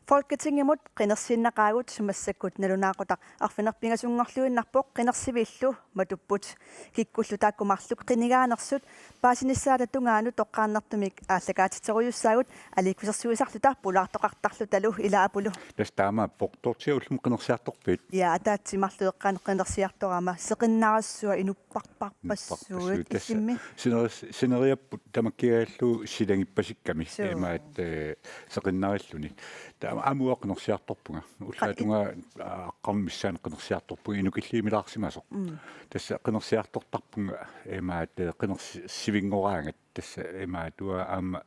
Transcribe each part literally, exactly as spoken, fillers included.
Folketingimut qinersiinnaqaagut, massakkut nalunaaqutaq arfineq-pingasunngorluinnarpoq, qinersivillu matupput. Kikkullu taakku marluk qinigaanersut paasinissaata tungaanut toqqaannartumik aallakaatitserujussaagut, aliikkusersuisarluta pulaartoqartarlutalu. Ila Apulu. Tassa taamaappoq. Dorthea, ullumi qinersiartorpit? Ja, ataatsip marluk eqqaani qinersiartorama, seqinnarissua inupparparpassuit. Inupparpassuit. Tassa illimmi sineris-, sineriapput tamakkigallu silagippasikkami. Suu. Imaat, eh, seqinnarilluni. Taava aamma uanga qinersiartorpunga. Ullaatungaa, aa, aqqarneq missaani qinersiartorpunga, inukilliumilaarsimasoq. Mm. Tassa qinersiartortarpunga, imaat, eh, qinersi-, sivinngoraangat. Tassa imaattoq aamma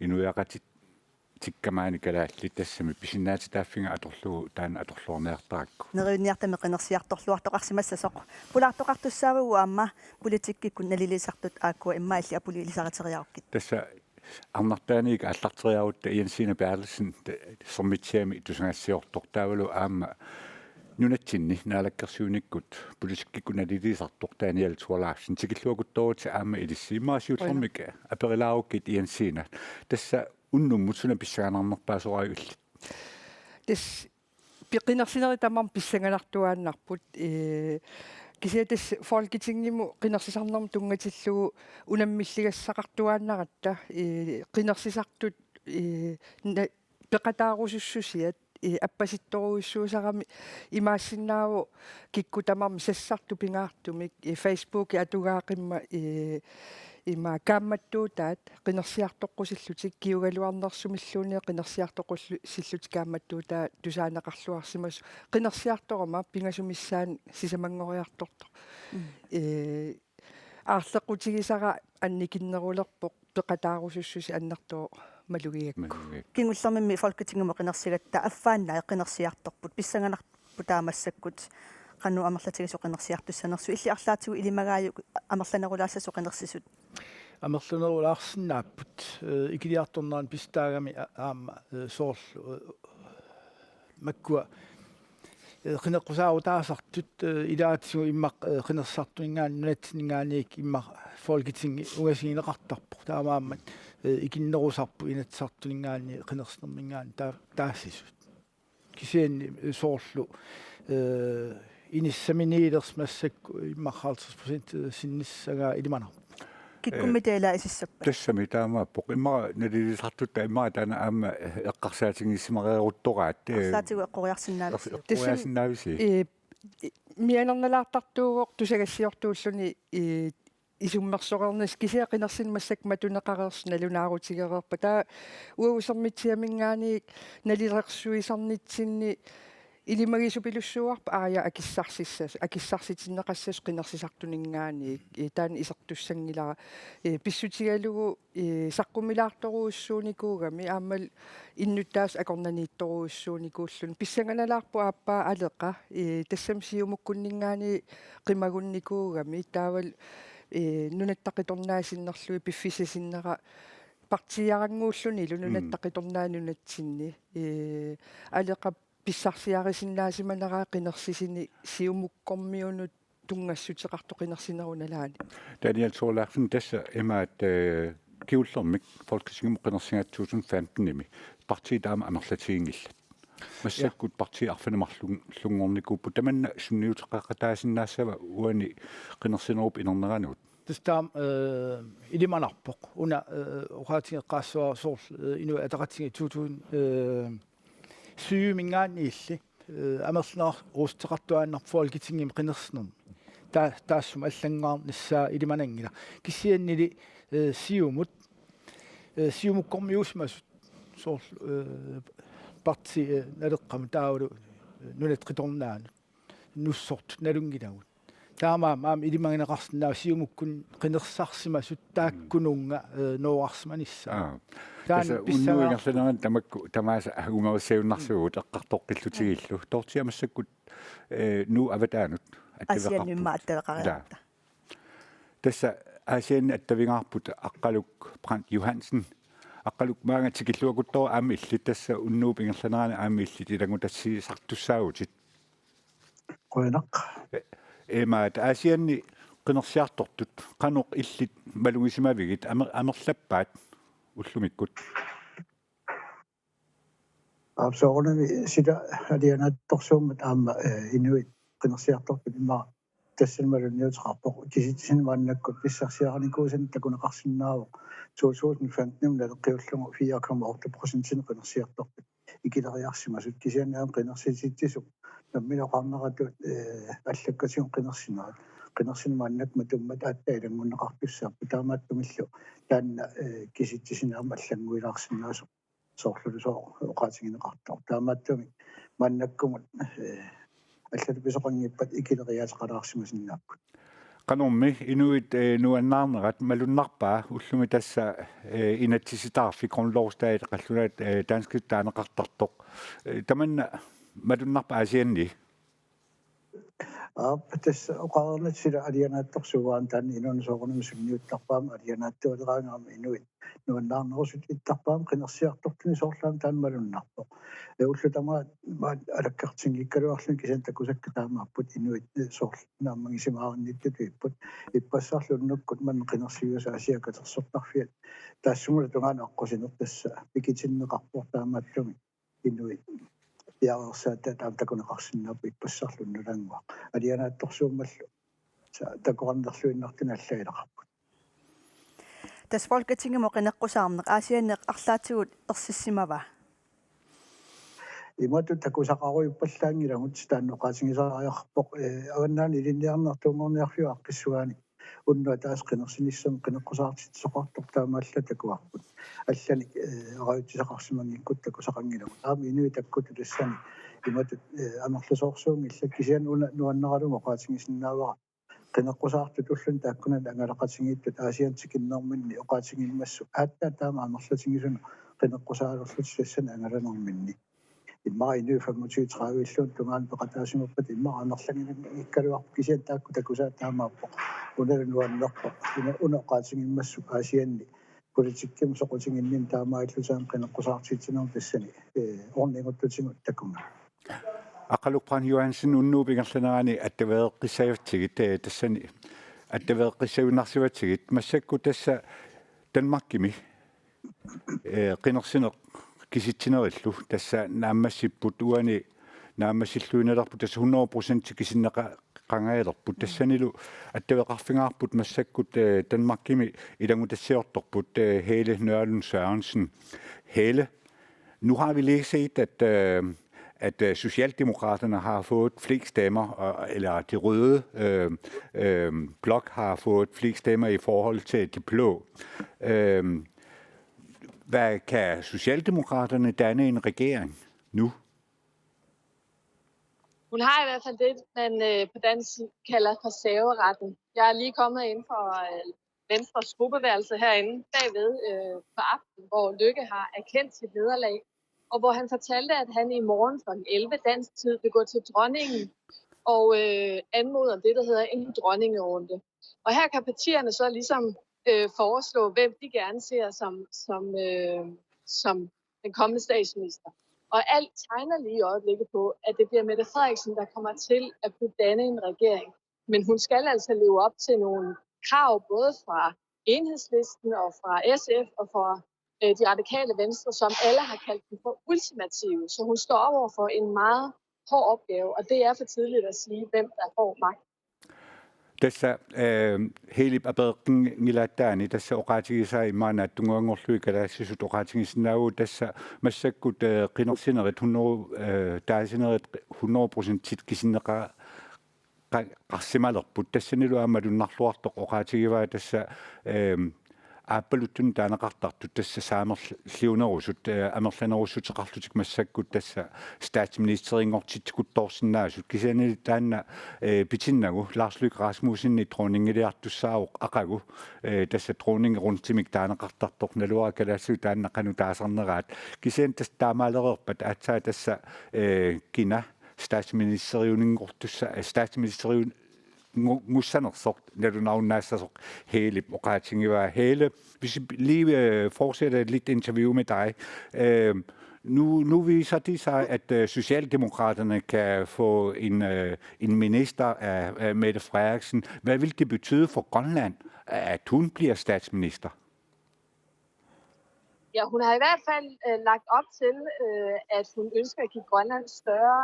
inuiaqatigiit tikkamaani kalaallit, tassami pisinnaatitaaffiga atorlugu taanna atorluarniartarakku. Neriunniartami qinersiartorluartoqarsimassasoq. Pulaartoqartussaavugut aamma politikkikkut nalilisartut, aakkua immaqa illit Apulu ilisariteriarukkit. Tassa arnartaaniit aallarteriarutta Jensine Berthelsen, te-, Sermitsiami tusagassiortoq, taavalu aamma nunatsinni naalakkersuinikkut politikkikkut nalilisartoq Daniel Thorleifsen. Tikilluakuttooritsi aamma ilissi. Immaqa siullermik aperilaarukkit Jensine. Tassa unnummut suna pissanganarnerpaasorajuk illit? Tassa pi-, qinersinerit tamarmik pissanganartuaannarput, ee, kisianni tassa Folketingimut qinersisarnermut tunngatillugu unammilligassaqartuaannaratta, ee, qinersisartut, ee, na-, peqataarusussusiat, ee, appasittorujussuusarami. Imaassinnaavoq kikkut tamarmik sassartut pingaartumik, ee, Facebooki atugaaqimmat, ee, ima kaammattuutaat qinersiartoqqusillutik, kiugaluarnersumilluunniit qinersiartoqqusillutik kaammattuutaat tusaaneqarluarsimasut. Qinersiartorama pingasut missaanni sisamanngoriartortoq. Mm. Ee, aarleqqutigisara annikinnerulerpoq peqataarusussuseq annertooq malugigakku. Malugigakku. Kingullermimmi Folketingimut qinersigatta affaannaa qinersiartorput, pissanganarpoq taava massakkut qanoq amerlatigisut qinersiartussanersut, illit arlaatigut ilimagaajuk amerlanerulaassasut qinersisut? Amerlanerulaarsinnaapput, ee, ikiliartornerani pisutaagami a-, aamma, ee, soorlu, ee, makkua, ee, qineqqusaarutaasartut, ee, ilaatigut immaqa, ee, qinersisartuninngaanniit, nunatsinninngaanniit immaqa Folketingi ungasigineqartarpoq. Taamaammat, ee, ikinnerusarput Inatsisartuninngaanniit qinersinerminngaanniit taa-, taassisut. Kisianni, ee, soorlu, ee, inissaminiilersi massakkut immaqa halvtreds procent, ee, sinnissagaa ilimanarpoq. Kikkummita ila isissappat? Tassami taamaappoq. Immaqa nalilisartutta immaqa taanna aamma eqqarsaatigiissimareeruttoraat, ee, arlaatigut eqqoriarsinnaavisi? Eq-, eqqoriarsinnaavisi? Ee, i-, mianernalaartartuuvoq tusagassiortuulluni, ee, isummersoreernissaa, kisianni qinersineq massakkut matuneqareersoq nalunaarutigereerpat. Taava uagut Sermitsiaminngaanniit nalilersuisarnitsinni ilimagisupilussuuarput, aaja akissarsissas-, akissarsitinneqassasoq qinersisartuninngaanniit, ee, taanna isertussanngilara. Ee, pissutigalugu, ee, saqqummilaartorujussuunikuugami aammalu innuttaasut akornanniittorujussuunikuulluni. Pissanganalaarpoq aappaa Aleqa, ee, tassami Siumukkunninngaanniit qimagunnikuugami, taavalu, ee, Nunatta Qitornaat sinnerlugit piffissap sinnera partiiarannguullunilu, mm, Nunatta Qitornaat nunatsinni. Ee, Aleqa pissarsiarisinnaasimanera qinersisini Siumukkormiunut tunngassuteqartoq qinersinerup nalaani. Daniel Thorleifsen, tassa imaat, ee, kingullermik Folketingimut qinersigatta to tusind femtenimi partiit taama amerlatiginngillat. Massakkut, ja, partiit arfineq-marlunngornikuupput, tamanna sunniuteqaqataasinnaassavat uani qinersinerup inerneranut? Tassa taama, ee, ilimanarpoq. Una, ee, oqaatigeqqaassuara soorlu, ee, Inuit Ataqatigiit to tusind, ee, syviminngaanniilli, ee, amerlanerussuteqartuaannarpoq Folketingimi qinersinermi. Taa-, taassuma allanngornissaa ilimananngilaq. Kisiannili, ee, Siumut, ee, Siumukkormiuusimasut soorlu, ee, partii, ee, Naleqqamut taavalu, ee, Nunatta Qitornaanut nussortut nalunngilagut. Taamaammat aamma ilimagineqarsinnaavoq Siumukkut qinersisarsimasut taakkununnga, ee, noorarsimanissaat. Aa. Taanna, tassa unnuup pissangaarput ingerlanerani tamakku tamaasa angumerissajunnaarsivugut eqqartoqqillutigillu. Dorthea, massakkut, ee, Nuup avataanut attaveqarput. Aasiannut immaqa attaveqariarta. Ilaa. Tassa Aasianni attavigaarput Aqqaluk Brandt Johansen. Aqqaluk, maanga tikilluakuttoorit aamma illit, tassa unnuup ingerlanerani aamma illit ilanngutassiisartussaavutit. Qujanaq. E-, imaat, Aasianni qinersiartortut qanoq illit malugisimavigit, amer-, amerlappaat ullumikkut? Aap, soorunami sila alianaatsorsuummat aamma, eh, inuit qinersiartortut immaqa tassani malunniuteqarpoq. Kisitsisit maannakkut pissarsiarinikuusanik takuneqarsinnaavoq. To tusind femten naleqqiullugu fire komma otte procentinik qinersiartortut ikileriarsimasut, kisianni aamma qinersisitsisut nammineq oqarneratut, eh, allakkatigut qinersinerat. Qinersineq maannakkut matummat aatsaat ilanngunneqartussaapput, taamaattumillu taanna, eh, kisitsisinut aamma allannguilaarsinnaasoq soorlulusooq oqaatigineqartoq. Taamaattumik maannakkumut, eh, allatut pisoqanngippat ikileriaateqalaarsimasinnaapput. Qanormi inuit, eh, nuannaarnerat malunnarpa ullumi tassa, eh, inatsisitaarfik grundlovsdag qallunaat, eh, danskit taaneqartartoq. Eh, tamanna malunnarpa Aasianni? Aap, tassa oqarnera sila alianaatsorsuuvoq, taanna inunnut soorunami sunniuttarpoq aamma alianaatsualeraangama inuit nuannaarnerusut ittarput aamma qinersiartortuni, soorlu aamma taanna malunnarpoq. Eh, ullut tamaat maani alakkartinngikkaluarluni kisianni takusakka taamaapput inuit, eh, soorlu naammagisimaarinnittut ipput. Ippassarlu unnukkut manna qinersiviusoq Aasiaat Katersortarfiat taassumunnga tungaanut aqqusineq tassa pikitinneqarpoq, taamaattumik inuit piareersaatit aamma takuneqarsinnaapput ippassarlu unnulannguaq. Alianaatsorsuummallu sa-, takorannerluinnartuni allagileqarput. Tassa Folketingimut qineqqusaarneq Aasianneq arlaatigut ersissimava? Imatut takusaqarujuppallaanngilagut, taanna oqaatigisariaqarpoq, eh, Avannaani Ilinniarnerit Tuunngorniarfiup aaqqissugaani unnuaq ataaseq qinersinissamut qineqqusaartitsisoqartoq taamaallaat takuarput. Allanik, eh, arajutsisaqarsimanngikkutta takusaqanngilagut. Aamma inuit takkutut tassani imatut, eh, amerlasoorsuunngillat, kisianni una nuannaralugit oqaatigisinnaavara qineqqusaartut ulluni taakkunani angalaqatigiittut Aasianni tikinnerminni oqaatigimmassuk aatsaat taama amerlatigisunut qineqqusaalerlutik tassani angalanerminni. Immaqa inuit femogtyve tredive-lluunniit tungaanut peqataasimappat immaqa amerlanngikkaluarput, kisianni taakku takusaat taamaappoq. Unalu nuannerpoq. Una, una oqaatigimmassuk Aasianni politikkimut soqutiginninni taamaalillutik aamma qineqqusaartitsinermi tassani, eh, orniguttutigut takunnga. Aqqaluk Brand Johansen, unnuup ingerlanerani attaveeqqissavatsigit, eh, tassani attaveeqqissagunarsivatsigit, massakkut tassa Danmarkimi, eh, qinersineq kisitsinerillu tassa naammassipput, uani naammassilluinnalerput, tassa hundrede procent kisinneqa-, qangajalerput. Tassanilu attaveqarfigaarput massakkut, eh, Danmarkimi ilanngutassiortorput, eh, Helle Nørlund Sørensen. Helle, nu har vi lige set, at, øh, at, øh, Socialdemokraterne har fået flest stemmer, og, eller de røde, øh, øh, blok har fået flest stemmer i forhold til de blå. Øh, hvad, kan Socialdemokraterne danne en regering nu? Hun har i hvert fald det, man, øh, på dansk kalder for serveretten. Jeg er lige kommet ind fra, øh, Venstres gruppeværelse herinde bagved, øh, på aftenen, hvor Løkke har erkendt sit nederlag, og hvor han fortalte, at han i morgen klokken elleve dansk tid vil gå til dronningen og, øh, anmode om det, der hedder en dronningerunde. Og her kan partierne så ligesom, øh, foreslå, hvem de gerne ser som, som, øh, som den kommende statsminister. Og alt tegner lige i øjeblikket på, at det bliver Mette Frederiksen, der kommer til at kunne danne en regering. Men hun skal altså leve op til nogle krav, både fra Enhedslisten og fra S F og fra, øh, De Radikale Venstre, som alle har kaldt dem for ultimative. Så hun står over for en meget hård opgave, og det er for tidligt at sige, hvem der får magt. Tassa, eh, Hellep apereqqinngilaattaarani tassa oqaatigisaa imaannaat tungaanngorlugit kalaallisut oqaatigisinnaavagut, tassa massakkut, eh, qinersinerit hundrede, eh, taasinerit hundrede procentit kisinneqa-, qa-, qarsimalerput. Tassanilu aamma malunnarluartoq oqaatigivaa tassa, eh, aappaluttunik taaneqartartut tassa saamerliunerusut, eh, amerlanerussuteqarlutik massakkut tassa statsministerinngortitsikuttoorsinnaasut. Kisiannili taanna, eh, pitinnagu Lars Løkke Rasmussenip dronninngiliartussaavoq aqagu, eh, tassa dronningerundimik taaneqartartoq, naluara kalaallisut taanna qanoq taasarneraat. Kisianni tassa taamaalereerpat aatsaat tassa, eh, kina statsministeriuninngortussa-, eh, statsministeriun-, ngu-, ngussanersoq nalunarunnaassasoq Hellep oqaatigivaa. Helle, hvis vi lige, øh, fortsætter et lidt interview med dig. Øh, nu, nu viser det sig, at, øh, Socialdemokraterne kan få en, øh, en minister af, af Mette Frederiksen. Hvad vil det betyde for Grønland, at hun bliver statsminister? Ja, hun har i hvert fald øh, lagt op til, øh, at hun ønsker at give Grønland større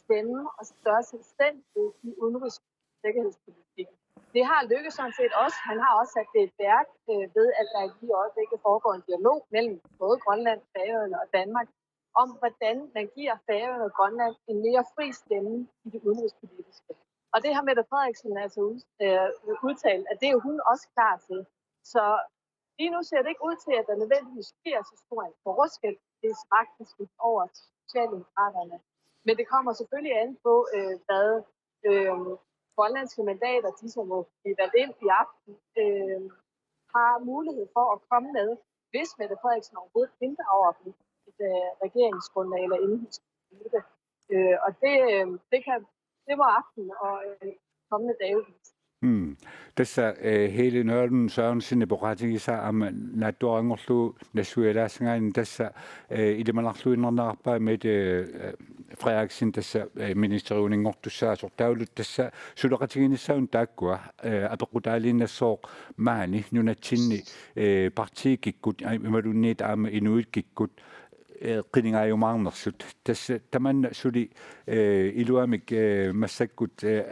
stemme og større selvstændighed i udenrigs- og sikkerhedspolitikken. Det har Løkke sådan set også. Han har også sat det i værk øh, ved, at der lige i øjeblikket foregår en dialog mellem både Grønland, Færøerne og Danmark om, hvordan man giver Færøerne og Grønland en mere fri stemme i det udenrigspolitiske. Og det har Mette Frederiksen altså ud, øh, udtalt, at det er hun også klar til. Så lige nu ser det ikke ud til, at der nødvendigvis sker så stor en forskel, hvis magten skifter over til Socialdemokraterne. Men det kommer selvfølgelig an på, øh, hvad øh, grønlandske mandater, de som må blive valgt ind i aften, øh, har mulighed for at komme med, hvis Mette Frederiksen overhovedet inddrager dem i et øh, regeringsgrundlag eller inden hun skal det. Øh, og det, øh, det, kan, det må aften og øh, kommende dage vise. Mm. Tassa eh, Helle Nørlund Sørensen oqaatigisaa aamma naatsuaranngorlugu nassuialaassagaanni tassa eh, ilimanarluinnarnerarpaa Mette eh, Frederiksen tassa eh, ministeriuninngortussaasoq taavalu tassa suleqatigiinnissaanut taakkua eh, apeqqutaaliinnassooq maani nunatsinni eh, partiit kikkut imaluunniit aamma inuit kikkut eh, qinigaajumaarnersut. Tassa tamanna suli eh, iluamik eh, massakkut eh,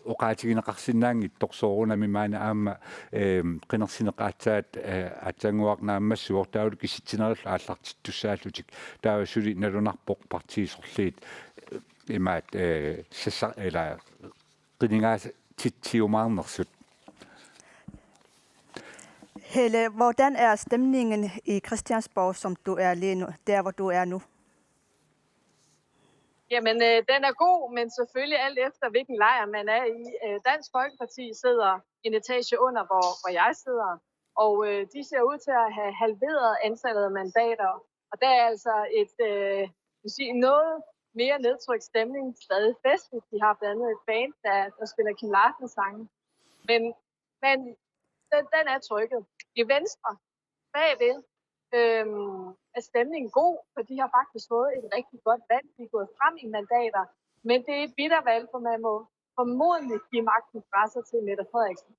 oqaatigineqarsinnaanngitsoq soorunami maani aamma eh, qinersineq aatsaat eh, aatsaannguaq naammassivoq taavalu kisitsinerullu aallartittussaallutik. Taava suli nalunarpoq partiit sorliit eh, imaat eh, sassa ila qinigaatitsiumaarnersut. Helle, hvordan er stemningen i Christiansborg, som du er lige nu, der hvor du er nu? Jamen, øh, den er god, men selvfølgelig alt efter, hvilken lejr man er i. Øh, Dansk Folkeparti sidder en etage under, hvor, hvor jeg sidder, og øh, de ser ud til at have halveret antallet af mandater, og der er altså et, øh, vil sige, noget mere nedtrykt stemning, stadig festligt. De har blandt andet et band, der, der spiller Kim Larsen-sange. Men, men den, den er trykket. I Venstre, bagved, øhm, er stemningen god, for de har faktisk fået et rigtig godt valg. De er gået frem i mandater, men det er et bitter valg, for man må formodentlig give magten fra sig til Mette Frederiksen.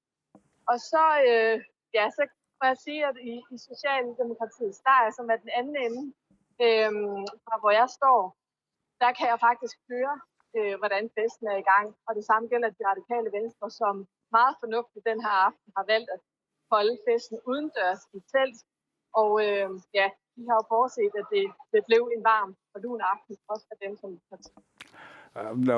Og så, øh, ja, så må jeg sige, at i, i Socialdemokratiets lejr, som er den anden ende, øhm, fra hvor jeg står, der kan jeg faktisk høre, øh, hvordan festen er i gang. Og det samme gælder de radikale venstre, som meget fornuftigt den her aften har valgt at holde festen udendørs i et telt. Og øh, ja, de har jo forudset, at det, det blev en varm og lun aften, også for dem som parti.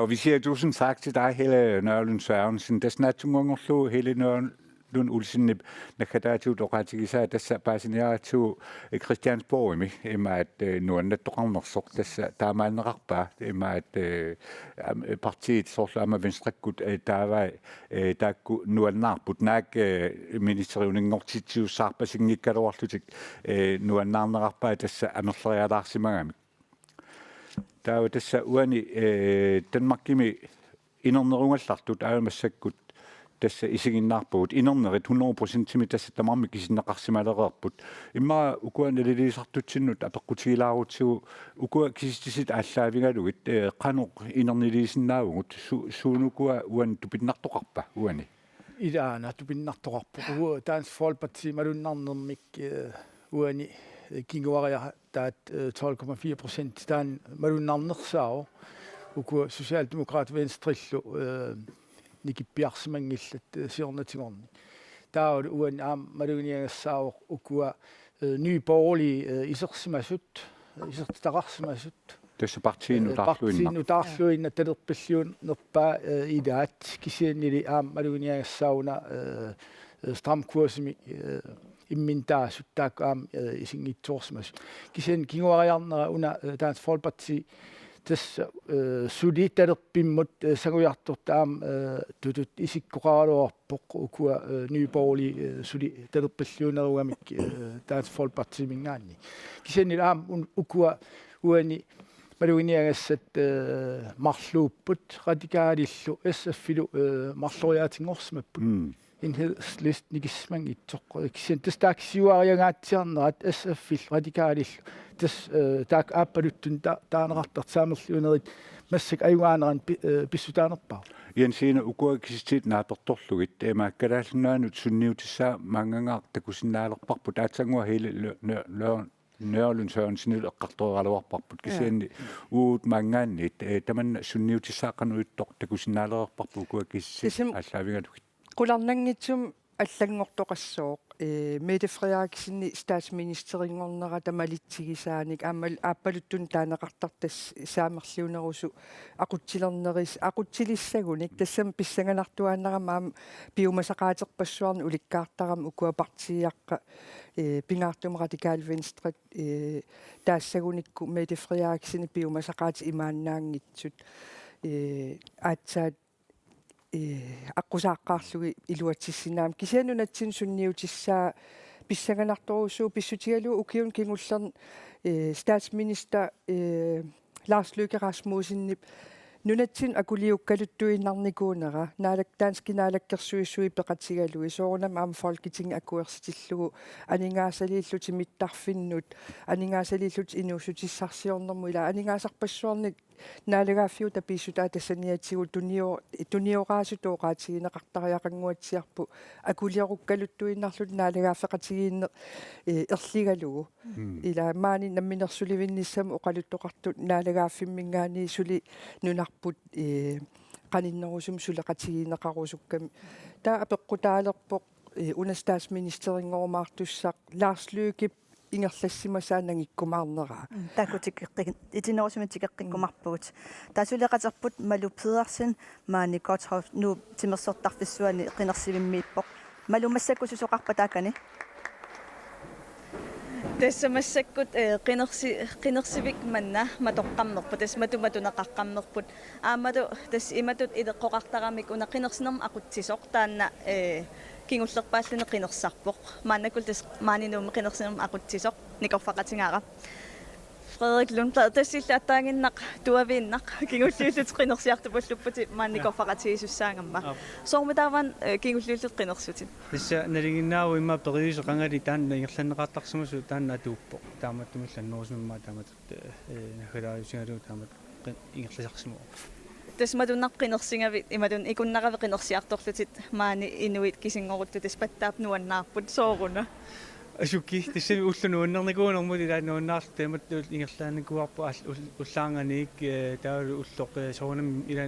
Og vi siger tusind tak til dig, Helle Nørlund Sørensen. Tassa naatsunnguanngorlugu Helle Nørlund Olsenip naggataatigut oqaatigisaa tassa paasiniaratsigu Christiansborgimi imaat eh, nuannattoqarnersoq tassa taamaanneqarpa imaat eh, am- partiit soorlu aamma Venstrekkut eh, taavai eh, taakku nuannaarput naak eh, ministeriuninngortitsisussaarpasinngikkaluarlutik eh, nuannaarneqarpa tassa amerlerialaarsimagamik. Taava tassa uani eh, Danmarkimi inernerugallartut aamma massakkut tassa isiginnaarpugut inernerit hundrede procentimik tassa tamarmik isinneqarsimalereerput. Immaqa ukua naliliisartutsinnut apeqqutigilaarutsigu ukua kisitsisit aallaavigalugit eh, qanoq inerniliisinnaavugut su- suunukua uani tupinnartoqarpa uani? Ilaana tupinnartoqarpoq. Uagut Dansk Folkeparti malunnarnermik eh, uani eh, kinguariataat eh, tolv komma fire procent taanna malunnarnersaavoq. Ukua Socialdemokrat Venstrellu eh, nikippiarsimanngillat eh, siornatigorni. Taavalu uani aamma maluginiagassaavoq ukua eh, Nye Borgerlige eh, isersimasut, eh, isertitaqarsimasut. Tassa partiinut eh, taarluinnaq. Partiinut taarluinnaq talerpalliunerpaat eh, ilaat kisiannili aamma maluginiagassaq una eh, eh, stram kursimi eh, immintaasut taakku aamma eh, isinngitsoorsimasut. Kisianni kinguariarnera una eh, Dansk Folkeparti tassa eh, suli talerpimmut eh, sangujartortaa aamma eh, tutut isikkoqaraluarpoq ukua eh, Nye Borgerlige eh, suli talerpalliunerugamik eh, Dansk Folkepartiminngaanniit. Kisianni aamma un- ukua uani maluginiagassat eh, marluupput Radikalillu S F-ilu eh, marloriaatinngorsimapput. Mm. Enhedslisten nikisimanngitsoq. Kisianni tassa taakku siuariangaatsiarnerat S F-illu Radikalillu tassa eh, taakku aappaluttunik ta- taaneqartartut saamerliunerit massakkut ajugaanerani pi- eh, pissutaanerpaavoq. Jensine, ukua kisitsisit naapertorlugit imaak Kalaallit Nunaannut sunniutissaa maanngangaaq takusinnaalerparput, aatsaannguaq Helle Lø- Lø- Lø- Nørlund Sørensenip eqqartoraluarparput. Ja. Kisianni uagut maanngaanniit, eh, tamanna sunniutissaaqqanut ittoq takusinnaalereerparput ukua kisitsisit. Tassami aallaavigalugit. Qularnanngitsumik allanngortoqassooq, eh, Mette Frederiksenip statsministerinngornerata malitsigisaanik aamma aappaluttunik taaneqartartoq saamerliunerusoq aqutsilerneris-, aqutsilissagunik tassami pissanganartuaannarami aamma piumasaqaaterpassuarnik ulikkaartarami ukua partiiaqqat, eh, pingaartumik Radikale Venstre, eh, taassagunikku Mette Frederiksenip piumasaqaatit imaannaanngitsut, eh, aatsaat, eh, aqqusaaqqaarlugit iluatsissinnaammat. Kisianni nunatsinni sunniutissaa pissanganartorujussuuvoq pissutigalugu ukiuni kingullerni, eh, statsminister, eh, Lars Løkke Rasmussenip nunatsinni akuliukkaluttuinnarnikuunera, naalak-, danskit naalakkersuisui peqatigalugit, soorunami aamma Folketingip akuersitillugu aningaasaliillutik mittarfinnut, aningaasaliillutik inuussutissarsiornermut, ila aningaasarpassuarnik naalagaaffiup tapiissutaata saniatigut tunio-, tunioraasutut oqaatigineqartariaqannguatsiarpoq akuliorukkaluttuinnarlutik naalagaaffeqatigiinneq, eh, erligalugu. Mm. Ila maani namminersulivinnissamut oqaluttoqartut naalagaaffimminngaanniit suli nunarput, eh, qaninnerusumik suleqatigineqarusukkami. Taava apeqqutaalerpoq, eh, una statsministerinngorumaarusussaq Lars Løkkep ingerlassimasaa nangikkumaarneraa. Mm, taakku tikeqqi-, itinerusumik tikeqqikkumaarpugut. Taava suleqaterput Malu Pedersen, maani Godthåb, Nuup timersortarfissuani qinersivimmiippoq. Malu, massakkut susoqarpa taakani? Tassa massakkut, eh, qinersi-, qinersivik manna matoqqammerput, tassa matu-, matuneqaqqammerput. Aammalu tassa imatut ileqqoqartaramik una qinersinermut aqutsisoq taanna, eh, kingullerpaalluni qinersisarpoq. Maannakkut tassa maani Nuummi qinersinermut aqutsisoq nikorfaqatigaara. Frederik Lundblad, tassa illit attaannginnaq tuaviinnaq kingulliullutit qinersiartup ullupputit maani, ja, nikorfaqatigiissussaagamma. Aap. Soormi taava, eh, kingulliullutit qinersutit? Tassa nalinginnaavoq immaqa periuseq qangali taanna ingerlanneqartarsimasoq taanna atuuppoq. Taamaattumillu annerusumik immaqa taamatut, eh, naggataarusigalugu taamatut qin-, ingerlasarsimavoq. Tassa matunnaarpoq qinersigavit, imaluunniit ikunnaravit qinersiartorlutit maani inuit kisinngoruttutit, tassa pattaap nuannaarput, sooruna? Asuki, tassami ulloq nuannernikuunermut ila nuannaarluta imatut ingerlaannikuuarput all-, ull-, ullaarnganiit, eh, taavalu ulloq, eh, soorunami ila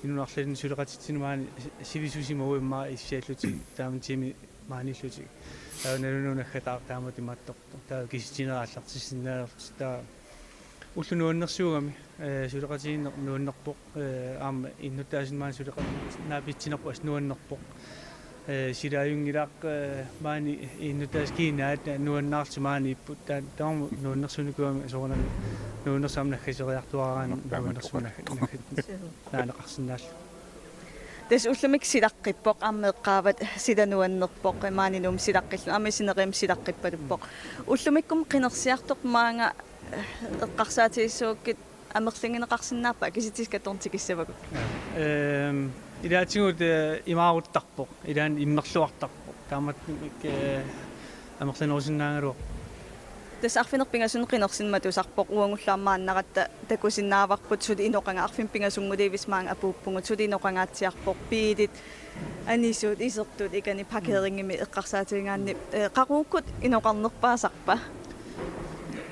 inunnik arlalinnik suleqatitsineq maani si-, sivisusimavoq immaqa issiallutik taama tiimi maaniillutik. Taava nalunanngilaq taava taamatut imaattoq. Taava kisitsineq aallartissinnaalerlutik taava. Ulloq nuannersuugami, eh, suleqatigiinneq nuannerpoq, eh, aamma innuttaasunik maani suleqatigiinneq naapitsinerput assut nuannerpoq. Eh, sila ajunngilaq, eh, maani innuttaasut kiinaat nuannaarlutik maaniipput, taa-, tamarmik nuannersuunikuugamik soorunami nuannersunik naggaseriartuaaraanni nuannersunik nagga-, nagga-, naaneqarsinnaallugu. Tassa ullumikkut silaqqippoq, aamma eqqaavat sila nuannerpoq, maani Nuummi silaqqilluni, aamma sineriammi silaqqippaluppoq. Ullumikkut qinersiartoq maanga, eh, eqqarsaatigissagukkit amerligineqarsinnaappat kisitsisit kattorn tikissavagut? Ehm, ilaatigut, eh, imaaruttarpoq, ilaanni immerluartarpoq. Taamaattumik, eh, amerlanerusinnaagaluarpoq. Tassa arfineq-pingasunut qinersineq matusarpoq, uagullu aamma maannaratta takusinnaavarput suli inoqangaa-, arfineq-pingasunngulivissi maanga apuuppugut, suli inoqangaatsiarpoq, biilit, anisuut, isertut, ikani parkeringimi eqqarsaatigigaanni, eh, qaqugukkut inoqarnerpaasarpa?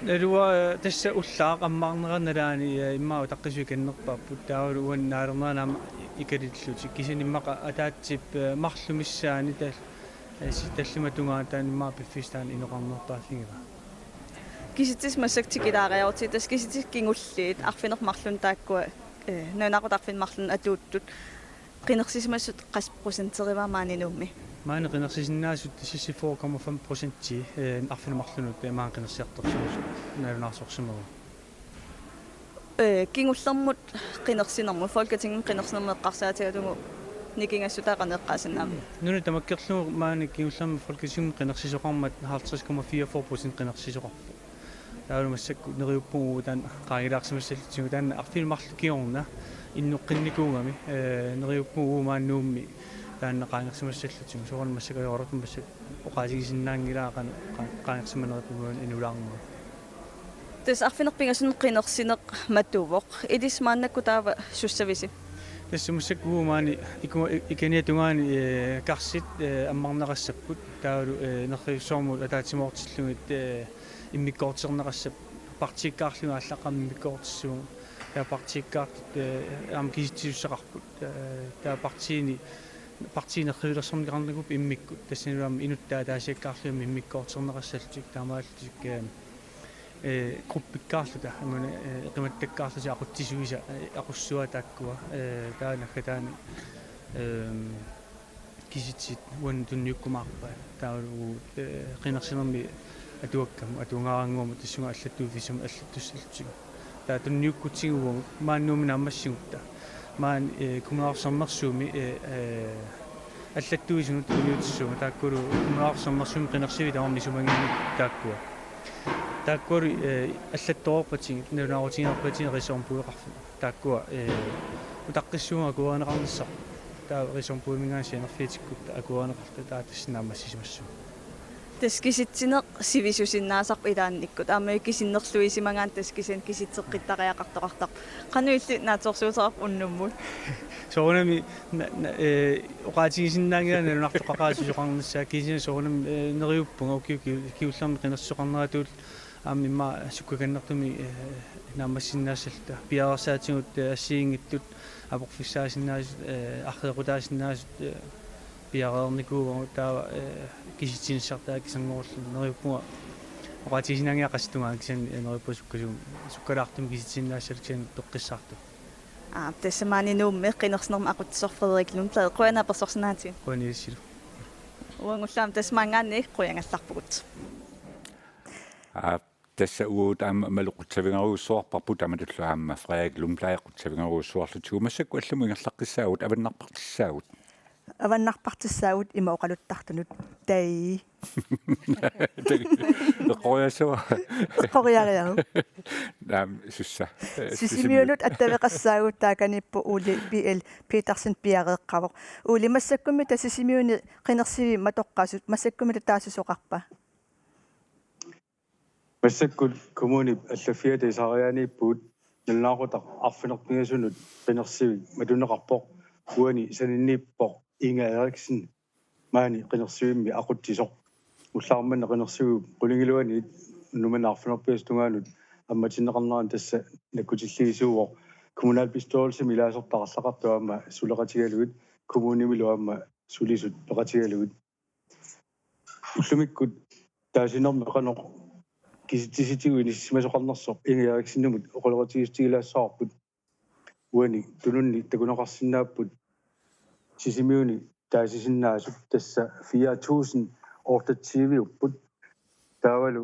Naluara, eh, tassa ullaaq ammaarnerata nalaani, eh, immaqa utaqqisui kannerpaapput, taavalu uani naalernerani aamma ikalillutik. Kisianni immaqa ataatsip, eh, marluk missaani tal-, eh, si-, tallimat tungaanut taanna immaqa piffissaq taanna inoqarnerpaallunga. Kisitsisit massakkut tikilaariarutsigit, tassa kisitsisit kingulliit arfineq-marlunut taakkua, eh, nalunaaqutaq arfineq-marlunut atuuttut. Qinersisimasut qassit procenterivaat maani Nuummi? Maani qinersisinnaasut tassa seksogfyrre komma fem procenti, eh, arfineq-marlunut, eh, maani qinersiartorsimasut nalunaarsorsimavoq. Eh, kingullermut qinersinermut, Folketingimi qinersinermut eqqarsaatigalugu nikingassutaat qanoq eqqaasinnaavigit? Nuna tamakkerlugu maani kingullermik Folketingimi qinersisoqarmat halvtreds komma fireogfyrre procent qinersisoqarpoq. Taavalu massakkut neriuppunga uagut taanna qaangilaarsimassallutsigu, taanna arfineq-marluk kingorna innuqqinnikuugami, eh, neriuppunga uagut maani Nuummi taanna qaangersimassallutsigu. Soorunami massakkut ajoraluartumik massakkut oqaatigisinnaanngilara qanoq qa-, qaangersimanerput uagut inulaarnera. Tassa arfineq-pingasunut qinersineq matuvoq. Ilissi maannakkut taava sussavisi? Tassa massakkut maani iku-, ikaniatungaani, eh, karsit, eh, ammarneqassapput taavalu, eh, nerrivissumut ataatsimoortillugit, eh, immikkoortilerneqassapput partiikkaarlugit aallaqqaammut immikkoortissapput. Taava partiikkaartut, eh, aamma kisitsisussaqarput. Eh, taava partiini, partiit nerrivilersorneqarnikuupput immikkut. Tassanilu aamma inuttaa ataasiakkaarlugit immikkoortilerneqassallutik taamaallutik, eh, eh, gruppikkaarluta, aamma, eh, eqimattakkaarlutik aqutsisuisa, eh, aqussuat taakkua, eh, taava naggataani, ehm, kisitsisit uannut tunniukkumaarpai. Taavalu, eh, qinersinermi atuakkamut, atuagaraannguamut tassunga allattuiffissami allattussallutik. Taava tunniukkutigu uagut maani Nuummi naammassigutta. Maani, eh, Kommuneqarfik Sermersuumi, eh, eh, allattuisunut tunniutissaanga taakkulu Kommuneqarfik Sermersuumi qinersivik tamarmik isumaginninnittut taakkua. Taakkualu, eh, allattoreerpatigit, nalunaarutigineqarpatigit Ris Orm Bue-qarfimmi. Taakkua, eh, utaqqissaagut akuerineqarnissarput. Taava Ris Orm Bue-minngaanniit sianerfigitikkutta akuerineqartut taava tassa naammassisimassapput. Tassa kisitsineq sivisusinnaasarpoq ilaannikkut. Aamma kisinnerluisimagaanni tassa kisianni kisitseqqittariaqartoqartarpoq. Qanoq illit naatsorsuuteqarpit unnummut? Soorunami na-, na-, eh, oqaatigisinnaanngilara nalunartoqaqaaq susoqarnissaa, kisianni soorunami, eh, neriuppunga ukiut ki-, kingullermi qinersisoqarneratuut aamma immaqa sukkakannertumik, eh, naammassinnaassalluta. Piareersaatigut, eh, assigiinngitsut, aporfissaasinnaasut, eh, arriiqutaasinnaasut, eh, piareernikuuagut taava, eh, kisitsinissartaa kisanngorulluni. Neriuppunga oqaatigisinnaanngilara qassit tungaanut, kisianni, eh, neriuppunga sukkasuum-, sukkalaartumik kisitsinnaassalluta kisianni toqqissartut. Aap, tassa maani Nuummi qinersinermi aqutsisoq Frederik Lundblad, qujanaq apersorsinnaagakkit. Qujanaq ilissilu. Uagullu aamma tassa maanngaanniit qujagallarpugut. Aap, tassa uagut aamma Malu qutsavigerujussuarparput, tamatullu aamma Frederik Lundblad qutsavigerujussuarlutigu. Massakkut allamut ingerlaqqissaagut, avannarpartissaagut. Avannarpartissaagut ima oqaluttartunut. Tai. Eqqoriassava? Eqqoriariaruk. Naamik, sussa. Sisimiunut attaveqassaagut, taakaniippoq Ole B L Petersen piareeqqavoq. Ole, massakkummi tassa Sisimiuni qinersivik matoqqasut, massakkummi taava susoqarpa? Massakkut kommunip allaffiata isariaaniippugut, nalunaaqutaq arfineq-pingasunut qinersivik matuneqarpoq. Uani saninniippoq Inga Eriksen, maani qinersivimmi aqutsisoq. Ullaaq manna qinersiviup qulingiluaniit unnuk manna arfineq-pingasut tungaanut ammatinneqarnerani tassa nakkutilliisuuvoq. Kommunalbestyrelsimi ilaasortaqarlaqartut aamma suleqatigalugit, kommunimilu aamma sulisut peqatigalugit. Ullumikkut taasinermi qanoq kisitsisitigut inissisimasoqarnersoq Inga Eriksenimut oqaloqatigiissutigilaassavarput. Uani tununni takuneqarsinnaapput Sisimiuni taasisinnaasut, tassa fire tusind otteogtyve-upput. Taavalu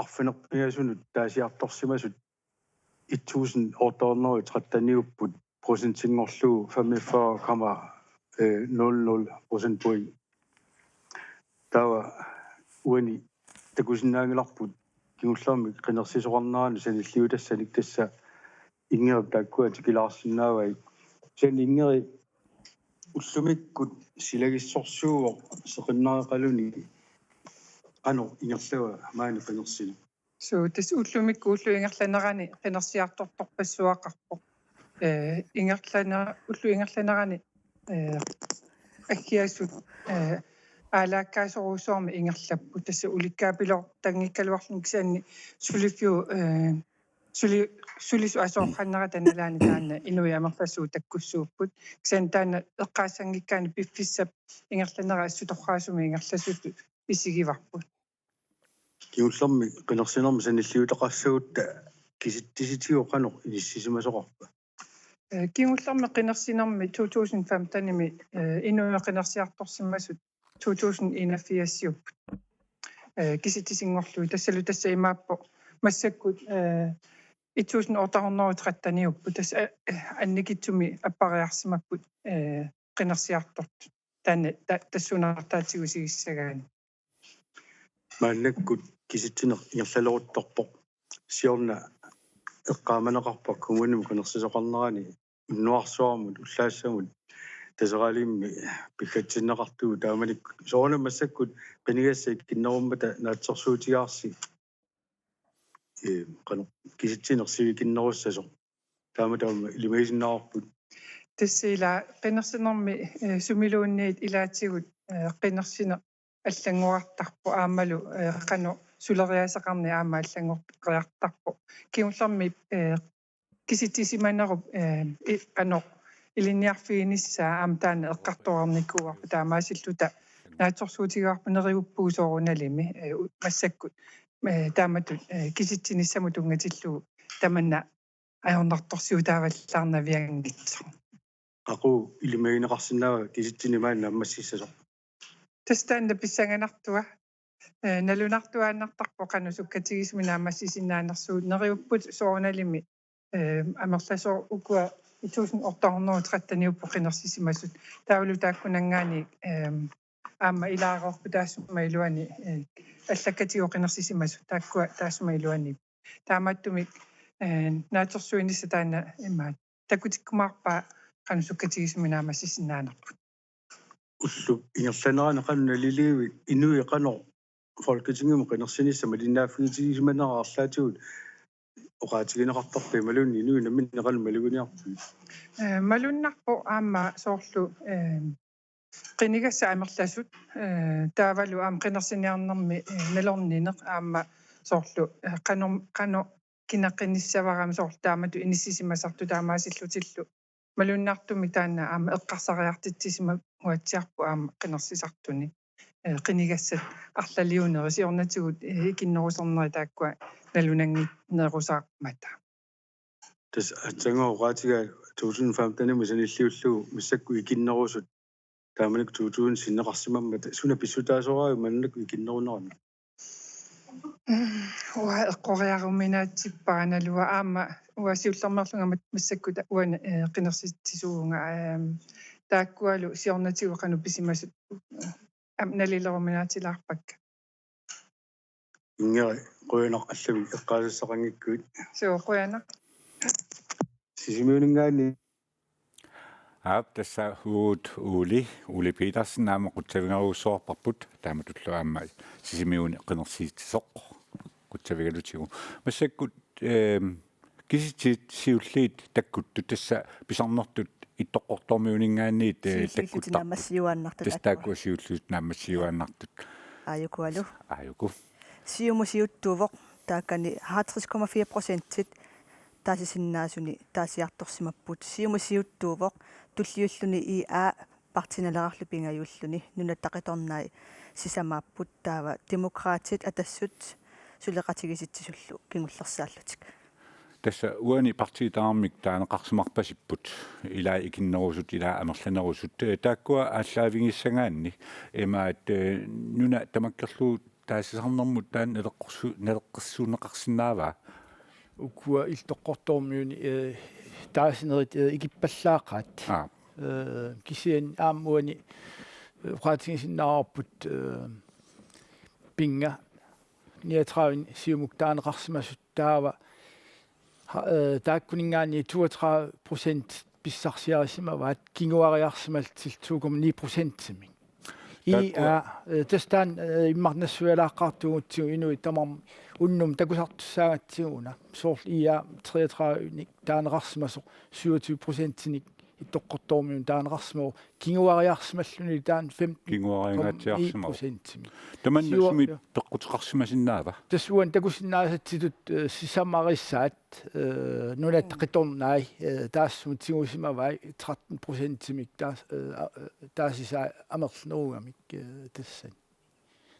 arfineq-pingasunut taasiartorsimasut et tusind otte hundrede og tretten-iupput, procentinngorlugu femogfyrre komma nul nul procentpoint. Taava uani takusinnaanngilarput kingullermik qinersisoqarneranut sanilliutassanik, tassa Ingerip taakkua tikilaarsinnaavai. Kisianni Ingeri ullumikkut silagissorsuuvoq seqinnareqaluni. Qanoq ingerlava maani qinersineq? Suu, tassa ullumikkut ullup ingerlanerani qinersiartortorpassuaqarpoq. Eh, ingerlane-, ullup ingerlanerani, eh, aggiasut, eh, aalaakkaasorujussuarmik ingerlapput. Tassa ulikkaapiloortanngikkaluarluni, kisianni suliffiup, eh, suli-, sulisut asoornerata nalaani taanna inuit amerlasuut takkussuupput. Kisianni taanna eqqaassanngikkaanni piffissap ingerlanerani assut torraasumik ingerlasutut isigivarput. Kingullermik qinersinermik sanilliutaqassagutta kisitsisitigut qanoq inissisimasoqarpa? Eh, kingullermik qinersinermi to tusind femten-imi, eh, inuit qinersiartorsimasut to tusind enogfirs-iupput. Eh, kisitsisinngorlugit, tassalu tassa imaappoq massakkut, eh, et tusind otte hundrede og tretten-iupput. Tassa, eh, annikitsumik appariarsimapput, eh, qinersiartortut. Taanna ta-, tassuunartaatigut isigissagaanni. Maannakkut kisitsineq ingerlaleruttorpoq. Siorna eqqaamaneqarpoq kommunimut qinersisoqarnerani unnuarsuarmut ullaassamut Taseraalimmik pigatsinneqartugut taamanikkut. Soorunami massakkut qinigassat ikinnerummata naatsorsuutigaarsi, eh, qanoq kisitsineq sivikinnerussasoq. Taama taama ilimagisinnaavarput. Tassa ila qinersinermi, eh, sumiluunniit ilaatigut, eh, qinersineq allanngorartarpoq aammalu, eh, qanoq suleriaaseqarneq aamma allanngoriartarpoq. Kingullermi, eh, kisitsisimanerup, eh, i-, qanoq ilinniarfiginissaa aamma taanna eqqartoreernikuuarput taamaasilluta naatsorsuutigaarput neriuppugut soorunalimi, eh, u-, massakkut, eh, taamatut, eh, kisitsinissamut tunngatillugu tamanna ajornartorsiutaavallaarnavianngitsoq. Qaqugu ilimagineqarsinnaava kisitsineq maani naammassissasoq? Tassa taanna pissanganartua. Eh, nalunartuaannartarpoq qanoq sukkatigisumik naammassisinnaanersugut. Neriupput soorunalimi, eh, amerlasoorput ukua et tusind otte hundrede og tretten-iupput qinersisimasut. Taavalu taakkunanngaanniit, eh, aamma ilaareerput taassuma iluani, eh, allakkatigut qinersisimasut. Taakkua taassuma iluani. Taamaattumik, eh, naatsorsuinissaq taanna imaat takutikkumaarpaa qanoq sukkatigisumik naammassisinnaanerput. Ullup ingerlanerani qanoq naliliivit, inuit qanoq Folketingimut qinersinissaq malinnaaffigitigisimannera arlaatigut oqaatigineqartarpa imaluunniit inuit namminneq qanoq maluginiarpigit? Eh, malunnarpoq aamma soorlu, eh, qinigassat amerlasut, eh, taavalu aamma qinersiniarnermi, eh, nalornineq aamma soorlu, eh, qanoq, qanoq kineqinissavara aamma soorlu taamatut inissisimasartut taamaasillutillu. Malunnartumik taanna aamma eqqarsariartitsisimaguatsiarpoq aamma qinersisartuni. Eh, qinigassat arlaliuneri siornatigut, eh, ikinneruserneri taakkua nalunannginnerusaarmata. Tassa aatsaannguaq oqaatigaa to tusind femten-imi sanilliullugu massakkut ikinnerusut taamanikkut to tusind sinneqarsimammata suna pissutaasoraajuk maannakkut ikinnerunerani? Mm, uanga eqqoriaruminaatsippara naluara aamma uanga siullermeerlunga mat-, massakkut uani, eh, qinersitsisuuvunga, ehm, taakkualu siornatigut qanoq pisimasut, eh, aamma nalileruminaatilaarpakka. Ingeri, qujanaq allamik eqqaasassaqanngikkuit. Suu, qujanaq. Sisimiuninngaanniit. Aap, tassa uagut Ole, Ole Petersen aamma qutsavigerujussuarparput, taamatullu aamma Sisimiuni qinersitsisoq qutsavigalutigu. Massakkut, ehm, kisitsisit siulliit takkuttut tassa pisarnertut Ittoqqortoormiuninngaanniit, eh, siulliullutik takkuttarput. Naammassiuaannartut tassa taakkua. Taakkua siulliullutik naammassiuaannartut. Aajukualu. Aajuku. Siumut siuttuuvoq, taakani halvtreds komma fire procentit taasisinnaasuni taasiartorsimapput. Siumut siuttuuvoq, tulliulluni I A Partii Naleraq pingajulluni, Nunatta Qitornai sisamaapput, taava Demokraatit Atassut suleqatigiissitsisullu kingullersaallutik. Tassa uani partiit tamarmik taaneqarsimarpasipput, ilaat ikinnerusut, ilaat amerlanerusut. Eh, taakkua aallaavigissagaanni, imaat, eh, nuna tamakkerlugu taasisarnermut taanna naleqqorsu-, naleqqissuunneqarsinnaavaa? Ukua Ittoqqortoormiuni, eh, taasinerit, eh, ikippallaaqaat. Aa. Eh, kisianni aamma uani, eh, oqaatigisinnaarput, eh, pinnga niogtredive Siumut taaneqarsimasut taava, ha-, eh, taakkuninngaanniit toogtredive procent pissarsiarisimavaat kinguariarsimallutik to komma ni procentimik. Taakkua- I A, eh, tassa taanna, eh, immaqa nassuialaaqqaartuugutsigu inuit tamarmik unnuk takusartussaagatsigu una. Soorlu I A treogtredive-nik taaneqarsimasoq syvogtyve procentinik Ittoqqortoormiunut taaneqarsimavoq kinguariarsimalluni taanna femten komma ni procentimik. Kinguariangaatsiarsimavoq. Tamanna siua-, sumi ja. Peqquteqarsimasinnaava? Tassa uani takusinnaasatsitut, eh, sisamarissaat, eh, Nunatta Qitornai, eh, taassuma tigusimavai tretten procentimik taas-, eh, a-, eh, taasisaa amerlanerugamik, eh, tassani.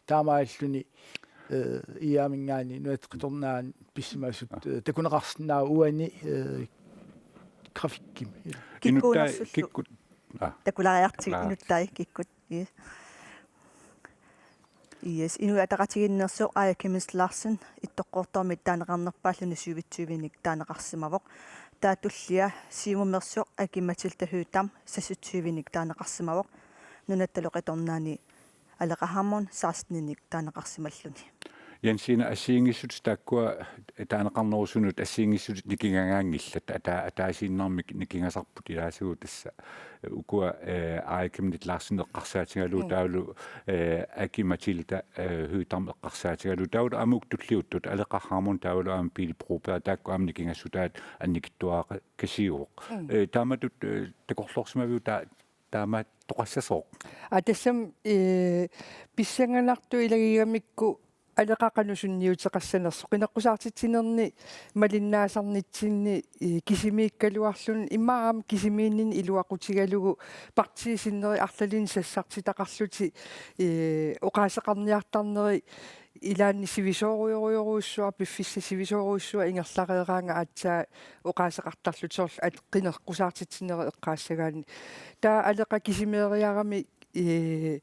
Taamaalilluni, eh, I A-minngaanniit Nunatta Qitornaani pisimasut, aa, eh, takuneqarsinnaavoq uani, eh, grafikkimi. Inuttai-, kikkuunersullu kikkut-, aa. Takulaariartigu, aa, inuttai kikkut. Yes. Yes, Inuit Ataqatigiinneersoq Aaja Chemnitz Larsen Ittoqqortoormiit taaneqarnerpaalluni syvogtyve-nik taaneqarsimavoq. Taava tullia Siumumeersoq Aki-Matilda Høegh-Dam seksogtyve-nik taaneqarsimavoq. Nunattalu Qitornaani Aleqa Hammond seksten-inik taaneqarsimalluni. Jensina, assigiinngissut taakkua taaneqarnerusunut assigiinngissut nikingagaanngillat, ata-, ataasiinnarmik nikingasarput ilaasugut tassa. Ukua, eh, Aaja Chemnitz Larsen eqqarsaatigalugu, mm, taavalu, eh, Aki-Matilda, eh, Høegh-Dam eqqarsaatigalugu, taavalu aamma uku tulliuttut, Aleqa Hammond taavalu aamma Pele Broberg, taakku aamma nikingassutaat annikitsuaraqasiuvoq. Mm. Eh, taamatut, eh, takorloorsimaviuk taa-, taamaattoqassasooq? Aa, tassami, eh, pissanganartut ilagigamikku Aleqa qanoq sunniuteqassanersoq. Qineqqusaartitsinerni malinnaasarnitsinni, eh, kisimiikkaluarluni, immaqa aamma kisimiinninni iluaqutigalugu partiit sinneri arlalinnik sassartitaqarlutik, eh, oqaaseqarniartarneri, ilaanni sivisoorujorujorujussuaq, piffissaq sivisoorujussuaq ingerlareeraangat aatsaat oqaaseqartarlutik, soorlu at-, qineqqusaartitsinerit eqqaassagaanni. Taava Aleqa kisimeeriarami, eh,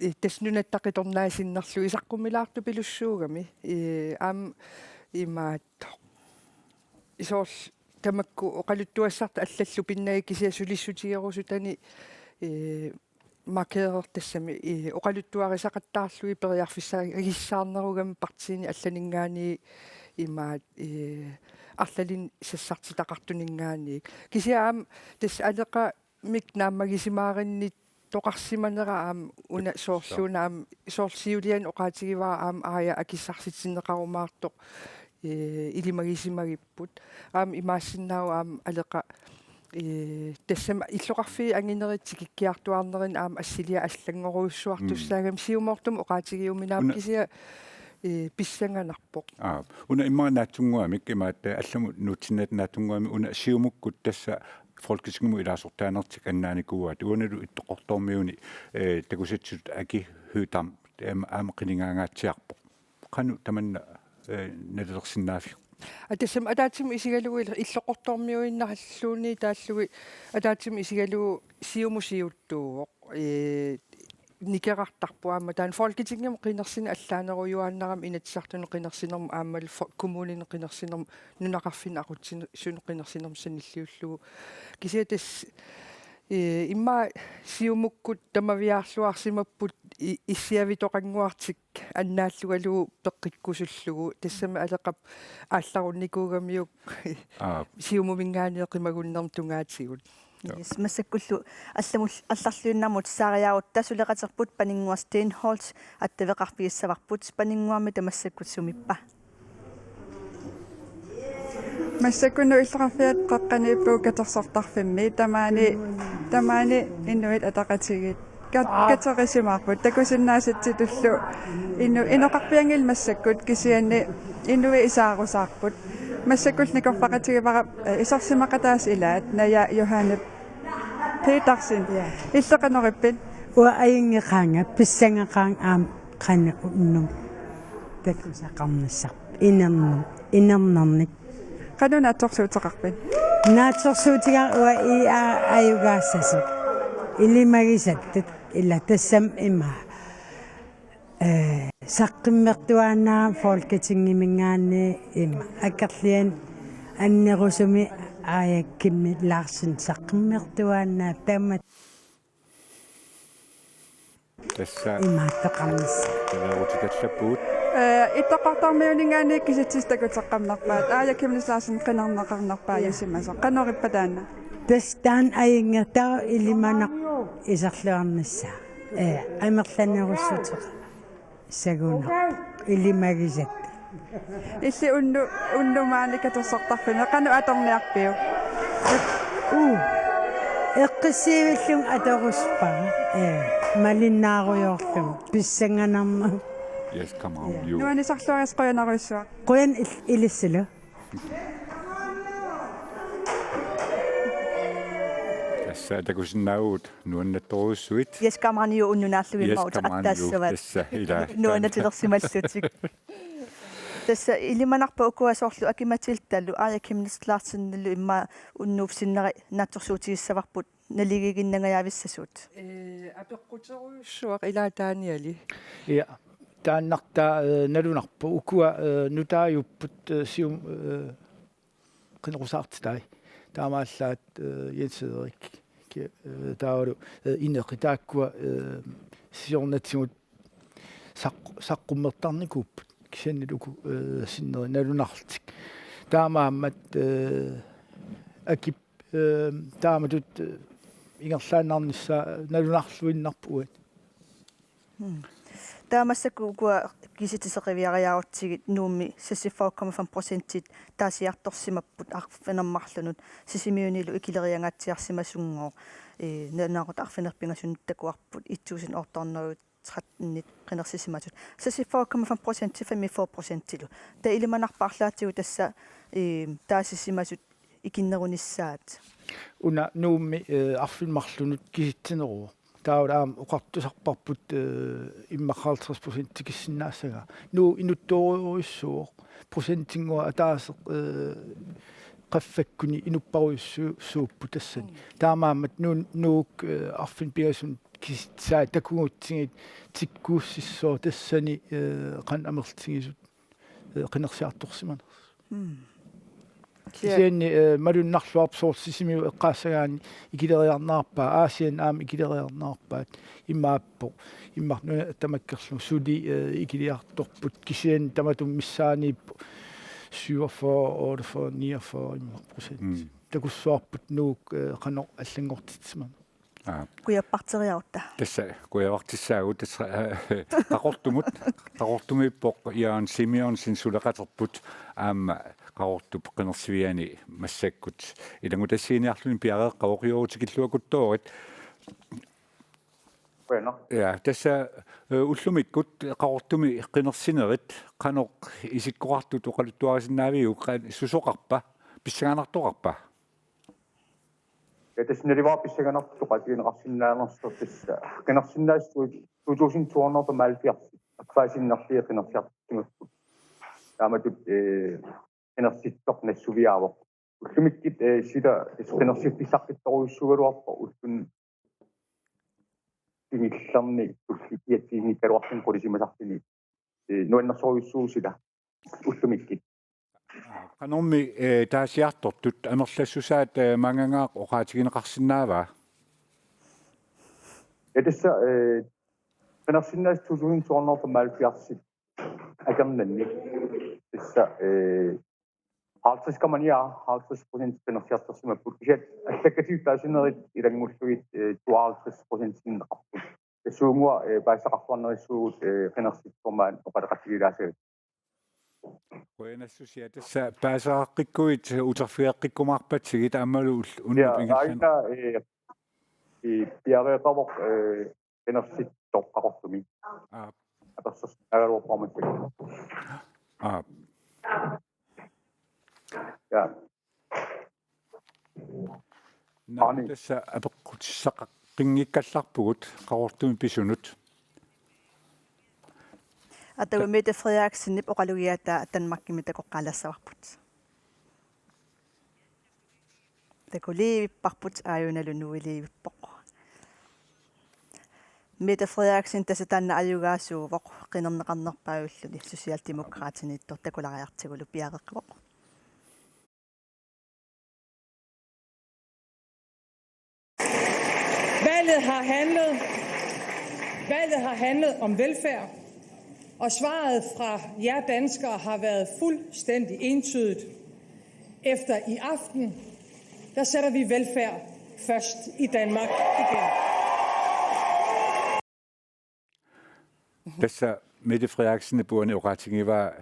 eh, tassa Nunatta Qitornaa sinnerlugu saqqummilaartupilussuugami. Eh, aamma imaattoq. Soorlu tamakku oqaluttuassartut allallu pinnagit, kisianni sulissutigerusutani, eh, markerer tassami, eh, oqaluttuarisaqattaarlugit periarfissagissaarnerugami partiini allaninngaanniit imaat, eh, arlalinnik sassartitaqartuninngaanniit. Kisianni aamma tassa Aleqamik naammagisimaarinnittoqarsimanera aamma una soorluuna aamma soorlu siuliani oqaatigivara aamma Aaja akissarsitinneqarumaartoq, eh, ilimagisimagipput. Aamma imaassinnaavoq aamma Aleqa, eh, tassami illoqarfiit anginerit tikikkiartuaarnerini aamma assiliaq allanngorujussuartussaagami, mm, siumoortumik oqaatigiuminaappoq. Una- kisianni, eh, pissanganarpoq. Aa, una immaqa naatsunnguamik, imaattoq allamut nuutsinnatik naatsunnguamik, una Siumukkut tassa Folketingimut ilaasortaanertik annaanikuuaat, uanalu Ittoqqortoormiuni, eh, takusassatut Aki Høegh-Dam, aamma, aamma qinigaangaatsiarpoq. Qanoq tamanna, eh, nalilersinnaaffiuk? Aa, tassami ataatsimut isigalugu il-, Illoqqortoormiuinnarluunniit taallugit ataatsimut isigalugu Siumut siuttuuvoq. Eh, nikerartarpoq aamma taanna Folketingimut qinersineq allaanerujuaannarami, Inatsisartunut qinersinermut aammalu fo-, kommuninut qinersinermut, nunaqarfinni aqutsisunut qinersinermut sanilliullugu. Kisianni tassa, eh, immaqa Siumukkut tamaviaarluarsimapput i-, issiavitoqannguartik annaallugalugu peqqikkusullugu, tassami Aleqap aallarunnikuugamiuk, aap, Siumuminngaanniit qimagunnermut tungaatigut. Joo. Yes, massakkullu allamul-, allarluinnarmut saariarutta suleqaterput Paninnguaq Steenholdt attaveqarfigissavarput. Paninnguarmi, tamassakkut sumippa? Massakkut Nuuk Illoqarfiat qeqqaniippugut katersortarfimmi, tamaani, tamaani Inuit Ataqatigiit kat-, katerisimaarput. Takusinnaasatsitullu inu-, inoqarpianngillat massakkut, kisianni inuit isaarusaarput. Massakkut nikorfaqatigivara, eh, isersimaqataasut ilaat, Naja Johanne Petersen. Ja. Illit qanorippit? Uanga ajunngilaq, pissangaqaanga aamma qanoq unnuk takusaqarnissaq. Inernu-, inernernik. Qanoq naatsorsuuteqarpit? Naatsorsuutigaara uanga I A ajugaassasoq. Ilimagisattut, ila tassami ima. Eh, saqqummertuaannarami Folketingiminngaanniit, ima akerlianik annerusumik Aaja Chemnitz Larsen saqqummertuaannarami, taama tassa imaattoqarnissaq. Talerutitallappugut. Eh, Ittoqqortoormiuninngaanniit kisitsisit takuteqqammerpaat, Aaja Chemnitz Larsen qinerneqarnerpaajusimasoq. Qanorippa taanna? Tassa taanna ajunngilaq, taava ilimanarpoq iserluarnissaa. Eh, amerlanerussuteqarpoq. Sagunarpoq. Ilimagisattut. Illit unnu-, unnuk maani katersortarfimmi qanoq atorniarpiuk? Uu. Eqqissiivillunga atorusuppara. Eh, malinnaarujoorlunga. Pissanganarmat. Yes, come on, you. Nuannisarluarisi, qujanarujussuaq. Qujanaq il-, ilissilu. Tassa takusinnaavugut nuannattorujussuit. Yes, kammeraaniu unnunaarlugit. Yes, immaqa kammeraaniu. Uteqattaassavat. Tassa, ila. Nuannatilersimallutik. Tassa ilimanarpoq ukua soorlu Aki-Matildalu, Aaja Chemnitz Larsenillu immaqa unnuup sinneri naatsorsuutigissavarput naligiiginnangajavissasut. Eh, apeqquterujussuaq ila taaniali. Ja, taannartaa, eh, nalunarpoq. Ukua, eh, nutaajupput, eh, Sium, eh, qinequsaartitai. Taamaallaat, eh, Jens Frederik, ki-, eh, taavalu, eh, Ineqi, taakkua, eh, siornatigut saq-, saqqummertarnikuupput. kisianni uku, eh, sinneri nalunarlutik. Taamaammat, eh, akip, eh, taamatut, eh, ingerlaannarnissaa nalunarluinnarpoq uani. Mm. Taava massakkut ukua kisitsisit qiviariarutsigit Nuummi seksogfyrre komma fem procentit taasiartorsimapput arfineq-marlunut, Sisimiunilu ikileriangaatsiarsimasunngooq, eh, nalunaaqutaq arfineq-pingasunut takuarput et tusind otte hundrede tretten qinersisimasut. Seksogfyrre komma fem procent femogfyrre procentilu. Taava ilimanarpoq arlaatigut tassa, eh, taasisimasut ikinnerunissaat. Una Nuummi, eh, arfineq-marlunut kisitsineruvoq. Taava aamma oqartusarparput, eh, immaqa halvtreds procent tikissinnaassagaa. Nuuk inuttoorujussuuvoq. Procentinngua ataaseq, eh, qaffakkuni inupparujussuupput tassani. Mm. Taamaammat Nuuk, Nuuk, eh, arfineq-pingasunut kisitsaat takugutsigit tikkuussissooq tassani, eh, qanoq amerlatigisut, eh, qinersiartorsimanersut. Mm. Kisianni, eh, malunnarluarpoq soorlu Sisimiut eqqaassagaanni ikileriarnerarpaat, Aasianni aamma ikileriarnerarpaat, imaappoq, immaqa nuna tamakkerlugu suli, eh, ikiliartorput, kisianni tamatuma missaaniippoq syvogfyrre, otteogfyrre, niogfyrre immaqa procent. Mm. Takussuarput Nuuk, eh, qanoq allanngortitsimanersut. Aa. Kujapparteriarutta. Tassa kujavartissaagut tassa, eh, Qaqortumut, Qaqortumiippoq Jørgen Simonsen suleqaterput aamma Qaqortup qinersiviani massakkut ilanngutassiiniarluni piareeqqavoq, Joorut tikilluakuttoorit. Qujanaq. Ja, tassa, eh, ullumikkut Qaqortumi qinersinerit qanoq isikkoqartut oqaluttuarisinnaaviuk, qa-, susoqarpa, pissanganartoqarpa? Ja, tassa naluara pissanganartoq oqaatigineqarsinnaanersoq, tassa qinersinnaasut to tusind to hundrede femoghalvfjerds aqqusaarnerlugit qinersiartorsimapput. Taamatut, eh, qinersittoq nassuiaavoq. Ullumikkut, eh, sila tassa qinersiffissaqqittorujussuugaluarpoq ulluni kingullerni tulliani kiatsiinngikkaluarluni qulisimasarluni, eh, nuannersorujussuuvoq sila ullumikkut. Qanormi, eh, taasiartortut amerlassusaat, eh, maanngangaaq oqaatigineqarsinnaavaa? Ja, tassa, eh, qinersinnaasut to tusind to hundrede femoghalvfjerds akornanni. Tassa, eh, halvtreds komma ni, halvtreds procent qinersiartorsimapput. Kisianni allakkatigut taasinerit ilanngullugit, eh, tooghalvtreds procent sinneqarput. Tassuunguaq, eh, paasisaqarluarnerussuugut, eh, qinersittoq maani oqaloqatigilaassavat. Qujanassusia, tassa paasisaqaqqikkuit uterfigeqqikkumaarpatsigit aammalu ull-, unnuk. Ja, ingerlan-, aina, eh, i piareeqqavoq, eh, qinersittoq Qaqortumi. Aa. Apersersorneqaraluarparmata. Aa. Ja. Naamik, aani, tassa apeqqutissaqaqqinngikkallarpugut Qaqortumi pisunut. Atagu Mette Frederiksenip oqalugiataa Danmarkimi takoqqaalassavarput. Takuliivipparput, aajunalu nuiliivippoq. Mette Frederiksen tassa taanna ajugaasuuvoq qinerneqarnerpaajulluni Socialdemokratiniittoq, takulaariartigulu piareeqqavoq. Valget har handlet, valget har handlet om velfærd, og svaret fra jer danskere har været fuldstændig entydigt. Efter i aften, der sætter vi velfærd først i Danmark igen. Tassa Mette Frederiksenip uani oqaatigivaa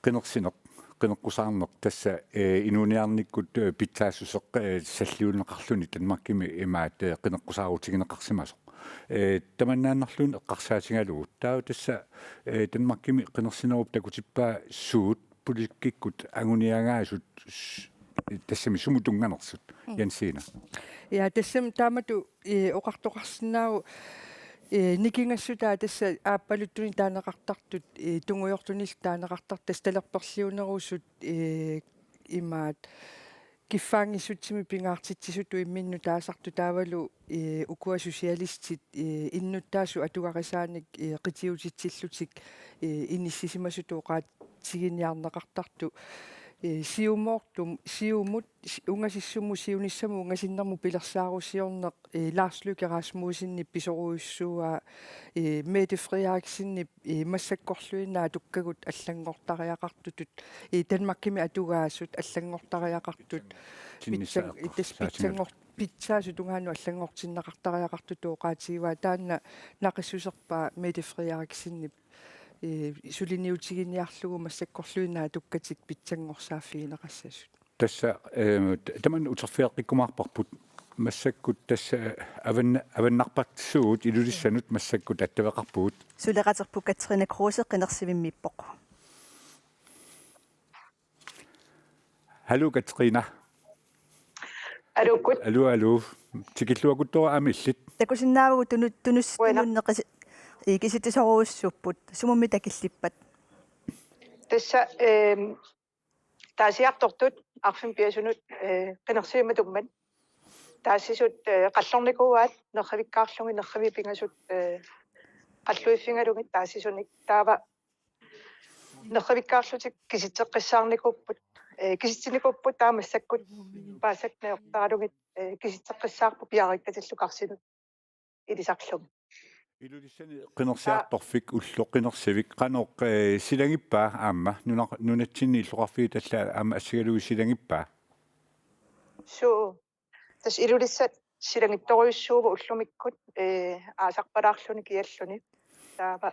qinersineq, qineqqusaarneq, tassa, eh, inuuniarnikkut, eh, pitsaassuseq, eh, salliunneqarluni Danmarkimi imaat, eh, qineqqusaarutigineqarsimasoq. Eh, tamannaannarluunniit eqqarsaatigalugu. Taava tassa, eh, Danmarkimi qinersinerup takutippaa suut politikkikkut anguniagaasut s-, tassami sumut tunnganersut, mm, Jensine? Ja, tassami taamatut, eh, oqartoqarsinnaavoq, eh, nikingassutaa tassa aappaluttunik taaneqartartut, eh, tungujortunik taaneqartartut, tassa talerperliunerusut, eh, imaat kiffaanngissutsiminnik pingaartitsisutut imminnut taasartut taavalu, eh, ukua socialistit, eh, innuttaasut atugarisaanik, eh, qitiutitsillutik, eh, inissisimasutut oqaatiginiarneqartartut, Ee, Siumoortum-, Siumut, si-, ungasissumut siunissamut ungasinnermut pilersaarusiorneq, ee, Lars Løkke Rasmussenip pisorujussuuaa, ee, Mette Frederiksenip, ee, massakkorluinnaat atukkagut allanngortariaqartutut, ee, Danmarkimi atugaasut allanngortariaqartut, pitsang-, itas pitsanngor-, pitsaasut tungaanut allanngortinneqartariaqartutut oqaatigivaa, taanna naqissuserpaa Mette Frederiksenip, ee, suliniutiginiarlugu massakkorluinnaat atukkatik pitsanngorsaaffigineqassasut. Tassa, eh, t-, tamanna uterfigeqqikkumaarparput, massakkut tassa, eh, avanna-, avannarpassuit Ilulissanut massakkut attaveqarpugut. Suleqaterput Katrine Kruse qinersivimmiippoq. Hallo, Katrine. Aluukkut. Aluu, aluu. Tikilluakkuttoq aamma illit. Takusinnaavagut tunu-, tunus-, Uanga. Tununneq kisi-, ii, kisitsisorujussuupput. Sumummi takillippat? Tassa, ehm, taasiartortut arfineq-pingasunut, eh, qinersivimmi matummat. Taasisut, eh, qallornikuuaat nerrivikkaarlugit, nerrivik pingasut, eh, qalluiffigalugit taasisunik. Taava nerrivikkaarlutik kisitseqqissaarnikuupput, eh, kisitsinikuupput taava massakkut paasakka najortaralugit, eh, kisitseqqissaarput piareerikkatillu karsinut ilisarlugit. Ilulissani qinersiartorfik ulloq qinersivik qanoq, eh, silagippaa aamma nuna-, nunatsinni illoqarfiit allaat aamma assigalugit silagippaa? Suu. Tassa Ilulissat silagittorujussuuvoq ullumikkut, eh, aasarpalaarluni kialluni. Taava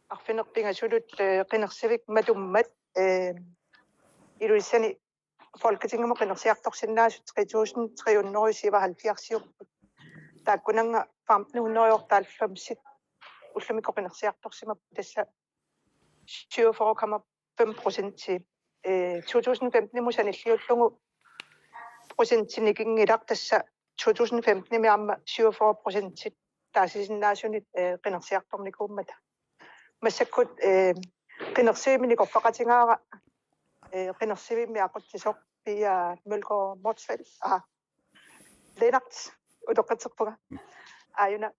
arfineq-pingasunut, eh, qinersivik matummat, eh, Ilulissani Folketingimut qinersiartorsinnaasut tre tusind tre hundrede syvoghalvfjerdsiupput. Taakkunannga femten hundrede otteoghalvfemsit ullumikkut qinersiartorsimapput, tassa syvogfyrre komma fem procenti. Eh, to tusind femtenimut sanilliullugu procentinikinngilaq, tassa to tusind femtenimi aamma syvogfyrre procentit taasisinnaasunit, eh, qinersiartornikuummata. Massakkut, eh, qinersivimmi nikorfaqatigaara, eh, qinersivimmi aqutsisoq Pia Mølgaard Motzfeldt, aa, Lennert, utoqqatserpunga. Aajuna,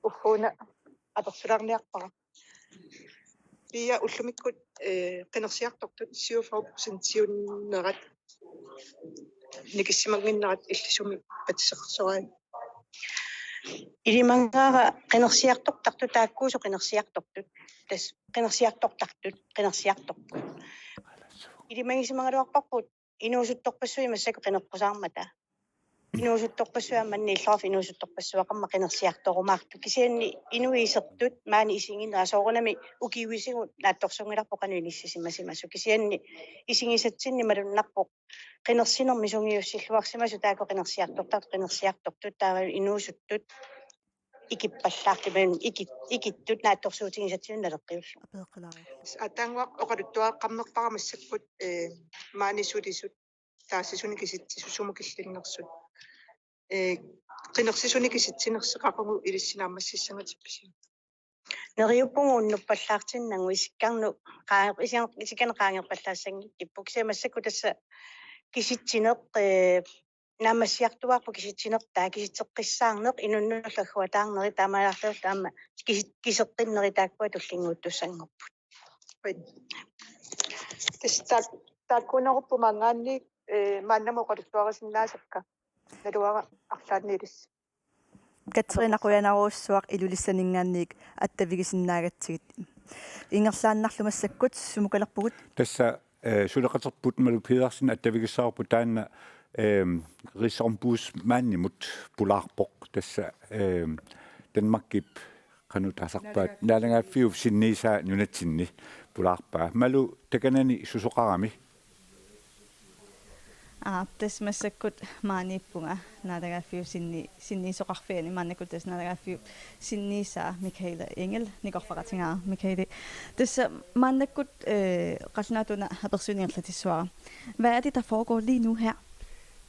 ugguuna apersulaarniarpara. Pia, ullumikkut, eh, qinersiartortut syvogfyrre procentiunnerat nikissimanginnerat illit sumi patsiseqarsoraanni? Ilimagaara qinersiartortartut, taakkuusut qinersiartortut. Tassa qinersiartortartut, qinersiartorput. Ilimagisimagaluarparput inuusuttorpassuit massakkut qineqqusaarmata. Inuusuttorpassuit aamma illoqarfik inuusuttorpassuaqarmat qinersiartorumaartut. Kisianni inuit isertut maani isiginerat soorunami ukiuisigut naatsorsuunngilarput qanoq inissisimasimasut. Kisianni isigisatsinni malunnarpoq qinersinermi sungiussilluarsimasut taakku qinersiartortartut, qinersiartortut, taava inuusuttut ikippallaartut, iki-, ikittut naatsorsuutigisatsinnut naleqqiullugu. Apeeqqilaaru. Ataannguaq oqaluttuaqqammerpara massakkut, eh, maani sulisut taasisunik kisitsisut sumut killinnersut. Eh, qinersisunik kisitsinersi qaqugu ilissi naammassissangatippisiuk? Neriuppunga unnuppallaartinnagit isikkarnut qaa-, isian-, isikkanik qaangerpallaassanngitsupput. Kisianni massakkut tassa kisitsineq, eh, naammassiartuaarput kisitsinertaa, kisitseqqissaarneq, inunnullu agguataarnerit taamaalilluta aamma kisi-, kiseqqinnerit taakkua tullinnguuttussanngorput. Tassa taak-, taakkuunerupput maanngaanniit, eh, maannamut oqaluttuarisinnaasakka. Naluara arlaanni ilissi. Katrine, qujanarujussuaq Ilulissaninngaanniit attavigisinnaagatsigit. Ingerlaannarlu massakkut sumukalerpugut? Tassa, eh, suleqaterput Malu Pedersen attavigissavarput, taanna, ehm, Rigsombudsmandimut pulaarpoq. Tassa, ehm, Danmarkip qanoq taasarpaat, naalagaaffiup sinniisaa nunatsinni pulaarpaa. Malu, takanani susoqarami? Aap, tassa massakkut maaniippunga naalagaaffiup sinni-, sinniisoqarfiani, maannakkut tassa naalagaaffiup sinniisaa Michaela Engel nikorfaqatigaara. Michaela, tassa maannakkut, eh, qallunaatut una apersuineq ingerlatissavara. Hvad er det, der foregår lige nu her?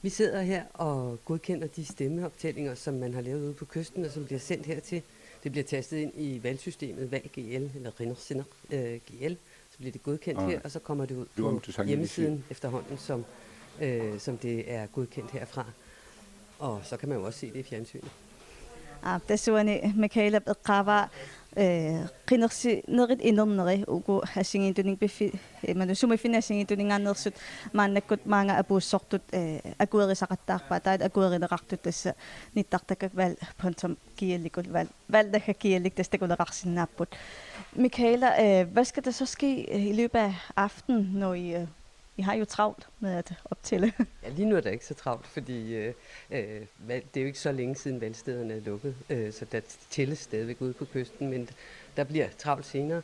Vi sidder her og godkender de stemmeoptællinger, som man har lavet ude på kysten, og som bliver sendt hertil. Det bliver tastet ind i valgsystemet, valg G L, eller Qinersineq, øh, G L. Så bliver det godkendt her, og så kommer det ud på hjemmesiden efterhånden, som, øh, som det er godkendt herfra. Og så kan man jo også se det i fjernsynet. Aap, tassuuna Michaelap eqqaavaa eh, qinersinerit inerneri uku assigiinngitsunik piffi-, eh, imaluunniit sumiiffinni assigiinngitsuninngaanneersut maannakkut maanga apuussortut, eh, akuerisaqattaarpaat, taava akuerineqartut tassa nittartakkakka valg punktum gl-ikkut, valg, valg punktum gl-ik tassa takuneqarsinnaapput. Michaela, eh, hvad skal der så ske, eh, i løbet af aftenen, når I, øh, I har jo travlt med at optælle? Ja, lige nu er der ikke så travlt, fordi øh, øh, valg, det er jo ikke så længe siden valgstederne er lukket, øh, så der tælles stadigvæk ude på kysten, men der bliver travlt senere.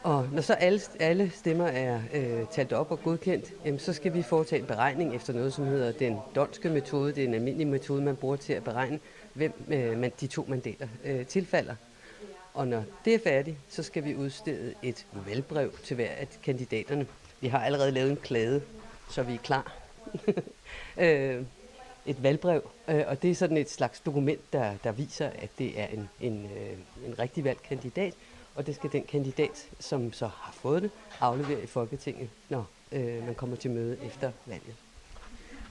Og når så alle, alle stemmer er øh, talt op og godkendt, jamen, så skal vi foretage en beregning efter noget, som hedder den d'Hondtske metode. Det er en almindelig metode, man bruger til at beregne, hvem øh, man, de to mandater øh, tilfalder. Og når det er færdigt, så skal vi udstede et valgbrev til hver af kandidaterne. Vi har allerede lavet en plade, så vi er klar. øh, et valgbrev, øh, og det er sådan et slags dokument, der, der viser, at det er en, en, øh, en rigtig valgt kandidat, og det skal den kandidat, som så har fået det, aflevere i Folketinget, når øh, man kommer til møde efter valget.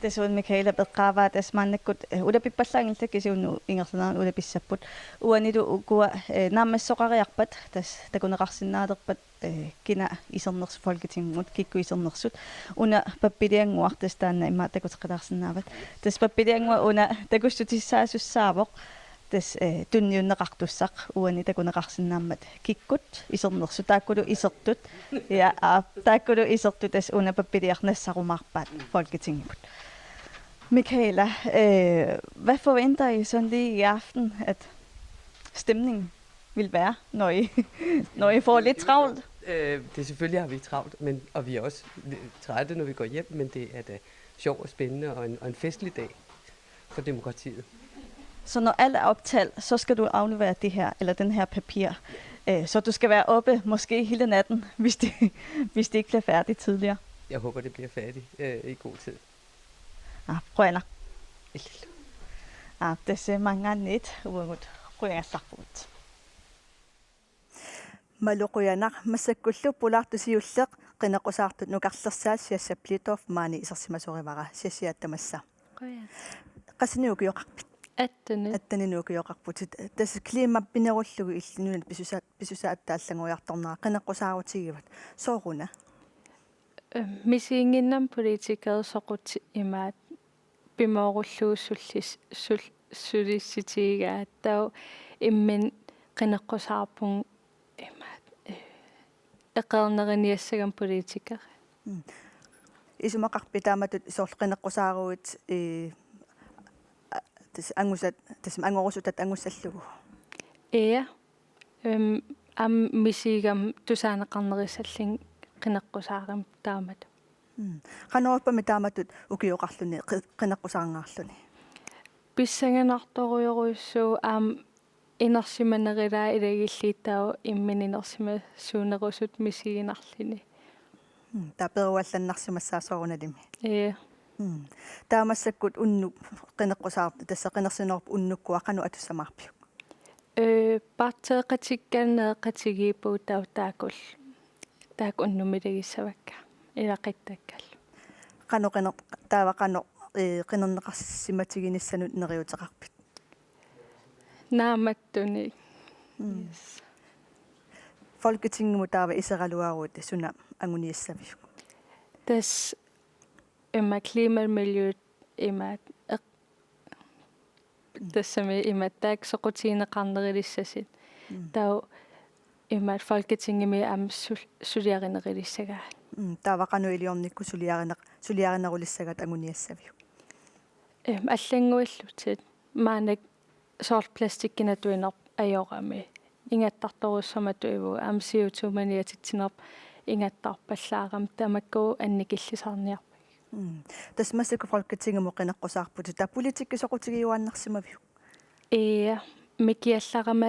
Tassa una Michaela peqqaavaa, tassa maannakkut, eh, ulapippallaanngillat, kisianni unnuk ingerlanerani ulapissapput. Uanilu ukua, eh, naammassoqariarpat, tassa takuneqarsinnaalerpat, eh, kina isernersoq Folketingimut, kikkut isernersut. Una pappiliannguaq, tassa taanna immaqa takuteqqilaarsinnaavat. Tassa pappiliannguaq una takussutissaasussaavoq. Tassa, eh, tunniunneqartussaq uani takuneqarsinnaammat kikkut isernersut, taakkulu isertut. Ja, aap, taakkulu isertut tassa una pappiliaq nassarumaarpaat Folketingimut. Michaela, øh, hvad forventer I sådan lige i aften, at stemningen vil være, når I, når I får lidt travlt? Øh, det er selvfølgelig har vi travlt, men, og vi er også lidt trætte, når vi går hjem, men det er da sjov og spændende og en, og en festlig dag for demokratiet. Så når alt er optalt, så skal du aflevere det her, eller den her papir. Øh, så du skal være oppe måske hele natten, hvis det, hvis det ikke bliver færdigt tidligere. Jeg håber, det bliver færdigt øh, i god tid. Ah, qujanaq. Illillu. Ah, tassa maanngaanniit uagut qujagallarpugut. Malu qujanaq, massakkullu pulaartut siulleq qineqqusaartut nukarlersaat Sascha Blidorf maani isersimasorivara. Sascha, tamassa. Qujan. Qassinik ukioqarpit? Atteni. Atteninik ukioqarputit. Tassa klima pinerullugu illinuna pisusa-, pisusaata allanngoriartornera qineqqusaarutigivat. Sooruna? Øhm, misiginnginnama politikerit soqutit imaat pimoorullugu sullis-, sul-, sulissutigigaat, taava imminut qineqqusaarpunga imaat, øh, eqeerneriniassagama politikerit. Mm. Isumaqarpit taamatut soorlu qineqqusaaruit, øh, a-, tassa angusat, tassa angorusutat angussallugu? Ja. Øhm, aamma misigigama tusaaneqarnerussallugu qineqqusaarama taamatut. Mm. Qanoq ippami taamatut ukioqarluni qi-, qineqqusaarngaarluni? Pissanganartorujorujussuuvoq, aamma inersimanerulaat ilagillugu taava imminut inersimasuunerusutut misiginarluni. Mm, taava peruallannarsimassaaq soorunalimi. Ja. Mm. Taava massakkut unnuk qineqqusaar-, tassa qinersinerup unnukkua qanoq atussamaarpiuk? Øh, partiiqatikkaanni nereqatigiippugut taava taakkul-, taakku unnummut ilagissavakka ilaquttakkallu. Qanoq qiner-, taava qanoq, øh, qinerneqarsimatiginissanut neriuuteqarpit? Naammattunik. Mm. Yes. Folketingimut taava iseraluaruit suna anguniassaviuk? Tassa ima klima miljø ima eq-, tassami ima taakku soqutigineqarnerulissasut. Mm. Taava ima Folketingimi aamma sul-, suliarinerulissagaat. Mm, taava qanoq iliornikkut suliarineq-, suliarinerulissagaat anguniassaviuk? Øhm, allannguillutit. Maannakkut soorlu plastikkinatuinerput ajorami. Ingattartorujussuarmik atuivugut, aamma CO2-mik aniatitsinerput ingattarpallaarami, tamakku annikillisaarniarpakka. Mm. Tassa massakkut Folketingimut qineqqusaarputit, taava politikki soqutigiuaannarsimaviuk? Ja, mikiallarama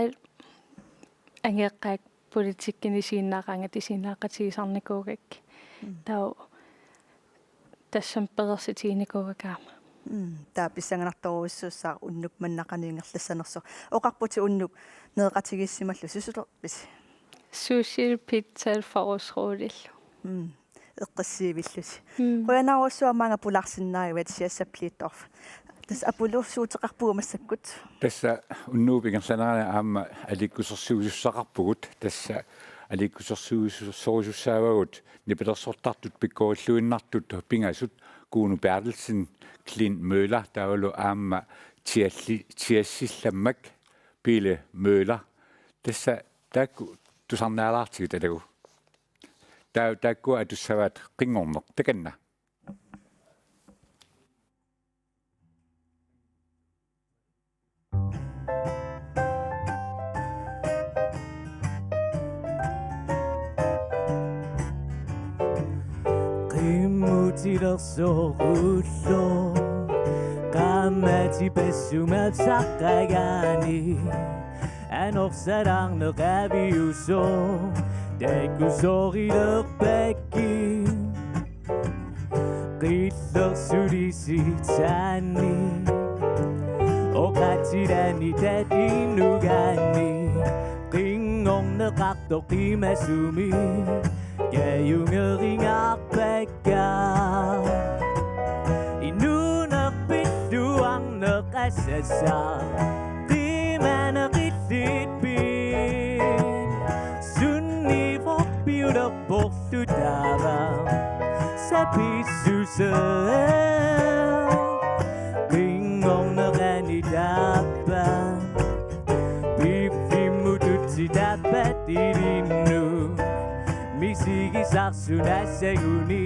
angeqqaakka politikkinik isiginnaaraangatta isiginnaaqatigisarnikuugakkit. Mm. Taava tassami perersitiginikuugakka aamma. Mm, taava pissanganartorujussuussaaq unnuk manna qanoq ingerlassanersoq. Oqarputit unnuk nereqatigiissimallusi, susoqarpisi? Sushi, pizza, frokostrullilu. Mm, eqqissiivillusi. Mm. Qujanarujussuaq maanga pulaarsinnaagivat, Sascha Blidorf. Tassa Apulu suuteqarpugut massakkut. Tassa unnuup ingerlanerani aamma aliikkusersuisussaqarpugut. Tassa aliikkusersuisussorusussaavagut nipilersortartut pikkorilluinnartut pingasut Kuno Berthelsen, Clint Møller, taavalu aamma Tialli-, Tiassillammak Pele Møller. Tassa taakku tusarnaalaartigit atagu. Taa-, taakku atussavaat qinngorneq takanna. Qimmutilersorullu qaammatip assumap saqqagaani anorsalaarneq aviusoq takusorilerpakkit. Qillersulisitsaanni oqaatilaanni tatinugaanni qinngorneqartoq qimasumik kajungerinngaarpakka. Inuuneq pilluarneq asassaaq qimaneq illitpit. Sunniivorpiulerporlu taava sapissuseq qinngornerani taappa. Piffimmutut sitappat ilinnut misigisarsun assaguni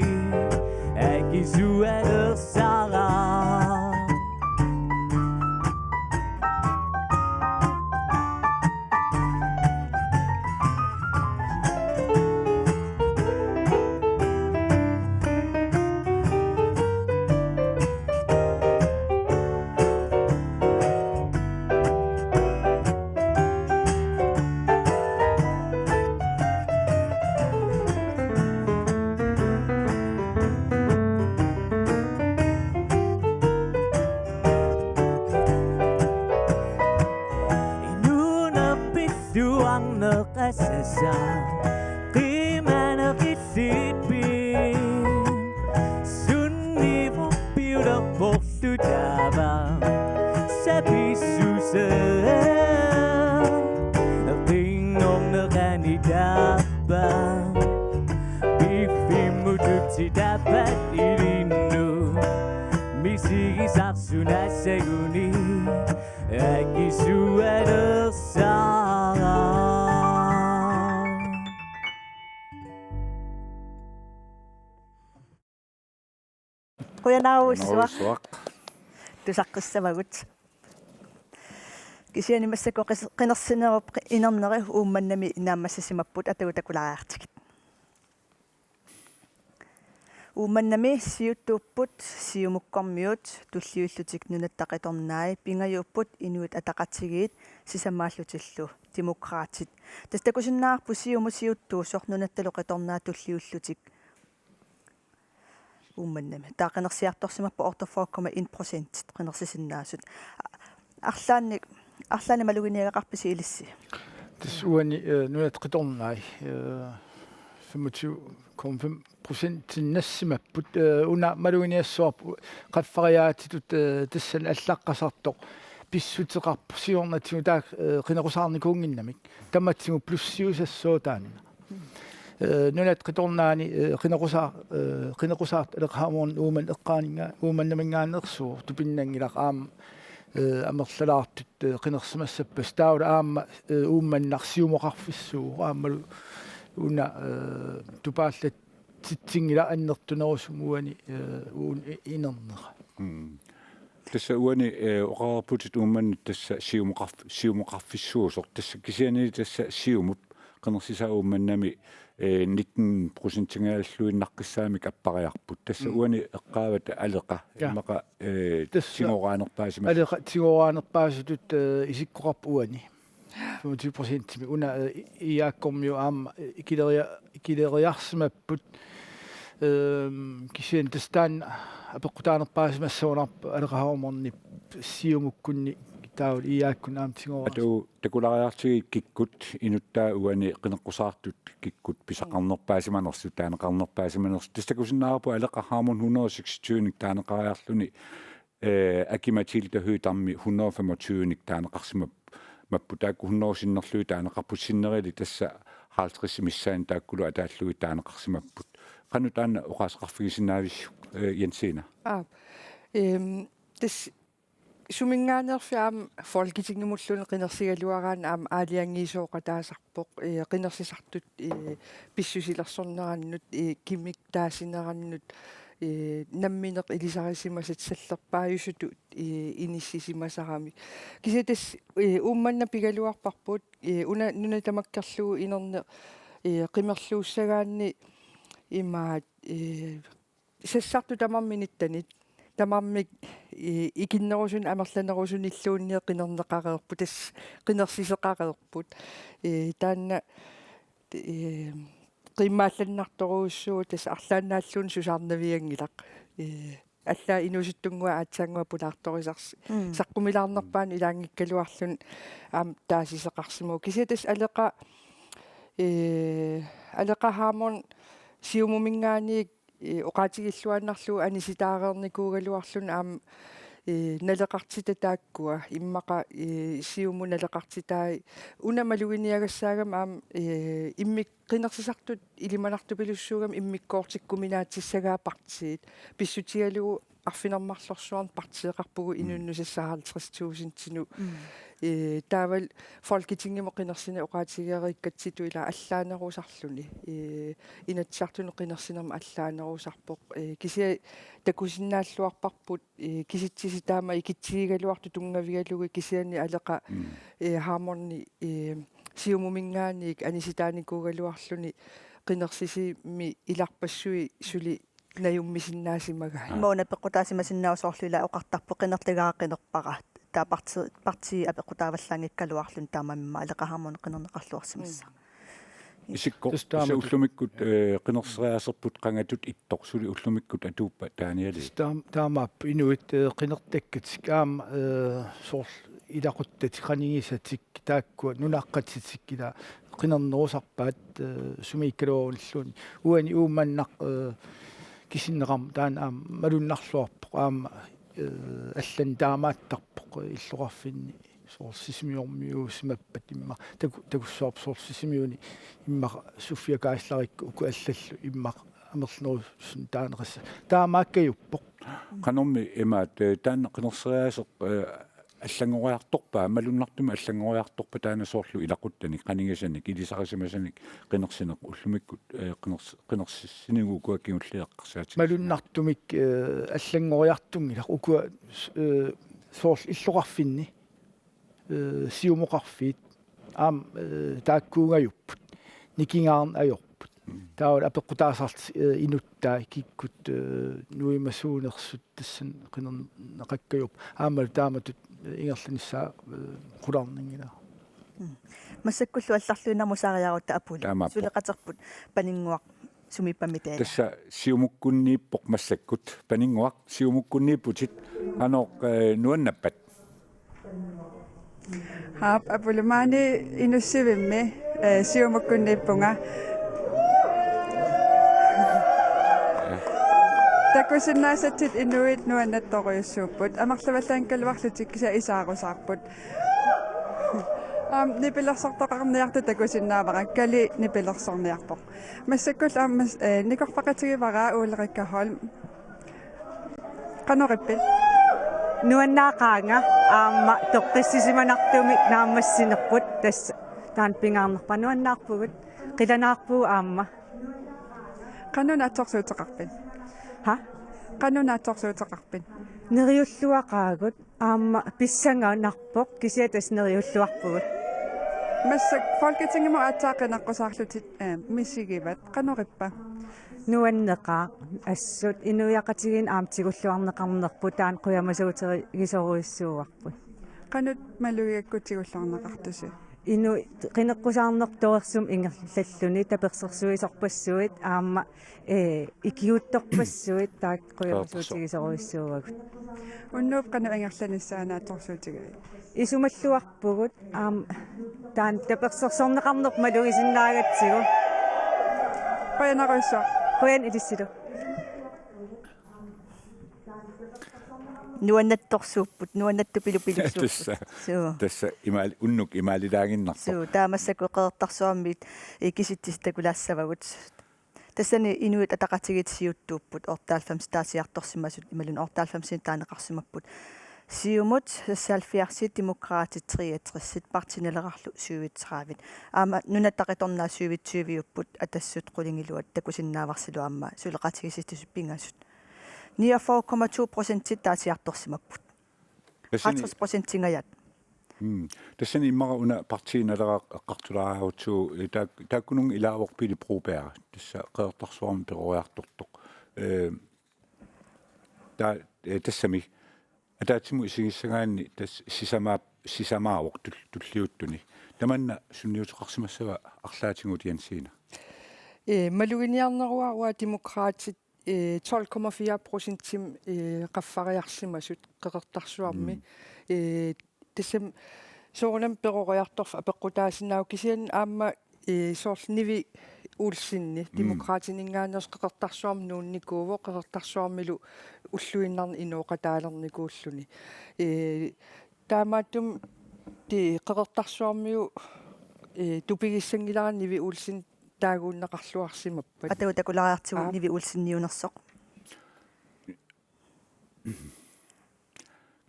akisualersara. Inuuneq pilluarneq asassaaq qimaneq illitpit. Sunniivorpiulerporlu taava sapissuseq qinngornerani taappa. Piffimmutut sitappat ilinnut misigisarsun assaguni akisualersara. Qujanarujussuaq. Qujanarujussuaq. Tusaqqissavagut. Kisianni massakkut qis-, qinersinerup qi-, inerneri Uummannami naammassisimapput, atagu takulaariartigit. Uummannami siuttuupput Siumukkormiut, tulliullutik Nunatta Qitornai, pingajuupput Inuit Ataqatigiit sisamaallutillu Demokraatit. Tassa takusinnaavarput Siumut siuttuusoq, Nunattalu Qitornai tulliullutik Uummannami. Taava qinersiartorsimappat otteogfyrre komma en procent qinersisinnaasut. Arlaannik, arlaannik maluginiagaqarpisi ilissi? Tassa uani, eh, Nunatta Qitornai, eh, femogtyve komma fem procent sinnassimapput, eh, una maluginiassavarput qaffariaatitut, eh, tassani allaqqasartoq pissuteqarpoq siornatigut taakku, eh, qinequsaarnikuunnginnamik. Tamatsigu plussiusassooq taanna. Eh, Nunatta Qitornaani, eh, qinequsaa-, eh, qinequsaartut Aleqaq Hammond Uummannap eqqaaninnga-, Uummannaminngaanneersuuvoq, tupinnanngilaq aamma, eh, amerlalaartut, eh, qinersimassappat. Taavalu aamma, eh, Uummannaq siumoqarfissuuvoq aammalu una, eh, tupaallatsitsinngilaq annertunerusumik uani, eh, uani i-, inernera. Mm. Tassa uani, eh, oqarputit Uummannaq tassa siumoqarf-, siumoqarfissuusoq. Tassa kisianni tassa Siumup qinersisaa Uummannami, eh, nitten procentinngikkaluinnaqqissaamik appariarput. Tassa Mm. uani eqqaavat Aleqa, Ja. immaqa, eh, Tassa tigoraanerpaasimasut. Aleqa tigoraanerpaasutut, eh, isikkoqarpoq uani. Femogtyve procentimik una, eh, I A K-kormiut aamma, eh, ikileria-, ikileriarsimapput. Ehm, kisianni tassa taanna apeqqutaanerpaasimassagunarpoq Aleqaq Hammondip Siumukkunni taavalu I A K-kkunni aamma tigoraasoq. Atu takulaariartigit kikkut inuttaa uani qinequsaartut kikkut pisaqarnerpaasimanersut, taaneqarnerpaasimanersut. Tassa takusinnaavarput Aleqaq Hammond hundrede seksogtyve-nik taaneqariarluni eh, Aki-Matilda Høegh-Dam hundrede og femogtyve-nik taaneqarsimap-, mapput, taakku hundrede sinnerlugit taaneqarput, sinnerilik tassa halvtreds missaani taakkulu ataallugit taaneqarsimapput. Qanoq taanna oqaaseqarfigisinnaavisiuk, eh, Jensine? Aap. Ehm, tassa suminngaanneersoq aamma Folketingimulluunniit qinersigaluaraanni aamma aalajangiisooqataasarpoq, eh, qinersisartut, eh, pissusilersornerannut, eh, kimik taasinerannut, eh, nammineq ilisarisimasat sallerpaajusutut, eh, inissisimasaramik. Kisianni tassa, eh, Uummannaq pigaluarparput, eh, una nuna tamakkerlugu inerneq, eh, qimerluussagaanni imaat, eh, sassartut tamarmik nittenit, tamarmik, eh, ikinnerusunik amerlanerusunilluunniit qinerneqareerput, tassa qinersiseqareerput. Eh, taanna, eh, qiimmaallannartorujussuuvoq, tassa arlaannaalluunniit susaarnavianngilaq. Eh, allaat inuusuttunnguaq aatsaannguaq pulaartorisarsi. Mm. Saqqumilaarnerpaanut ilaanngikkaluarluni aamma taasiseqarsimavoq. Kisianni tassa Aleqa, eh, Aleqa Hammond Siumuminngaanniit, eh, oqaatigilluinnarlugu anisitaareernikuugaluarluni aamma, eh, naleqartitat taakkua immaqa, eh, Siumup naleqartitai una maluginiagassaagami aamma, eh, immik qinersisartut ilimanartupilussuugami immikkoortikkuminaatissagaat partiit pissutigalugu arfineq-marlorsuarnik partiiqarpugut, mm, inunnut seksoghalvtreds tusindinut. Mm. Eh, taavalu Folketingimut qinersineq oqaatigereerikkatsitut ila allaanerusarluni. Eh, Inatsisartunut qinersinermi allaanerusarpoq. Eh, kisianni takusinnaalluarparput, eh, kisitsisit taama ikitsigigaluartut tunngavigalugit, kisianni Aleqa, mm, eh, Hammondi, eh, Siumuminngaanniit anisitaanikuugaluarluni qinersisimi ilarpassui suli najummisinnaasimagaat. Aap. Immaqa una peqqutaasimasinnaasoq soorlu ila oqartarpoq qinertagara qinerpara. Taava parti-, partiit apeqqutaavallaanngikkaluarluni taamaammat Aleqa Hammond qinerneqarluarsimassaaq. Mm. Isikkoq, tassa taamatut, tassa ullumikkut, eh, qinerseriaaserput qangatut ittoq, suli ullumikkut atuuppa taaniali. Tassa taam-, taamaappoq inuit, eh, qinertakkatik aamma, eh, soorlu ilaquttatik, qanigisatik, taakkua nunaqatitik ila qinernerusarpaat, eh, sumiikkaluarunilluunniit. Uani Uummannaq, eh, kisinneqarmat taanna aamma malunnarluarpoq aamma, eh, allanik taamaattarpoq illoqarfinni soorlu Sisimiormiuusimappat immaqa taku-, takussavarput soorlu Sisimiuni immaqa Sofia Keyserikku uku allallu immaqa amerlanerusunik taaneqassaaq. Taamaakkajuppoq. Qanormi imaat, eh, taanna qinerseriaaseq, eh, allanngoriartorpa, malunnartumik allanngoriartorpa taanna soorlu ilaquttanik, qanigisanik, ilisarisimasanik qinersineq ullumikkut, eh, qiners-, qinersissinikuugakkit kingulliit eqqarsaatigisinnaavit? Malunnartumik, eh, allanngoriartunngilaq ukua, eh, soorlu illoqarfinni, eh, siumoqarfiit aamma, eh, taakkuugajupput, nikingaarneq ajorput. Mm. Taavalu apeqqutaasartut, eh, inuttai kikkut, eh, nuimasuunersut tassani qinerneqakkajuppoq. Aammalu taamatut, eh, ingerlanissaa, eh, qularnanngilaa. Mm. Massakkullu allarluinnarmut saariarutta Apuli. Taamaappoq. Suleqaterput Paninnguaq sumiippammi taanna. Tassa Siumukkunniippoq massakkut. Paninnguaq, Siumukkunniipputit. Qanoq, eh, nuannappat? Aap, Apuli, maani Inussivimmi, eh, Siumukkunniippunga. Takusinnaasatit inuit nuannattorujussuupput. Amerlavallaanngikkaluarlutik kisianni isaarusaarput. Aamma nipilersortoqarniartut takusinnaavara, Kali nipilersorniarpoq. Massakkullu aamma, eh, nikorfaqatigivara Ulrikka Holm. Qanoq ippit? Nuannaaqaanga aamma toqqissisimanartumik naammassinerput, tassa taanna pingaarnerpaaq, nuannaarpugut, qilanaarpugut aamma. Qanoq naatsorsuuteqarpit? Ha? Qanoq naatsorsuuteqarpit? Neriulluaqaagut. Aamma pissanganarpoq, kisianni tassa neriulluarpugut. Massakkut Folketingimut aatsaat qineqqusaarlutit, eh, misigivat. Qanoq ippa? Nuanneqaaq, assut inuiaqatigiinni aamma tigulluarneqarnerput, taanna qujamasuutigisorujussuuarput. Qanoq malugigakku tigulluarneqartusi? Inuit qineqqusaarnertorersumik ingerlalluni tapersersuisorpassuit aamma, eh, ikiuuttorpassuit taakku qujamasuutigisorujussuuagut. Unnuup qanoq ingerlanissaa naatsorsuutigivit? Isumalluarpugut, aamma taanna tapersersorneqarnerput malugisinnaagatsigu. Qujanarujussuaq. Qujanaq ilissilu. Nuannattorsuupput, nuannattupilupilussuupput. Tassa, Suu. Tassa imaal-, unnuk imaalilaaginnarpoq. Suu, taava massakkut Qeqertarsuarmiit, eh, kisitsisit takulaassavagut. Tassani Inuit Ataqatigiit siuttuupput, otteoghalvfems taasiartorsimasut imaluunniit otteoghalvfemsinik taaneqarsimapput. Siumut seksoghalvfjerds, Demokraatit treogtres, Partii Nalerarlu syvogtredive. Aamma Nunatta Qitornaa syvogtyveupput, Atassut qulingiluat takusinnaavarsilu aamma suleqatigiissitsisut pingasut. Niogfyrre komma to procent taasiartorsimapput. Tassani halvtreds procentingajaat. Mm. Tassani immaqa una Partii Naleraq eqqartulaarutsu, eh, taak-, taakkununnga ilaavoq Pele Broberg. Tassa Qeqertarsuarmi peroriartortoq. Eh, ta-, eh, tassami ataatsimut isigissagaanni tassa sisamaa-, sisamaavoq tul-, tulliuttuni. Tamanna sunniuteqarsimassava arlaatigut, Jensine? Eh, maluginiarneruara Demokraatit eh, tolv komma fire procentimik, eh, qaffariarsimasut Qeqertarsuarmi. Mm. Eh, tassami soorunami peroriartorfik apeqqutaasinnaavoq, kisianni aamma, eh, soorlu Nivi Olsenip, mm, Demokraatininngaanneersoq Qeqertarsuarmi nuunnikuuvoq, Qeqertarsuarmilu ulluinnarni inooqataalernikuulluni. Eh, taamaattumik ti-, Qeqertarsuarmiut, eh, tupigissanngilara Nivi Olsen taaguunneqarluarsimappat. Atagu takulaariartigu Aap. Nivi Olseniunersoq.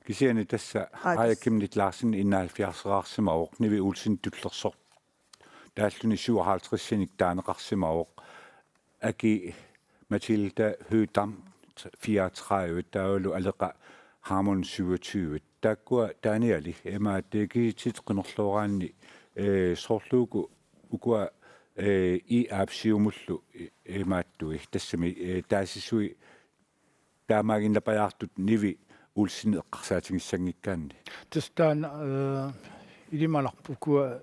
Kisianni tassa Aa, Aaja tassa. Chemnitz Larsen enoghalvfjerdseraarsimavoq, Nivi Olsen tullersoq. Taalluni syvoghalvtredsinik taaneqarsimavoq. Aki-Matilda Høegh-Dam fireogtredive, taavalu Aleqa Hammond syvogtyve. Taakkua Danieli, imaattoq kisitsisit qimerlooraanni, eh, soorlu uku ukua, eh, i aap Siumullu, eh, imaattui, tassami, eh, taasisui taamaaginnarpajaartut Nivi Olsen eqqarsaatigissanngikkaanni. Tassa taanna, eh, ilimanarpoq ukua,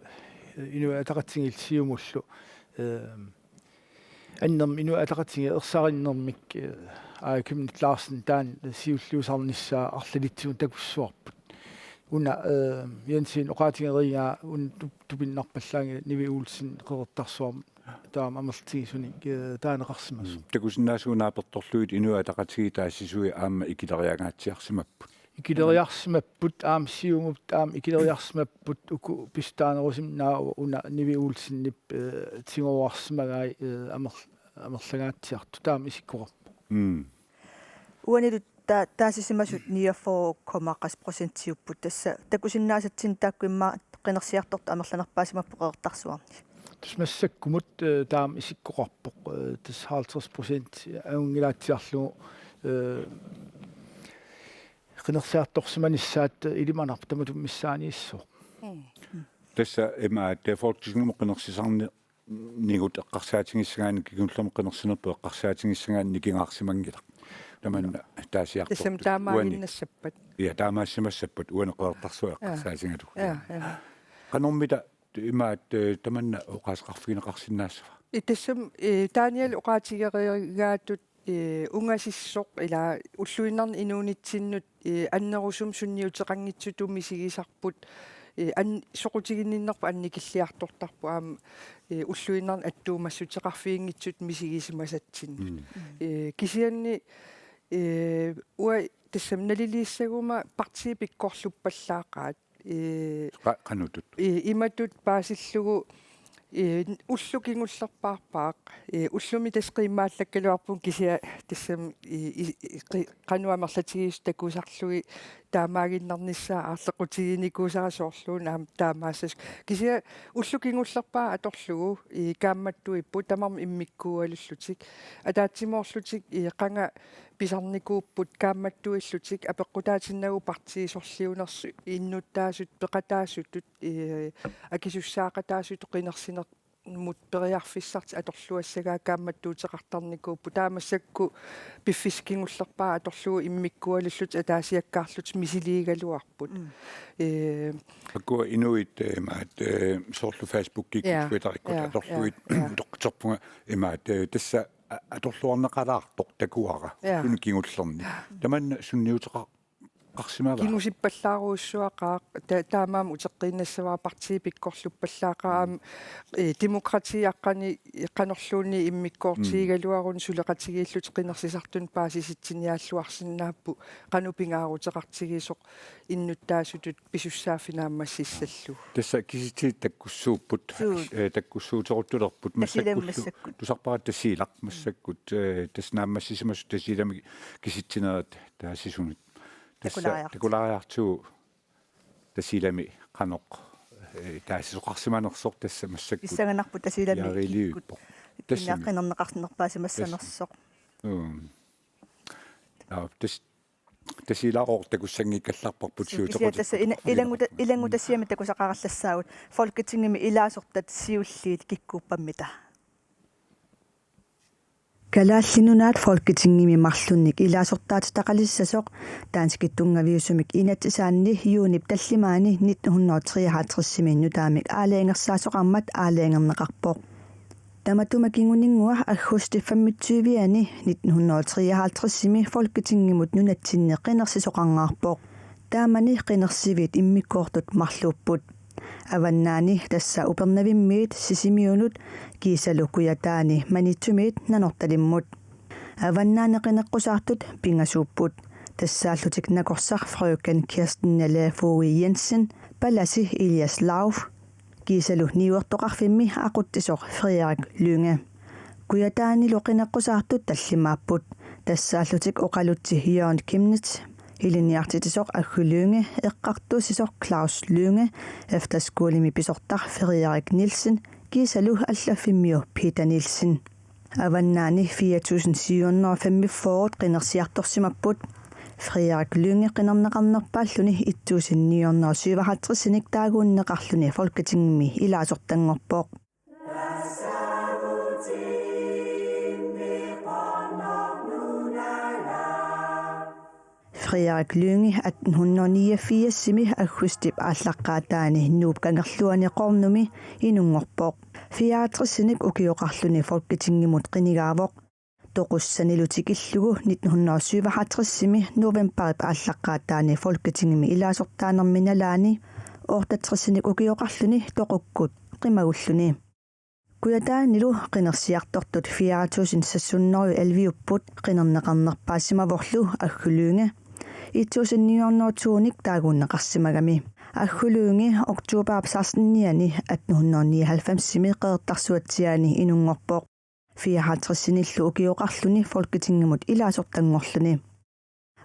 eh, Inuit Ataqatigiit Siumullu, eh, annerm-, Inuit Ataqatigiit ersarinnermik, eh, Aaja Chemnitz Larsen taanna siulliusarnissaa arlalitsigut takussuarput. Una, eh, Jensip oqaatigereeraa una tup-, tupinnarpallaanngilaq Nivi Olsen Qeqertarsuarmi taama amerlatigisunik, eh, taaneqarsimasoq. Mm. Takusinnaasagut naapertorlugit Inuit Ataqatigiit taasisui aamma ikileriangaatsiarsimapput. Ikileriarsimapput, aamma Siumup aamma ikileriarsimapput, uku pissutaanerusumik naavoq una Nivi Olsenip, eh, tigorarsimagai, eh, amer-, amerlangaatsiartut, taama isikkoqarpoq. Mm. Uanilu ta-, taasisimasut niogfyrre komma qas procentiupput, tassa takusinnaasatsinnik taakku immaqa qinersiartortut amerlanerpaasimapput Qeqertarsuarni. Tassa massakkumut, eh, taama isikkoqarpoq, eh, tassa halvtreds procent angunngilaatsiarlugu, eh, qinersiartorsimanissaat ilimanarpoq, tamatuma missaaniissaaq. Mm. Tassa imaattoq Folketingimut qinersisarni- nigut eqqarsaatigissagaanni, kingullermik qinersinerput eqqarsaatigissagaanni nikingaarsimanngilaq. Tamanna taasiartortut. Tassami taamaaginnassappat. Uani. Ja, taamaassimassappat uani Qeqertarsuaq eqqarsaatigalugu. Ja, ja. Qanormita imaattoq, eh, tamanna oqaaseqarfigineqarsinnaassava? I tassami, eh, Daniel oqaatigereeraatut eh, ungasissoq ila ulluinnarni inuunitsinnut, eh, annerusumik sunniuteqanngitsutut misigisarput, eh, an-, soqutiginninnerput annikilliartortarpoq aamma, eh, ulluinnarni attuumassuteqarfiginngitsut misigisimasatsinnik. Mm. Eh, kisianni, eh, uanga tassami naliliissaguma partiit pikkorluppallaaqaat. Ee, Qa-, qanutut. Ee, imatut paasillugu, ee, ullut kingullerpaarpaat, ee, ullumi tassa qiimmaallakkaluarpunga kisianni tassami, ee, i-, i-, qi-, qanoq amerlatigisut takusarlugit taamaaginnarnissaa aarleqqutiginikuusara soorluuna aamma taamaassasoq. Kisianni ullut kingullerpaat atorlugu, ee, kaammattuipput tamarmik immikkuugalullutik. Ataatsimoorlutik, ee, qanga pisarnikuupput kaammattuillutik apeqqutaatinnagu partiit sorliunersut innuttaasut peqataasutut, ee, akisussaaqataasutut qinersinermut periarfissartik atorluassagaat kaammattuuteqartarnikuupput. Taava massakkut piffissap kingullerpaap atorlugu immikkuugalullutik ataasiakkaarlutik misiliigaluarput. Mm. Ee, Takkua inuit, eh, imaattoq, eh, soorlu Facebookikkut, ja, Twitterikkut, ja, atorlugit, ja, ja, toqqartarpunga imaattoq, eh, tassa a-, atorluarneqalaartoq takuara, ja, ulluni kingullerni. Tamanna sunniuteqar-, qarsimavaa. Kingusippallaarujussuaqaaq, ta-, taamaammat uteqqiinnassavara, partiit pikkorluppallaaqaaq, aamma, eh, demokratiaqqani qanorluunniit immikkoortigigaluaruni suleqatigiillutik qinersisartunut paasisitsiniaalluarsinnaapput, qanoq pingaaruteqartigisoq innuttaasutut pisussaaffiit naammassissallugu. Tassa kisitsisit takkussuupput, Suu. eh, takkussuuteruttulerput, Tasiilami massakkullu, massakkut. Tusarpara Tasiilaq massakkut, eh, tassa naammassisimasut Tasiilami kisitsinerit taasisumik. Tassa Takulaariartigu. Takulaariartigu Tasiilami qanoq, eh, taasisoqarsimanersoq tassa massakkut Pissanganarpoq Tasiilami Jaariliuippoq. Kikkut Tassami. Pinnaqqinarneqarnerpaasimassanersoq. Tassa. Mm. Aa, tas-, Tasiilaq takussanngikkallarparput Suu, siutequt-, kisianni tassa ila-, ilanngutta-, ilanngutassiami takusaqarallassaagut. Folketingimi ilaasortat siulliit kikkuuppammita. Kalaallit Nunaat Folketingimi marlunnik ilaasortaatitaqalissasoq danskit tunngaviusumik inatsisaanni juunip tallimaani nitten hundrede og treoghalvtredsimi nutaamik aalajangersaasoqarmat aalajangerneqarpoq. Tamatuma kinguninngua aggustip femogtyve-ani nitten hundrede og treoghalvtredsimi Folketingimut nunatsinni qinersisoqarnerarpoq. Taamani qinersiviit immikkoortut marluupput. Avannaani, tassa Upernavimmiit Sisimiunut, kiisalu Kujataani Maniitsumiit Nanortalimmut. Avannaani qineqqusaartut pingasuupput. Tassaallutik nakorsaq frøken Kirsten Nelle Fogh Jensen, palasi Elias Lauf, kiisalu niuertoqarfimmi aqutsisoq Frederik Lynge. Kujataanilu qineqqusaartut tallimaapput. Tassaallutik oqalutsi Jørgen Chemnitz, ilinniartitsisoq Aggy Lynge, eqqartuussisoq Claus Lynge, efterskolemi pisortaq Frederik Nielsen, kiisalu allaffimmiu Peter Nielsen. Avannaani fire tusind syv hundrede og femogfyrre qinersiartorsimapput. Frederik Lynge qinerneqarnerpaalluni et tusind ni hundrede og syvoghalvtredsinik taaguunneqarluni Folketingimi ilaasortanngorpoq. Frederik Lynge atten hundrede niogfirsimi aggustip aallaqqaataani Nuup Kangerluani Qornumi inunngorpoq. Fireoghalvtredsinik ukioqarluni Folketingimut qinigaavoq. Toqussanilu tikillugu nitten hundrede syvoghalvtredsimi novembarip aallaqqaataani Folketingimi ilaasortaanermi nalaani otteogtresinik ukioqarluni toqukkut qimagulluni. Kujataanilu qinersiartortut fire tusind seks hundrede og elleve-upput qinerneqarnerpaasimavorlu Aggy Lynge et tusind ni hundrede og to-nik taaguunneqarsimagami. Aggy Lynge oktobarip seksten-iani atten hundrede nioghalvfems-imi Qeqertarsuatsiaani inunngorpoq. Fireoghalvtredsinillu ukioqarluni Folketingimut ilaasortanngorluni.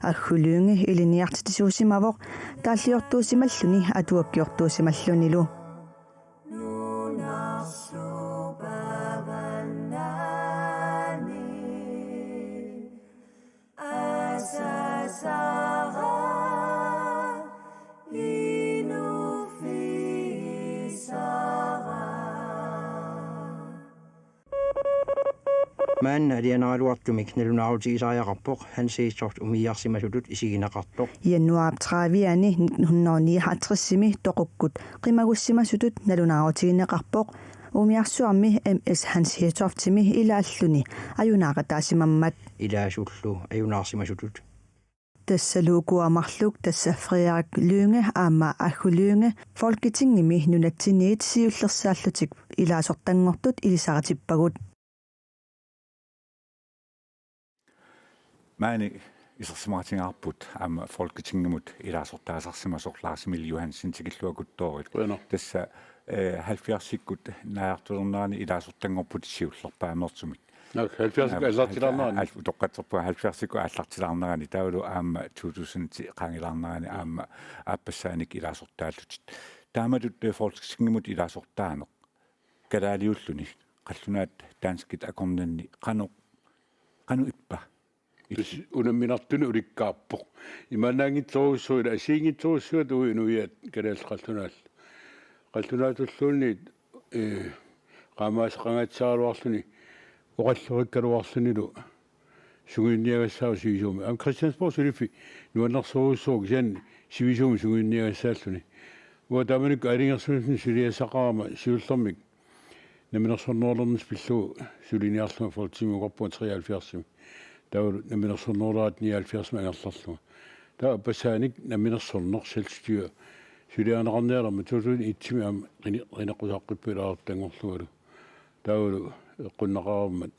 Aggy Lynge ilinniartitsisuusimavoq taalliortuusimalluni atuakkiortuusimallunilu. Maanna alianaraluartumik nalunaarutigisariaqarpoq Hans Hedtoft umiarsimasutut isigineqartoq. Januar tredive-ani nitten hundrede nioghalvtredsimi toqukkut qimagussimasutut nalunaarutigineqarpoq, umiarsuarmi M/S Hans Hedtoftimi ilaalluni ajunaaqataasimammat. Ilaasullu ajunaarsimasutut. Tassalu ukua marluk, tassa Frederik Lynge aamma Aggy Lynge, Folketingimi nunatsinniit siullersaallutik ilaasortanngortut ilisaritippagut. Maani isersimaqatigaarput aamma Folketingimut ilaasortaasarsimasoq Lars Emil Johansen, tikilluakuttoorit. Qujanaq. Tassa, eh, halvfjerdsikkut naajartulernerani ilaasortanngorputit siullerpaamik. Naak, halvfjerdsikkut Aamma aallartilaarnerani. Halv-, utoqqatserpunga halvfjerdsikkut aallartilaarnerani, taavalu aamma to tusind ti qaangilaarnerani aamma aappassaanik ilaasortaallutit. Taamatut, eh, Folketingimut ilaasortaaneq kalaaliulluni, qallunaat danskit akornanni qanoq, qanoq ippa? Tassa unamminartunik ulikkaarpoq. Imaannaanngitsorujussuuvoq, ila assigiinngitsorujussuuvoq uagut inuiaat kalaallit qallunaallu. Qallunaatulluunniit, eh, qaamaasaqangaatsiaraluarluni, oqalloreerakkaluarlunilu sungiunniagassaavoq sivisuumik. Aamma Christiansborg suliffik nuannersorujussuuvoq kisianni sivisuumik sungiunniagassaalluni. Uanga taamanikkut aalajangersimasuni suliassaqarama siullermik namminersornerulernissaq pillugu suliniarlunga Folketingimi, oqarpunga treoghalvfjerdsimi. Taavalu namminersorneruleratta nioghalvfjerdsimi angerlarlunga. Taava appassaanik namminersorneq selvstyre suliarineqarnialermat to tusind et-imi aamma qini-, qineqqusaqqippoq ilaasortanngorlungalu. Taavalu eqqunneqareermat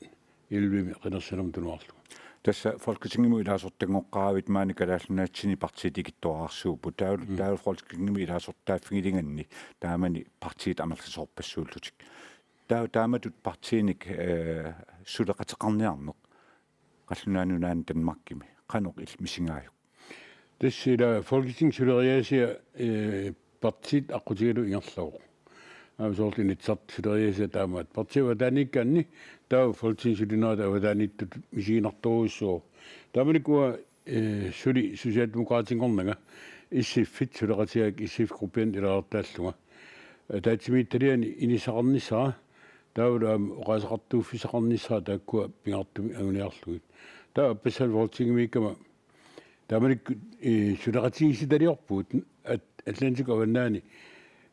ellevemi qinersinermut tunuarlugu. Tassa Folketingimut ilaasortanngoqqaaravit maani Kalaallit Nunaatsinni partiit ikittuararsuupput. Taavalu, mm, taavalu Folketingimut ilaasortaaffigilinnginni taamani partiit amerlasoorpassuullutik. Taa-, taamatut partiinik, eh, suleqateqarniarneq Qallunaat Nunaanni Danmarkimi qanoq illit misigaajuk? Tassa ila Folketingip suleriaasia, eh, partiit aqqutigalugu ingerlavoq. Aamma soorlu Inatsisartut suleriaasia taamaat. Partiit avataaniikkaanni taava Folketingip sulinerata avataaniittutut misiginartorujussuuvoq. Taamanikkut uanga, eh, suli Socialdemokratinngornanga S F-it suleqatigaakka, S F-gruppianut ilaasortaallunga. Ataatsimiititaliani inissaqarnissara, taavalu aamma oqaaseqartuuffissaqarnissara taakkua pingaartumik anguniarlugit. Taava appassaanik Folketingimiikkama taamanikkut, eh, suleqatigiissitaliorpugut At-, Atlantic Avannaani,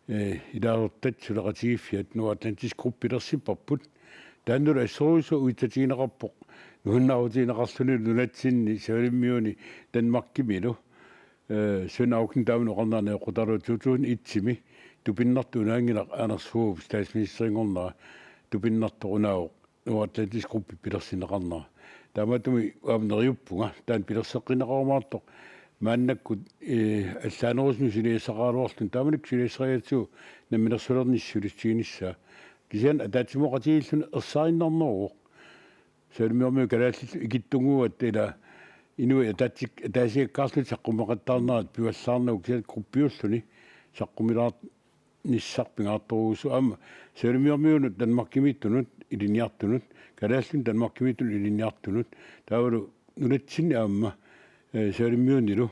eh, ilaasortat suleqatigiiffiat Nordatlantisk Gruppe pilersipparput. Taannalu assorujussuaq uissatigineqarpoq nuannaarutigineqarluni nunatsinni Savalimmiuni Danmarkimilu. Eh, Svend Auken taamani oqarnera ajoqutaavoq to tusind et-imi tupinnartoq unaanngilaq Anders Fogh statsministerinngornera tupinnartoq unaavoq Nordatlantisk Gruppe pilersinneqarnera. Taamaattumik aamma neriuppunga taanna pilerseqqinneqarumaartoq maannakkut, eh, allaanerusumik suliassaqaraluarluni taamanikkut suliassarigatsigu namminersulernissaa sulissutiginissaa. Kisianni ataatsimooqatigiilluni ersaarinnarneruvoq. Savalimmiormiut kalaallit ikittunnguugatta ila inuit ataatsik-, ataasiakkaarlutik saqqummeqattaarnerat pivallaarnagu kisianni gruppiulluni saqqumilaarnissaq pingaartorujussuuvoq aamma Savalimmiormiunut Danmarkimiittunut ilinniartunut, kalaallinut Danmarkimiittunut ilinniartunut, taavalu nunatsinni aamma, eh, Savalimmiunilu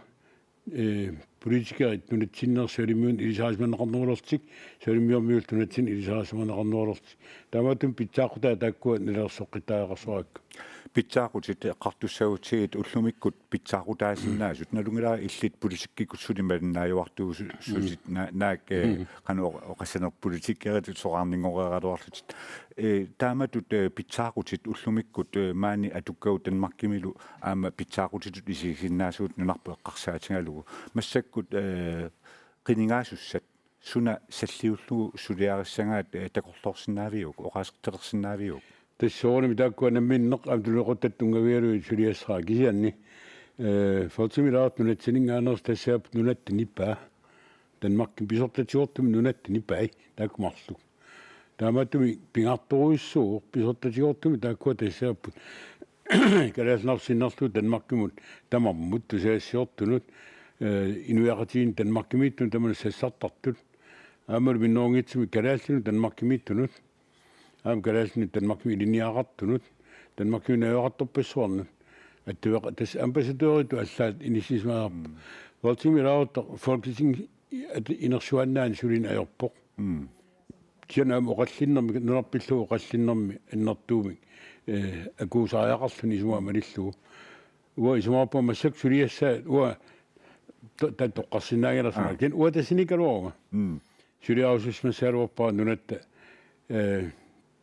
eh, politikerit nunatsinni Savalimmiunut ilisarisimaneqarnerulertik, Savalimmiormiullu nunatsinni ilisarisimaneqarnerulertik. Taamaattumik pitsaaqutai taakkua nalilersoqqittariaqarsuarakka. Pitsaaqutit eqqartussagutsigit ullumikkut pitsaaqutaasinnaasut. Nalunngilara illit politikkikkut suli malinnaajuartuusutit, mm, na-, naak, eh, mm, qanoq oqassaneq politikeritut soraarninngoreeraluarlutit. Eh, taamatut, eh, pitsaaqutit ullumikkut, eh, maani atukkagut Danmarkimilu aamma pitsaaqutitut isigisinnaasugut nunarput eqqarsaatigalugu. Massakkut, eh, qinigaasussat suna salliullugu suliarissagaat, eh, takorloorsinnaaviuk, oqaasertalersinnaaviuk? Tassa soorunami taakkua namminneq aamma tunuliaquttat tunngavigalugit suliassagaa kisianni, eh, Folketingimi ilaasortat nunatsinningaaneersut tassaapput nunatta nipaa. Danmarkimi pisortatigoortumik nunatta nipai taakku marluk. Taamaattumik pingaartorujussuuvoq pisortatigoortumik taakkua tassaapput. Kalaallit Nunaat sinnerlugu Danmarkimut tamarmut tusagassiortunut, eh, inuiaqatigiinnut Danmarkimiittunut tamanut sassartartut. Aammalu minnerunngitsumik kalaallinut Danmarkimiittunut. Aamma kalaallinut Danmarkimi ilinniagaqartunut. Danmarkimi najugaqartorpassuarnut. Attaveqa-, tassa ambassadøritut allaat inissisimaarpoq. Mm. Folketingimi ilaasortaq Folketingip at-, inersuannaani sulineq ajorpoq. Mm. Kisianni aamma oqallinnermi, nunarput pillugu oqallinnermi annertuumik, eh, akuusariaqarluni isumaqarpunga malillugu. Uanga isumaqarpunga massakkut suliassaat, uanga to-, taanna toqqarsinnaanngilarsi. Aa. Kisianni uanga tassaniikkaluaruma. Mm. Suliarusussimassagaluarpara nunatta, eh,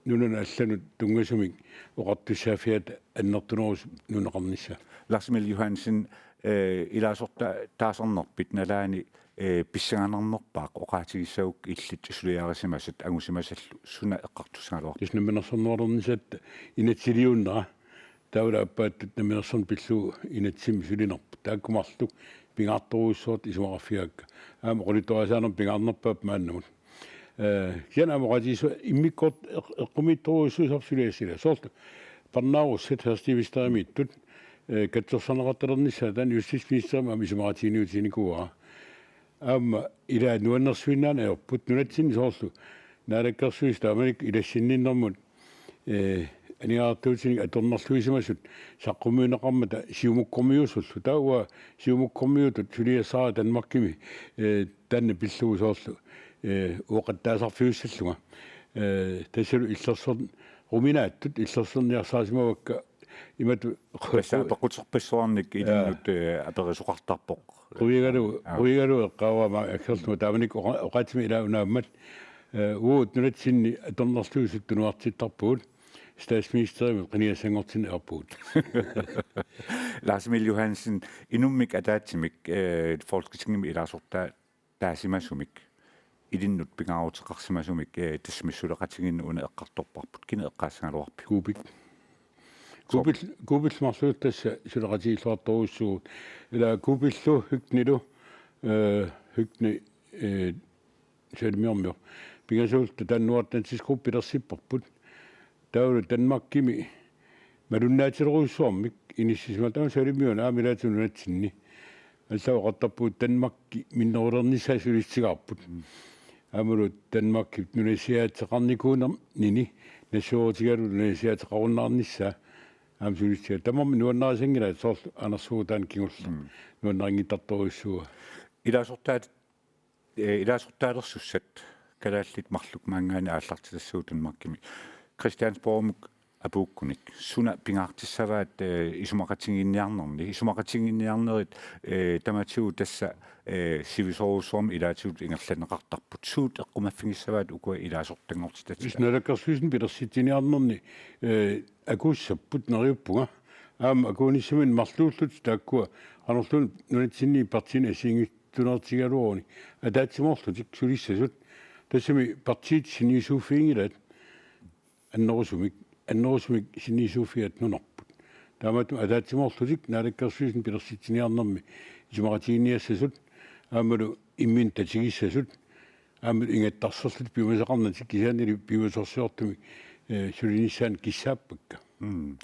nunanut allanut tunngasumik oqartussaaffiata annertunerusoq nunaqarnissaa. Lars Emil Johansen, eh, ilaasorta-, taasarnerpit nalaani, eh, pissanganarnerpaaq oqaatigissagukku illit suliarisimasat angusimasallu suna eqqartussagaluarpa? Tassa namminersornerulernissaat inatsisiliuinnera. Taavalu aappaattut namminersorneq pillugu inatsimmi sulinerput. Taakku marluk pingaartorujussuartut isumaqarfigaakka. Aamma oqaluttuarisaanermi pingaarnerpaap maannamut. Eh, kisianni aamma oqaatigissavat immikkoortoq eq-, eqqumiitsorujussuusarput suliassat ilaa. Soorlu parnaarussat Erhvervsministeriumiittut, eh, katsorsarneqartalernissaat taanna justitsministeriumi aamma isumaqatiginniutiginikuuara. Aamma ilaa nuannersuinnaaneq ajorput nunatsinni soorlu Naalakkersuisut taamanikkut ilassinninnermut, eh, aningaasartuutinik atornerluisimasut saqqummiunneqarmata Siumukkormiuusullu. Taava Siumukkormiutut suliassara Danmarkimi, eh, taanna pillugu soorlu, eh, uoqattaasarfiussallunga. Eh, tassalu illersorneruminaattut illersorniarsaarsimavakka imatut qu-, tassa qu-, apeqquterpassuarnik, jaa, ilinnut, eh, aperisoqartarpoq. Quigalugu, aa, quigalugu eqqaavara aamma aggerlunga taamanikkut oqa-, oqaatsimik ilaa unaammat, eh, uagut nunatsinni atornerluisut tunuartittarpugut. statsministerimut qinigassanngortinneq ajorpugut. Lars Emil Johansen, inummik ataatsimik, eh, Folketingimi ilaasortaa taasimasumik, ilinnut pingaaruteqarsimasumik, eh, tassa misissuleqatigiinneq una eqqartorparput, kina eqqaassagaluarpiuk? Kuupik. Kuupik, Kuupik marluk tassa suleqatigiilluartorujussuugut. Ila Kuupillu Høgnilu, eh, Høgni, eh, Savalimmiormiu. Pingasuulluta taanna Nordatlantisk Gruppe pilersipparput. Taavalu Danmarkimi malunnaatilerujussuarmik inissisimasoq, taava Savalimmiuni aamma ilaatigut nunatsinni. Allaat oqartarpugut Danmarki minnerulernissaa sulissutigaarput. Aammalu Danmarkip nunasiaateqarnikuunernini nassuerutigalugu nunasiaateqarunnaarnissaa aamma sulissutigaarput. Tamarmik nuannarisanngilaat, soorlu Anders Fogh taanna kingulleq. Mm. Nuannarinngittartorujussuuaa. Ilaasortaat, eh, ilaasortaalersussat kalaallit marluk maanngaanniit aallartitassagut Danmarkimi. Christiansborgimut apuukkunik suna pingaartissavaat, eh, isumaqatigiinniarnerni? Isumaqatigiinniarnerit, eh, tamatigut tassa, eh, sivisoorujussuarmik ilaatigut ingerlanneqartarput. Suut eqqumaffigissavaat ukua ilaasortanngortitatsinnut? Naalakkersuisuni pilersitsiniarnerni, eh, akuussapput neriuppunga. Aamma akuunissaminnut marluullutik taakkua qanorluunniit nunatsinni partiini assigiinngitsunertigigaluarunik ataatsimoorlutik sulissasut. Tassami partiit sinniisuuffiginngilaat annerusumik, annerusumik sinniisuuffigaat nunarput. Taamaattumik ataatsimoorlutik Naalakkersuisuni pilersitsiniarnermi isumaqatigiinniassasut aammalu imminnut tatigissasut aammalu ingattarserlutik piumasaqarnatik, kisiannili piumasorsiortumik, eh, sulinissaannik kissaappakka. Mm.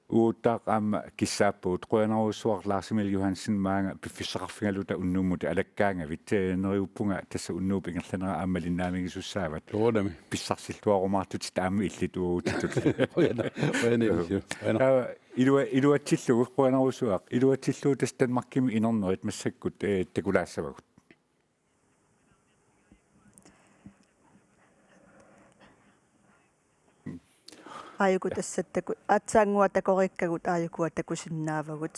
Uagut taakku aamma kissaappagut. Qujanarujussuaq Lars Emil Johansen, maanga piffissaqarfigaluta unnummut alakkaangavit, eh, neriuppunga tassa unnuup ingerlanera aamma malinnaamigisussaavat. Soorunami. Pissarsilluarumaartutit aamma illit uagutsitut. Qujanaq, qujanaq, Elisio. Qujanaq. Taava ilua-, iluatsillugu, qujanarujussuaq, iluatsillugu tassa Danmarkimi inernerit massakkut, eh, takulaassavagut. Aajuku tassa taku-, aatsaannguaq takoriikkagut aajukua takusinnaavagut.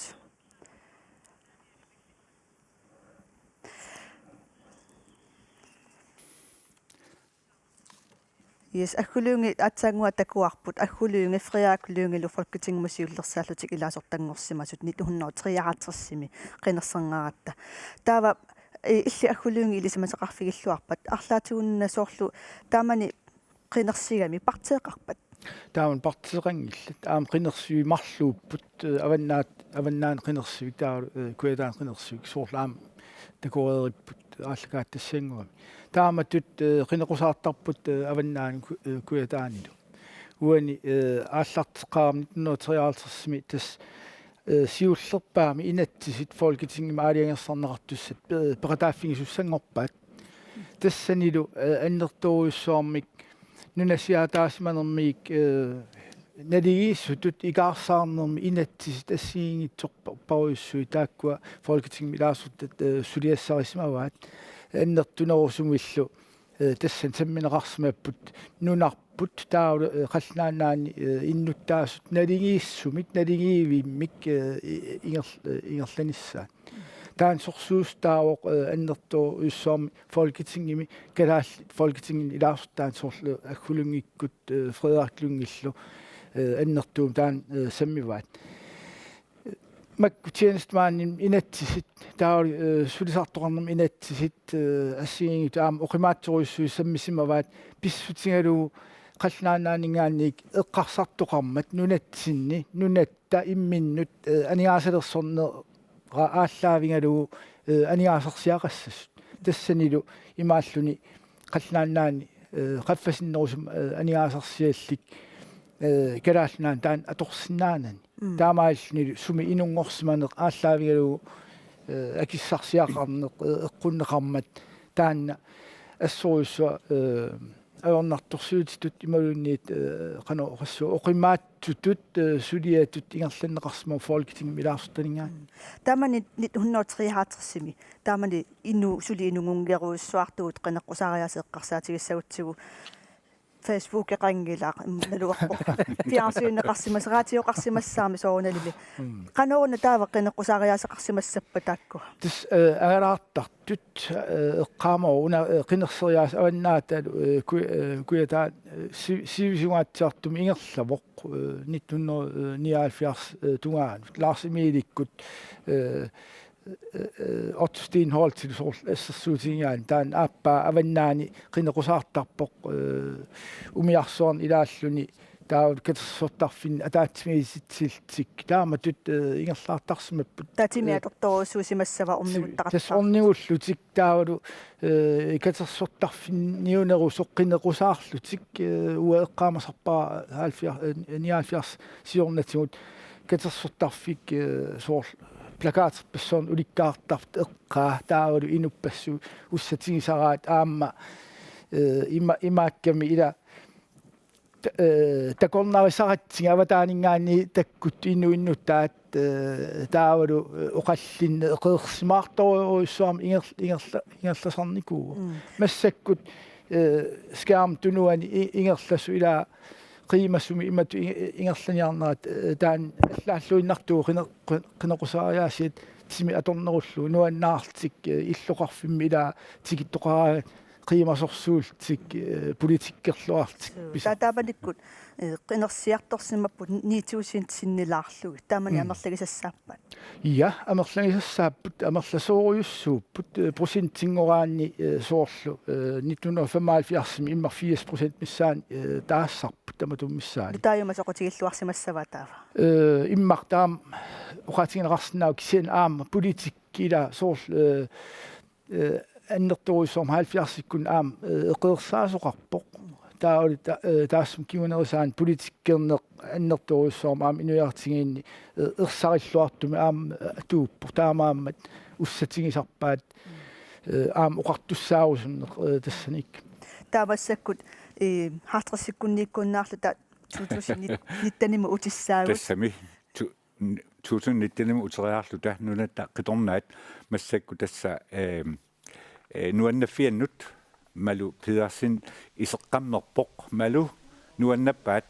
Yes, Aggu Lynge, aatsaannguaq takuarput, Aggu Lynge, Frederik Lyngelu Folketingimi siullersaallutik ilaasortanngorsimasut nitten hundrede og treoghalvtredsimi qinerserngaratta. Taava, eh, illit Aggu Lynge ilisimasaqarfigilluarpat, arlaatigut una soorlu taamani qinersigami partiiqarpat? Taamani partiiqanngillat, aamma qinersivik marluupput, eh, Avannaat, Avannaani qinersivik, taava, eh, Kujataani qinersivik, soorlu aamma takoreeripput aallakaatitassannguamik. Taamatut, eh, qineqqusaartarput, eh, Avannaani Ku-, eh, Kujataanilu. Uani, eh, aallarteqqaarami nitten hundrede og treoghalvtredsimi tassa, eh, siullerpaami inatsisit Folketingimi aalajangersarneqartussat pe-, peqataaffigisussanngorpaat. Tassanilu, eh, annertoorujussuarmik nunasiaataasimanermik, eh, naligiissutut ikaarsaarnermi inatsisit assigiinngitsorpassuit taakkua Folketingimi ilaasortat, eh, suliassarisimavaat. Annertunerusumillu, eh, tassani sammineqarsimapput nunarput taavalu, eh, Qallunaat Nunaanni, eh, innuttaasut naligiissumik, naligiivimmik, eh, i-, inger-, eh, ingerlanissaat. Taanna sorsuussutaavoq, eh, annertoorujussuarmik Folketingimi, kalaallit Folketingimi ilaasortaat, soorlu Aggu Lyngekkut, eh, Frederik Lyngelu, eh, annertuumik taanna, eh, sammivaat. Makku tjenestemandimik inatsisit, taava, eh, sulisartoqarnermik inatsisit, eh, assigiinngitsut aamma oqimaatsorujussuit sammisimavaat, pissutigalugu Qallunaat Nunaanninngaanniit eqqarsartoqarmat nunatsinni, nunatta imminnut, eh, aningaasalersornera aallaavigalugu, eh, aningaasarsiaqassasut. Tassanilu imaalluni Qallunaat Nunaanni, eh, qaffasinnerusumik, eh, aningaasarsiallit, eh, Kalaallit Nunaanni taanna atorsinnaanani. Mm. Taamaalillunilu sumi inunngorsimaneq aallaavigalugu, eh, akissarsiaqarneq, eh, eqqunneqarmat taanna assorujussuaq, eh, ajornartorsiutitut imaluunniit, eh, qanoq oqassuunga, oqimaatsutut, eh, suliatut ingerlanneqarsimavoq Folketingimi ilaasortaninngaanniit. Mm. Taamani nitten hundrede og treoghalvtredsimi, taamani inu-, suli inunngerusuartugut qineqqusaariaaseq eqqarsaatigissagutsigu. Facebookeqanngilaq, naluarpoq. Fjernsyneqarsimas-, radioqarsimassaammi soorunalimi. Qanoruna taava qineqqusaariaaseqarsimassappat taakku? Tassa, eh, angalaartartut, eh, eqqaamavara una, eh, qinerseriaaseq Avannaata, eh, Ku-, eh, Kujataani, eh, si-, sivisugaatsiartumik ingerlavoq, eh, nitten hundrede nioghalvfjerds, eh, tungaanut. Lars Emilikkut, eh, eh, eh, Otto Steenholdtilu soorlu assersuutigigaanni taanna aappaa Avannaani qineqqusaartarpoq, eh, umiarsuarneq ilaalluni taava katersortarfinni ataatsimiititsillutik taamatut, eh, ingerlaartarsimapput. Taava timi, eh, atortorujussuusimassava orniguttarallartut? Tassa ornigullutik taavalu, eh, katersortarfinniunerusoq qineqqusaarlutik, eh, uanga eqqaamasarpara halvfjerds, eh, nioghalvfjerds siornatigut katersortarfik, eh, soorlu plakaterpassuarnik ulikkaartartut eqqaa taavalu inuppassuit ussatigisaraat aamma, eh, ima-, imaakkami ila ta-, eh, takornarisaratsigit avataaninngaanniit takkuttuinnaq innuttaat, eh, taavalu, eh, oqallinneq eqeersimaartorujussuarmik ingerl-, ingerla-, ingerlasarnikuuvoq. Mm. Massakkut, eh, skærmip tunuani i-, ingerlasut ila qiimasumik imatut i-, ingerlaniarnerat, eh, taanna allaalluinnartuuvoq qine-, qi-, qineqqusaariaasiat timi atornerullugu nuannaarlutik, eh, illoqarfimmi ila tikittoqaraangat qiimasorsuullutik, eh, politikkerluarlutik. Suu, pisa-, taava taamanikkut, eh, qinersiartorsimapput ni tusind sinnilaarlugit. Taamani, mm, amerlagisassaappat? Ja, amerlagisassaapput, amerlasoorujussuupput, eh, procentinngooraanni, eh, soorlu, eh, nitten hundrede og femoghalvfjerdsimi immaqa firs procent missaani, eh, taassarput tamatuma missaani. Taava aamma soqutigilluarsimassava taava? Eh, immaqa taama oqaatigineqarsinnaavoq kisianni aamma politikki ila soorlu, eh, eh, annertoorujussuarmik halvfjerdsikkut aamma, eh, eqeersaasoqarpoq. Taavalu ta-, eh, taassuma kingunerisaani politikkerneq annertoorujussuarmik aamma inuiaqatigiinni, eh, ersarilluartumik aamma, eh, atuuppoq. Taamaammat ussatigisarpaat, eh, aamma oqartussaarusunneq, eh, tassaniikkami. Taava massakkut, eh, halvtredsikkunniikkunnaarluta to tusind nittenimut utissaagut. Tassami. Tu-, n-, to tusind nittenimut uteriarluta Nunatta Qitornaat massakkut tassa, ehm, eh, nuannaffiannut Malu Pedersen iseqqammerpoq. Malu, nuannappat?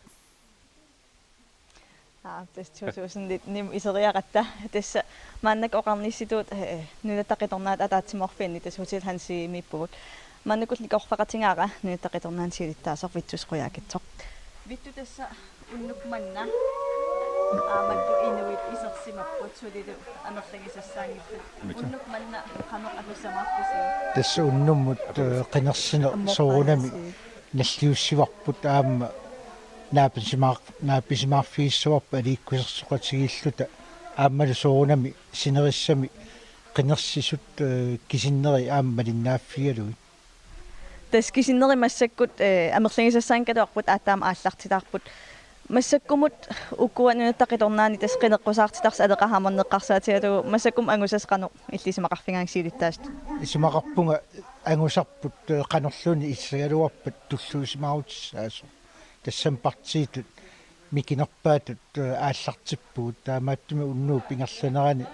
Aa, tassa to tusind nittenimut iseriaratta. Tassa maannakkut oqarnissitut, eh, Nunatta Qitornaat ataatsimoorfianni tassa Hotel Hansimiippugut. Maannakkut ikorfaqatigaara Nunatta Qitornaani siulittaasoq Vittus Qujaukitsoq. Vittus, tassa unnuk manna aammalu inuit isersimapput sulilu amerlagisassaanngippat. Unnuk manna qanoq akussamaarpisi? Tassa unnummut, eh, qinersineq soorunami nalliussivarput aamma naapisimaar-, naapisimaarfigissavarput aliikkusersoqatigiilluta aammalu soorunami sinerissami qinersisut, eh, kisinneri aamma malinnaaffigalugit. Tassa kisinneri massakkut, eh, amerlagisassaanngikkaluarput aatsaat aamma aallartitaarput. Massakkumut ukua Nunatta Qitornaani tassa qineqqusaartitarsi Aleqa Hammond eqqarsaatigalugu, massakkumut angusassat qanoq illit isumaqarfigaangat siulittaasutut? Isumaqarpunga angusarput, eh, qanorluunniit issagaluarpat tulluusimaarutissaasoq. Tassami partiitut mikinerpaatut, eh, aallartippugut, taamaattumik unnuup ingerlanerani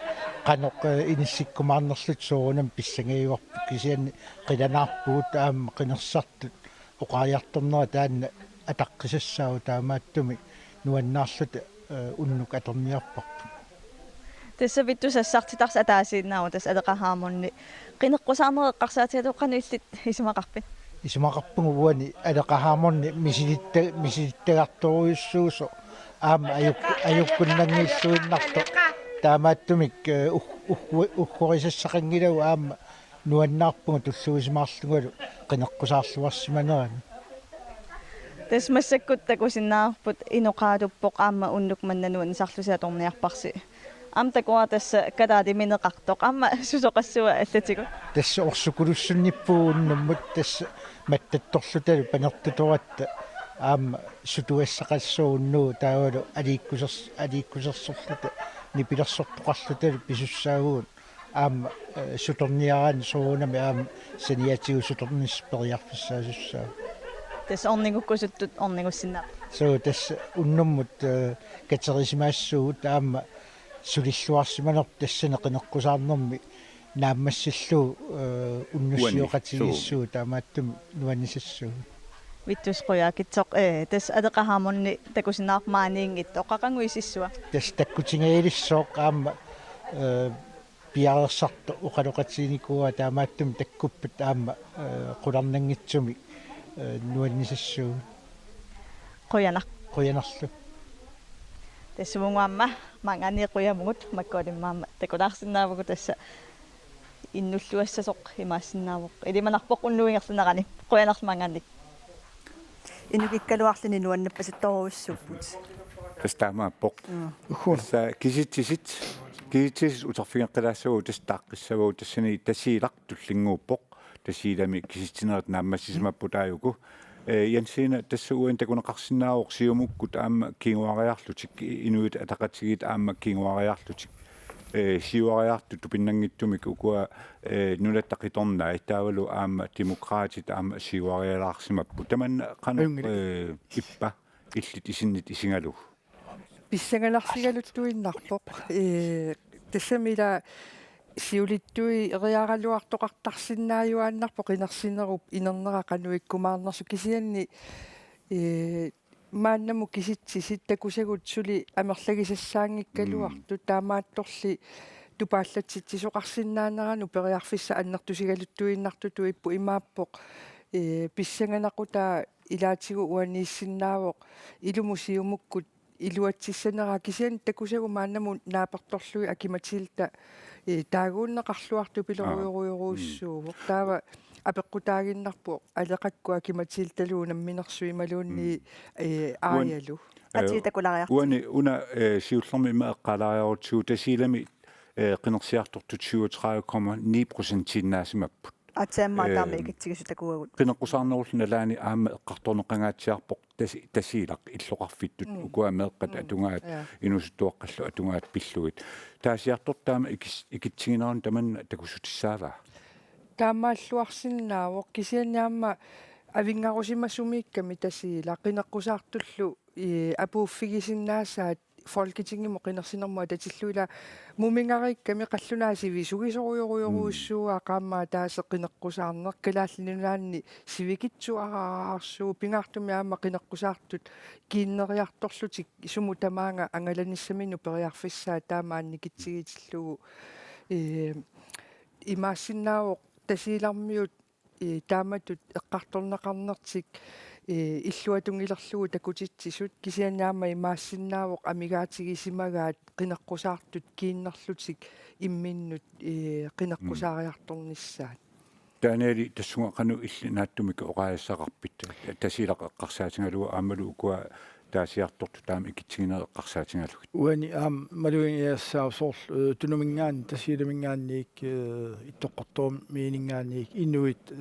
qanoq, eh, inissikkumaarnerluta soorunami pissangajuarput, kisianni qilanaarpugut aamma qinersisartut oqariartornerat taanna ataqqisassaavoq, taamaattumik nuannaarluta, eh, unnuk atorniarparput. Tassa Vittus sassartitarsi ataasiinnaavoq, tassa Aleqa Hammondi qineqqusaarnerit eqqarsaatigalugu, qanoq illit isumaqarpit? Isumaqarpunga uani Aleqa Hammondi misilitta-, misilittagartorujussuusoq aamma ajuk-, ajukkunnanngilluinnartoq. Taamaattumik, eh, ug-, ug-, uggorisassaqanngilagut aamma nuannaarpunga tulluusimaarlungalu qineqqusaarluarsimanerani. Tassa massakkut takusinnaavarput inoqaatuppoq aamma unnuk manna nuannisarlusi atorniarparsi. Aamma takuara tassa kalaaliuneqartoq. Aamma susoqassua allatigut? Tassa orsukulussunnippugut unnummut, tassa mattattorlutalu panertutoratta aamma sutuassaqassaaq unnugu, taavalu aliikkusers-, aliikkusersorluta nipilersortoqarlutalu pisussaavugut. Aamma, eh, sutorniaraanni soorunami aamma saniatigut sutornissaq periarfissaasussaavoq. Tassa ornigukkusuttut ornigussinnaapput. Suu, tassa unnummut, eh, katerisimaassuugut aamma sulilluarsimanerput tassani qineqqusaarnermi naammassillugu, eh, unnussioqatigiissuugut, suu, taamaattumik nuannisassuugut. Vittus Qujaukitsoq, ee, tassa Aleqa Hammondip takusinnaavarput maaniinngitsoq, qaqugusissua. Tassa takkutingajalissaaq aamma, ee, piareersartoq oqaloqatiginikuuara, taamaattumik takkuppat aamma, ee, qularnanngitsumik, ee, nuannisassuugut. Qujanaq. Qujanarlu. Tassa uagut aamma maanngaanniit qujavugut, makkua aamma takulaarsinnaavugut, tassa innulluassasoq imaassinnaavoq. Ilimanarpoq unnuup ingerlanerani. Qujanarlu maanngaanniit. Inukikkaluarluni nuannaarpasittorujussuupput. Tassa taamaappoq. Joo. Uhu. Tassa kisitsisit, kisitsisit uterfigeqqilaassavagut, tassa taaqqissavagut, tassani Tasiilaq tullinnguuppoq. Tasiilami kisitsinerit naammassisimapput taaguku. Ee, Jensina, tassa uani takuneqarsinnaavoq Siumukkut aamma kinguariarlutik, Inuit Ataqatigiit aamma kinguariarlutik, ee, siuariartut tupinnanngitsumik ukua, ee, nunatta qitornai, taavalu aamma Demokraatit aamma siuarialaarsimapput. Tamanna qanoq, Ajunngilaq. Ee, ippa illit isinnit isigalugu? Pissanganarsigaluttuinnarpoq. Ee, tassami ila siulittui eriaraluartoqartarsinnaajuaannarpoq qinersinerup inernera qanoq ikkumaarnersoq, kisianni, ee, maannamut kisitsisit takusagut suli amerlagisassaanngikkaluartut. Mm. Taamaattorli tupaallatsitsisoqarsinnaaneranut periarfissat annertusigaluttuinnartutut ippoq. Imaappoq, ee, pissanganaqutaat ilaatigut uaniissinnaavoq ilumut Siumukkut iluatsissanera, kisianni takusagut maannamut naapertorlugit Aki-Matilda, ee, taaguunneqarluartoq pilorujorujorujussuuvoq. Aa. Mm. Taava apeqqutaaginnarpoq Aleqakkut Aki-Matildalu namminersuimaluunniit, mm, ee, uan-, aajalu. Ee, Atii takulaariartigu. Uani una, ee, siullermik ima eqqaalaariarutsigu Tasiilami, ee, qinersiartortut syvogtredive komma ni procentiinnaasimapput. Aatsaammi, ee, taama ikitsigisut takuagut. Qineqqusaarnerullu nalaani aamma eqqartorneqangaatsiarpoq Tasi-, Tasiilaq illoqarfittut, mm, ukua meeqqat, mm, atugaat, ja, inuusuttuaqqallu atugaat pillugit. Taasiartortut taama ikis-, ikitsiginerannut tamanna takussutissaavaa? Taamaalluarsinnaavoq, kisianni aamma avinngarusimasumiikkami Tasiilaq qineqqusaartullu, ii, apuuffigisinnaasaat Folketingimut qinersinermut atatillugu, ila mumingariikkami qallunaat sivisugisorujorujorujussuugaat, mm, qaammat ataaseq qineqqusaarneq, Kalaallit Nunaanni sivikitsuararsuuvoq, pingaartumik aamma qineqqusaartut kiinneriartorlutik sumut tamaanga angalanissaminnut periarfissaat taama annikitsigitillugu. Ee, imaassinnaavoq Tasiilarmiut, ee, taamatut eqqartorneqarnertik, ee, illuatungilerlugu takutitsisut, kisianni aamma imaassinnaavoq amigaatigisimagaat qineqqusaartut kiinnerlutik imminnut, ee, qineqqusaariartornissaat. Taaniali tassunga qanoq illit naatsumik oqaaseqarpit, Tasiilaq eqqarsaatigalugu aammalu ukua taasiartortut taama ikitsiginerit eqqarsaatigalugit? Uani aamma malugigassaasoq soorlu, ee, Tunumiminngaanniit, Tasiilaminngaanniit, ee, Ittoqqortoormiininngaanniit inuit, ee,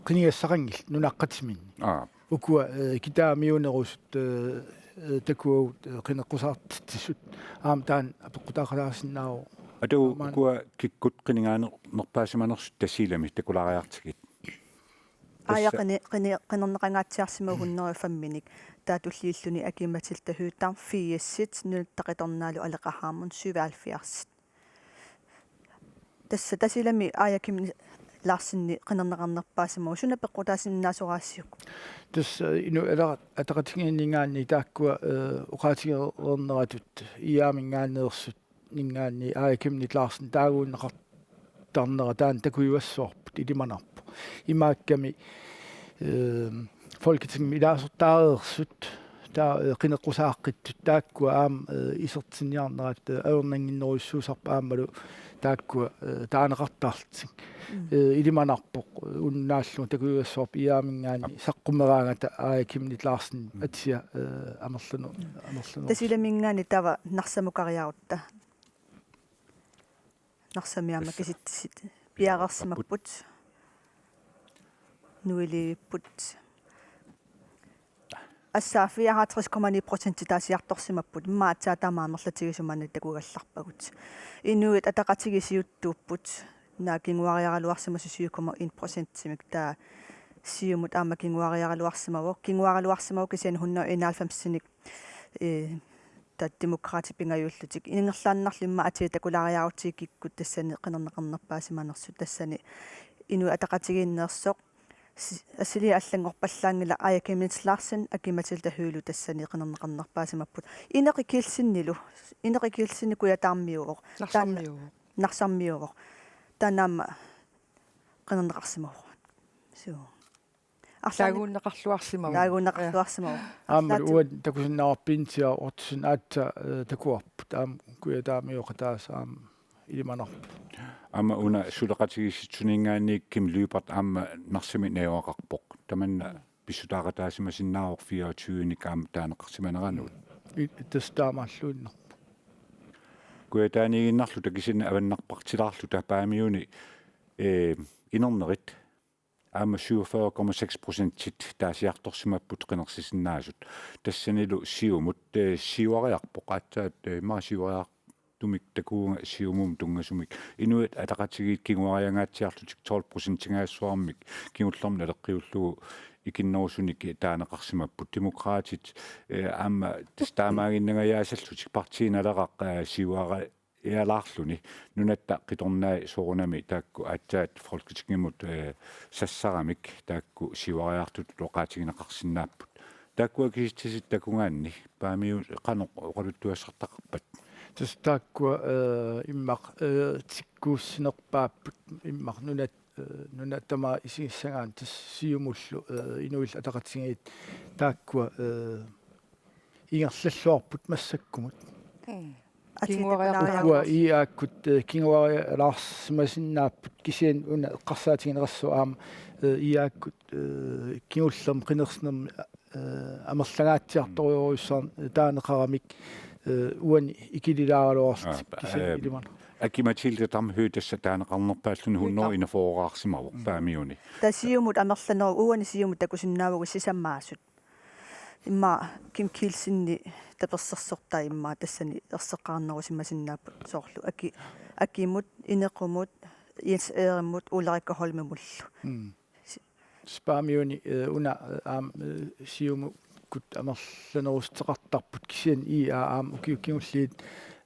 qinigassaqanngillat nunaqqatiminnik. Aa. Ukua, ee, kitaamiunerusut, ee, ee, takuagut, ee, qineqqusaartitsisut. Aamma taanna apeqqutaaqalaasinnaavoq. Atu, aamma ukua kikkut qinigaanerpaasimanersut Tasiilami takulaariartigit? Tassa. Aaja qini-, qini-, qinerneqangaatsiarsimavoq hundrede og femminik. Taava tulliulluni Aki-Matilda Høegh-Dam firsit, Nunatta Qitornaalu Aleqa Hammond syvoghalvfjerdsit. Tassa Tasiilami Aaja Chemnitz Larsenip qinerneqarnerpaasimavoq, suna peqqutaasinnaasoraassiuk? Tassa Inuit Ataqatigiinninngaanniit taakkua, ee, oqaatigereerneratut I A-minngaanneersut ninngaanniit Aaja Chemnitz Larsen taaguunneqartarnera taanna takujuassavarput, ilimanarpoq. Imaakkami, ee, Folketingimi ilaasortaareersut, taava, ee, qineqqusaaqqittut taakkua aamma, ee, isertinniarnerat, ee, ajornannginnerujussuusarput aammalu taakkua, ee, taaneqartarlutik. Mm. Ee, ilimanarpoq, ee, unnunaallunga takujuassavarput I A-minngaanniit saqqummeraangata Aaja Chemnitz Larsen, mm, atia, ee, amerlanu-, mm, amerlanerusoq. Tasiilaminngaanniit taava Narsamukariarutta. Narsami aamma. Tassa. Kisitsisit piareersimapput. Nuilivipput. Tassa fireoghalvtreds komma ni procent taasiartorsimapput. Immaqa aatsaat taama amerlatigisut maanna takugallarpagut. Inuit Ataqatigiit siuttuupput. Naak kinguariaraluarsimasut syv komma en procentimik, taava Siumut aamma kinguariaraluarsimavoq. Kinguariaraluarsimavoq kisianni hundrede og enoghalvfemsinik, ee, taava Demokraatit pingajuullutik. Ingerlaannarlu immaqa atia takulaariarutsigit kikkut tassani qinerneqarnerpaasimanersut, tassani Inuit Ataqatigiinneersoq, Si-, assiliaq allanngorpallaanngilaq, Aaja Chemnitz Larsen, Aki-Matilda Høegh-lu tassani qinerneqarnerpaasimapput. Ineqi Kielsenilu, Ineqi Kielseni Kujataarmiuuvoq. Taanna Narsarmiuuvoq. Narsarmiuuvoq. Taanna aamma qinerneqarsimavoq. Suu. Arlaannik- Taaguunneqarluarsimavoq. Taaguunneqarluarsimavoq. Aamma arlaatigut uanga takusinnaavarput Pintia Ottosen aatsaat, eh, takuarput. Aamma Kujataarmiut oqataasa aamma ilimanarpoq. Aamma una suleqatigiissitsisuninngaanniit Kim Lyberth aamma Narsami najugaqarpoq. Tamanna pissutaaqataasimasinnaavoq fireogtyvenik aamma taaneqarsimaneranut. I-, tassa taamaalluinnarpoq. Kujataaniiginnarluta kisianni avannarpartilaarluta Paamiuni, eh, inernerit aamma syvogfyrre komma seks procentit taasiartorsimapput qinersisinnaasut. Tassanilu Siumut, eh, siuariarpoq aatsaat, eh, immaqa siuariartumik takuunga Siumumut tunngasumik. Inuit Ataqatigiit kinguariangaatsiarlutik tolv procentingaassuarmik kingullermik naleqqiullugu ikinnerusunik taaneqarsimapput. Demokraatit, eh, aamma tassa taamaaginnangajaasallutik Partii Naleraq, eh, siuara- -ialaarluni nunatta qitornai soorunami taakku aatsaat Folketingimut, eh, sassaramik taakku siuariartutut oqaatigineqarsinnaapput. Taakkua kisitsisit takugaanni Paamiut qanoq oqaluttuassartaqarpat? Tassa taakkua, eh, immaqa, eh, tikkuussinerpaapput immaqa nunat, eh, nunat tamaat isigissagaanni tassa Siumullu, eh, Inuillu Ataqatigiit taakkua, eh, ingerlalluarput massakkumut. Mm. Atii- Kinguariarlutik. Ukua IA-kkut, eh, kinguarialaarsimasinnaapput kisianni una eqqarsaatigineqassaaq aamma, eh, IA-kkut, eh, kingullermik qinersinermi, eh, amerlangaatsiartorujussuarnik taaneqaramik, eh, uani ikililaaraluarlutik. Aap, kisianni, eh, ilimana. Aki-Matilda Høegh tassa taaneqarnerpaalluni hundrede enogfyrreqarsimavoq. Mm. Paamiuni. Tassa Siumut amerlaneruvoq, uani Siumut takusinnaavugut sisamaasut. Immaqa Kim Kielsenip tapersersortai immaqa tassani erseqqaarnerusimasinnaapput soorlu Aki-, Akimut, Inequmut, Jens Erimut, Ulrikka Holmemullu. Mm. Si- Paamiuni, eh, una, eh, aamma, eh, Siumukkut amerlanerussuteqartarput kisianni IA aamma ukiut kingulliit,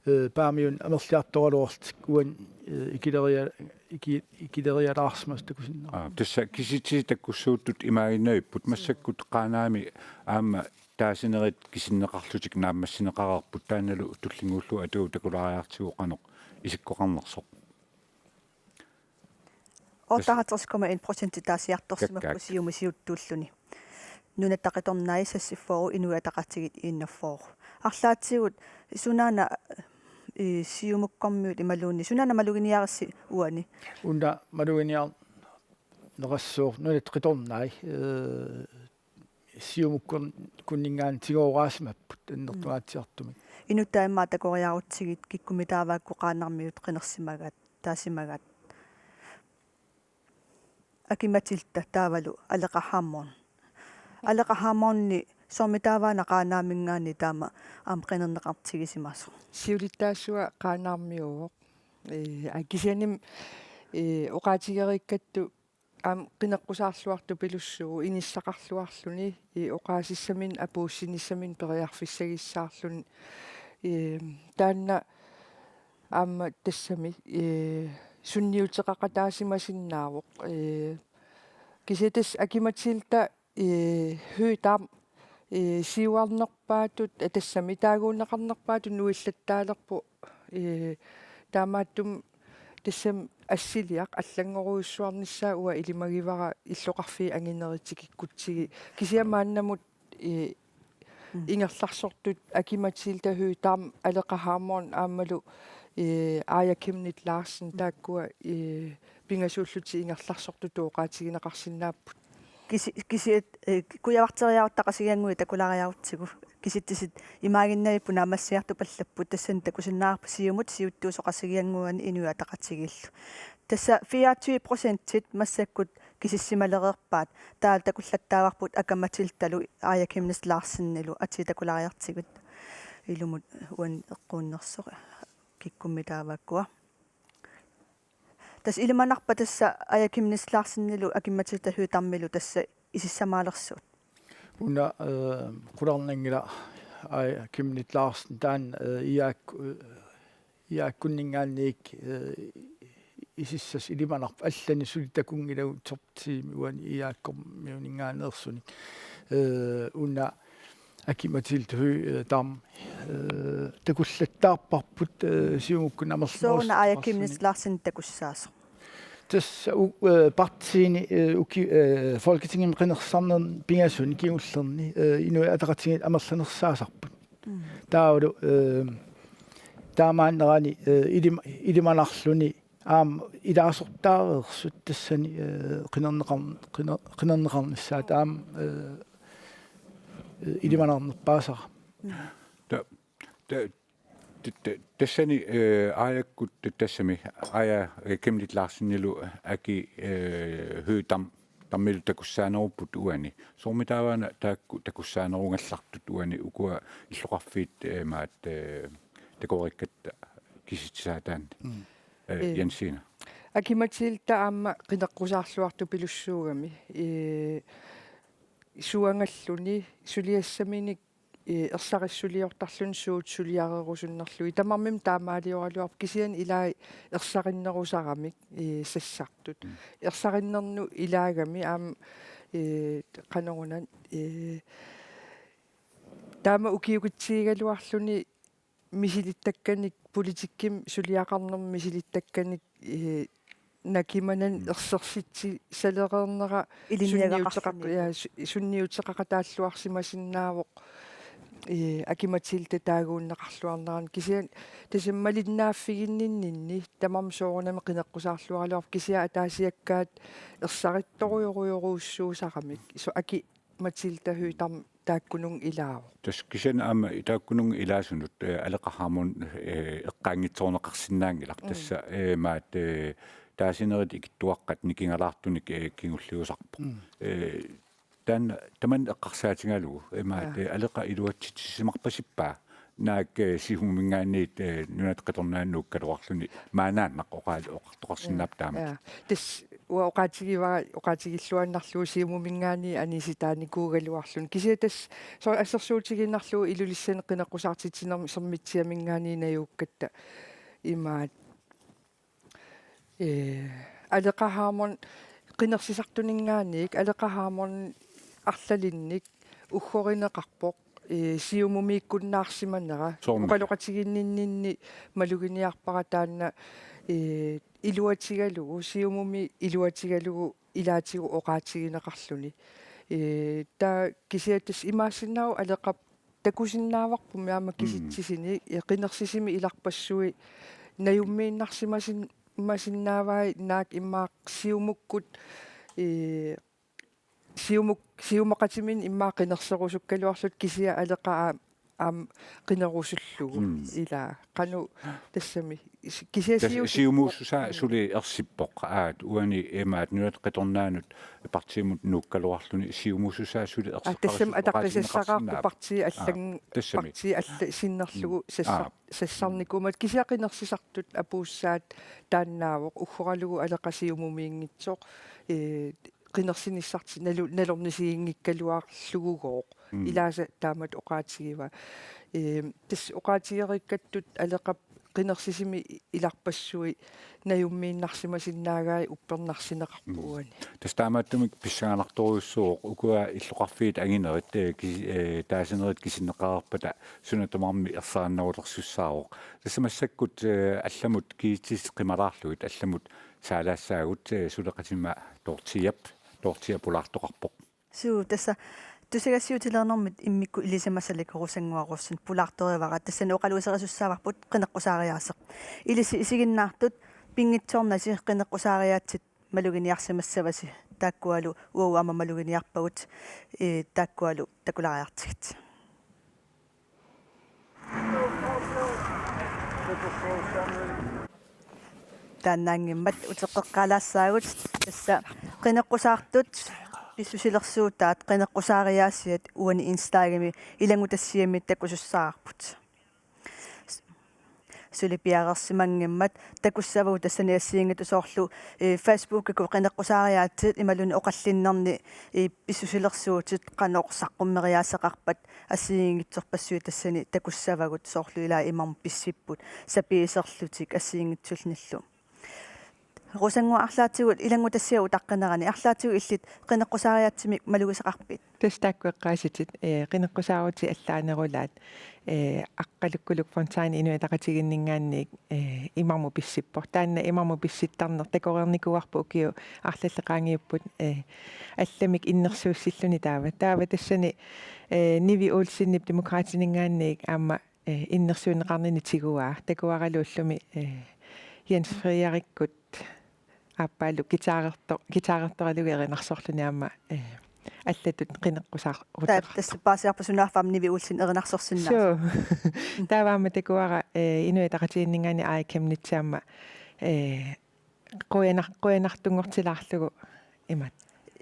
eh, Paamiuni amerliartoraluarlutik uani, eh, ikileria-, iki-, ikilerialaarsimasut takusinnaapput. Aa, tassa kisitsisit takkussuuttut imaaginnavipput massakkut Qaanaami aamma taasinerit kisinneqarlutik naammassineqareerput taannalu tullinnguullugu atuagaq takulaariartigu qanoq isikkoqarnersoq. Otteoghalvtreds komma en procent taasiartorsimapput. Kakkaak. Siumut siuttuulluni. Nunatta qitornai seksogfyrre, Inuit Ataqatigiit enogfyrre. Arlaatigut sunaana, eh, Siumukkormiut imaluunniit sunaana maluginiaritsi uani? Una maluginiarneqassooq nunatta qitornai, eh, Siumukkun-, -kkunninngaanniit tigooraasimapput annertungaatsiartumik. Inuttaa immaqa takoriarutsigit kikkummitaavaakku Qaannarmiut qinersimagaat, taasimagaat. Aki-Matilda taavalu Aleqa Hammond. Aleqa Hammondip soormitaava una Qaanaaminngaanniit taama aamma qinerneqartigisimasoq? Siulittaasua Qaanaarmiuuvoq. Ee, aa, kisiannimi, ee, oqaatigereerikkattut aamma qineqqusaarluartupilussuuvoq inissaqarluarluni, ee, oqaasissaminnut apuussinissaminut periarfissagissaarluni. Ee, taanna aamma tassami, ee, sunniuteqaqataasimasinnaavoq. Ee, kisianni tassa Aki-Matilda, ee, Høegh-dam, ee, siuarnerpaatut, ee, tassami taaguunneqarnerpaatut nuillattaalerpoq, ee, taamaattumik tassami assiliaq allanngorujussuarnissaa uanga ilimagivara illoqarfiit anginerit tikikkutsigit. Kisianni maannamut, ee, Mm. ingerlarsortut Aki-Matilda Høegh-dam, Aleqa Hammond aammalu, ee, Aaja Chemnitz Larsen taakkua, ee, pingasuullutik ingerlarsortutut oqaatigineqarsinnaapput. Kisi-, kisiat, ee, kujavarteriaruttaqasigiannguit takulaariarutsigu. Kisitsisit imaaginnavipput naammassiartupallapput, tassani takusinnaavarput Siumut siuttuusoqasigiannguani Inuit Ataqatigiillu. Tassa fireogtyve procentit massakkut kisissimalereerpaat, taava takullattaavarput Aki-Matildalu Aaja Chemnitz Larsenilu atii takulaariartigit. Ilumut uani eqquunnersoq kikkummitaavaakkua. Tassa ilimanarpa tassa Aaja Chemnitz Larsenilu Aki-Matilda Høegh-damilu tassa isissamaalersut? Una, eh, qularnanngilaq Aaja Chemnitz Larsen taanna, eh, IA-kku-, eh, IA-kkunninngaanniit, eh, isissasut ilimanarpoq, allanik suli takunngilagut top ti-mi uani I A K-miuninngaanneersunik. Eh, una Aki-Matilda Høegh-Dam, eh, takullattaarparput, eh, Siumukkut amerlanerusut. Sooruna Aaja Chemnitz Larsen takussaasoq? Tassa u-, eh, partiini, eh, uki-, eh, Folketingimi qinersisarnermi pingasuni kingullerni, eh, Inuit Ataqatigiit amerlanersaasarput. Mm. Taavalu, eh, taamaannerani, eh, ilim-, ilimanarluni aamma ilaasortaareersut tassani, eh, qinerneqar-, qiner-, qinerneqarnissaat aamma, eh, eh, ilimanarnerpaasara. Mm. Ta-, ta-, T-, t-, tassani, eh, Aajakkut tassami, Aaja, eh, Chemnitz Larsenilu Aki, eh, Høegh-Dam, Damilu takussaanerupput uani. Soormitaava una taakku takussaanerugallartut uani ukua illoqarfiit, eh, maat, eh, takoreerikkatta kisitsisaataanni? Mm. Eh, Eh, Jensine. Aki-Matilda aamma qineqqusaarluartupilussuugami. Eh, suangalluni suliassaminik eh, ersarissuliortarluni suut suliarerusunnerlugit. Tamarmik taamaalioraluarput kisianni ilai ersarinnerusaramik, eh, sassartut. Mm. Ersarinnernut ilaagami aamma, eh, qanoruna, eh, taama ukiukitsigigaluarluni misilittakkanik, politikkimi suliaqarnermi misilittakkanik, eh, nakimanani Mm. ersersitsisalereernera Ilinniagaqarluni. Sunniuteqaq-, ja, su-, sunniuteqaqataalluarsimasinnaavoq, eh, Aki-Matilda taaguunneqarluarnerani. Kisianni tassami malinnaaffiginninninni tamarmik soorunami qineqqusaarluaraluarput kisianni ataasiakkaat ersarittorujorujorujussuusaramik. So-, Aki-, Matilda Høegh-Dam taakkununnga ilaavoq. Tassa kisianni aamma taakkununnga ilaasunut, eh, Aleqa Hammond, eh, eqqaanngitsoorneqarsinnaanngilaq. Mm. Tassa, eh, maat, eh, taasinerit ikittuaqqat nikingalaartunik, eh, kingulliusarpoq. Mm. Eh, taanna tamanna eqqarsaatigalugu, eh, maat, Aa. eh, Aleqa iluatsitsisimarpasippaa? Naak, eh, Siumuminngaanniit, eh, Nunatta Qitornaanut nuukkaluarluni maannaannaq oqa-, oqartoqarsinnaapput taamatut. Ja. Tassa uanga oqaatigivara, oqaatigilluinnarlugu Siumuminngaanniit anisitaanikuugaluarluni. Kisianni tassa soorlu assersuutigiinnarlugu Ilulissani qineqqusaartitsinermi Sermitsiaminngaanniit najuukkatta imaat. Eh, Aleqa Hammond qinersisartuninngaanniit, Aleqa Hammond arlalinnik uggorineqarpoq, eh, Siumumiikkunnaarsimanera. Soormi. Oqaloqatiginninninni maluginiarpara taanna, eh, iluatigalugu, Siumumi iluatigalugu ilaatigut oqaatigineqarluni. Eh, taava kisianni tassa imaassinnaavoq Aleqap takusinnaavarpummi aamma Mm. kisitsisini, eh, qinersisimi ilarpassui najummiinnarsimasin-, masinnaavai naak immaqa Siumukkut, eh, Siumuk-, Siumaqatiminni immaqa qinerserusukkaluarlutik kisianni Aleqa aam-, aamma qinerusullugu Mm. ilaa. Qanoq tassami. Is-, kisianni Tassa Siu-, siumuussusaa suli ersippoq. Aat, uani imaat Nunatta Qitornaanut partiimut nuukkaluarluni siumuussusaa suli Aa, tassami ersippoq, ataqqisassaqaarpoq oqaatigineqarsinnaapput. Partii Aa, allan-, tassami. Partii alla-, sinnarlugu Mm. sassar-, Aa. sassarnikuummat. Kisianni qinersisartut apuussaat taannaavoq uggoralugu Aleqa Siumumiinngitsoq, eh, qinersinissartik nalu-, nalornisiginngikkaluarlugugooq. Mm. Ilaasa taamatut oqaatigivaa. Eh, tassa oqaatigereerikkattut Aleqap qinersisimi ilarpassui najummiinnarsimasinnaagai uppernarsineqarpoq Mm. uani. Tassa taamaattumik pissanganartorujussuuvoq ukua illoqarfiit anginerit, eh, ki-, eh, taasinerit kisinneqareerpata suna tamarmi ersarinnerulersussaavoq. Tassa massakkut, eh, allamut kiitsis qimalaarlugit allamut saalaassaagut, eh, suleqatima Dorthea, Dorthea pulaartoqarpoq. Suu, tassa tusagassiuutilerinermit immikkut ilisimasalik Rosannguaq Rosing pulaartorivara, tassani oqaluuserisussaavavut qineqqusaariaaseq. Ilissi isiginnaartut pinngitsoornasi qineqqusaariaatsit maluginiarsimassavasi, taakkualu uagut aamma maluginiarpagut, eh, taakkualu takulaariartigit. Taannaanngimmat uteqqeqqaalaassaagut, tassa qineqqusaartut pissusilersuutaat qineqqusaariaasiat uani Instagramimi ilanngutassiami takusussaarput. Suli piareersimanngimmat takussavagut tassani assigiinngitsut soorlu, eh, Facebookikkut qineqqusaariaatsit imaluunniit oqallinnerni, eh, pissusilersuutit qanoq saqqummeriaaseqarpat assigiinngitsorpassuit tassani takussavagut soorlu ilaa imarmut pissipput sapiiserlutik assigiinngitsunnillu. Rosannguaq, arlaatigut ilanngutassiaq utaqqinerani, arlaatigut illit qineqqusaariaatsimik malugisaqarpit? Tassa taakku eqqaasitit, ee, qineqqusaarutit allaanerulaat, ee, Aqqalukkuluk Fontaine Inuit Ataqatigiinninngaanniit, ee, imarmut pissippoq. Taanna imarmut pissittarneq takoreernikuuarput ukiut arlallit qaangiupput, ee, allamik innersuussilluni taava. Taava tassani, ee, Nivi Olsenip Demokraatininngaanniit aamma, ee, innersuunneqarnini tiguaa. Takuaralu ullumi, ee, Jens Frederikkut aappaalu guitarerto-, guitarertoralugu erinarsorluni aamma, ee, allatut qineqqusaar-, Taa-, ruteqartoq. Tassa paasiarput sunaaffa aamma Nivi Olsen erinarsorsinnaasoq. Suu. Taava aamma takuara, ee, Inuit Ataqatigiinninngaanniit Aaja Chemnitz aamma, ee, qujanar-, qujanartunngortilaarlugu imaat.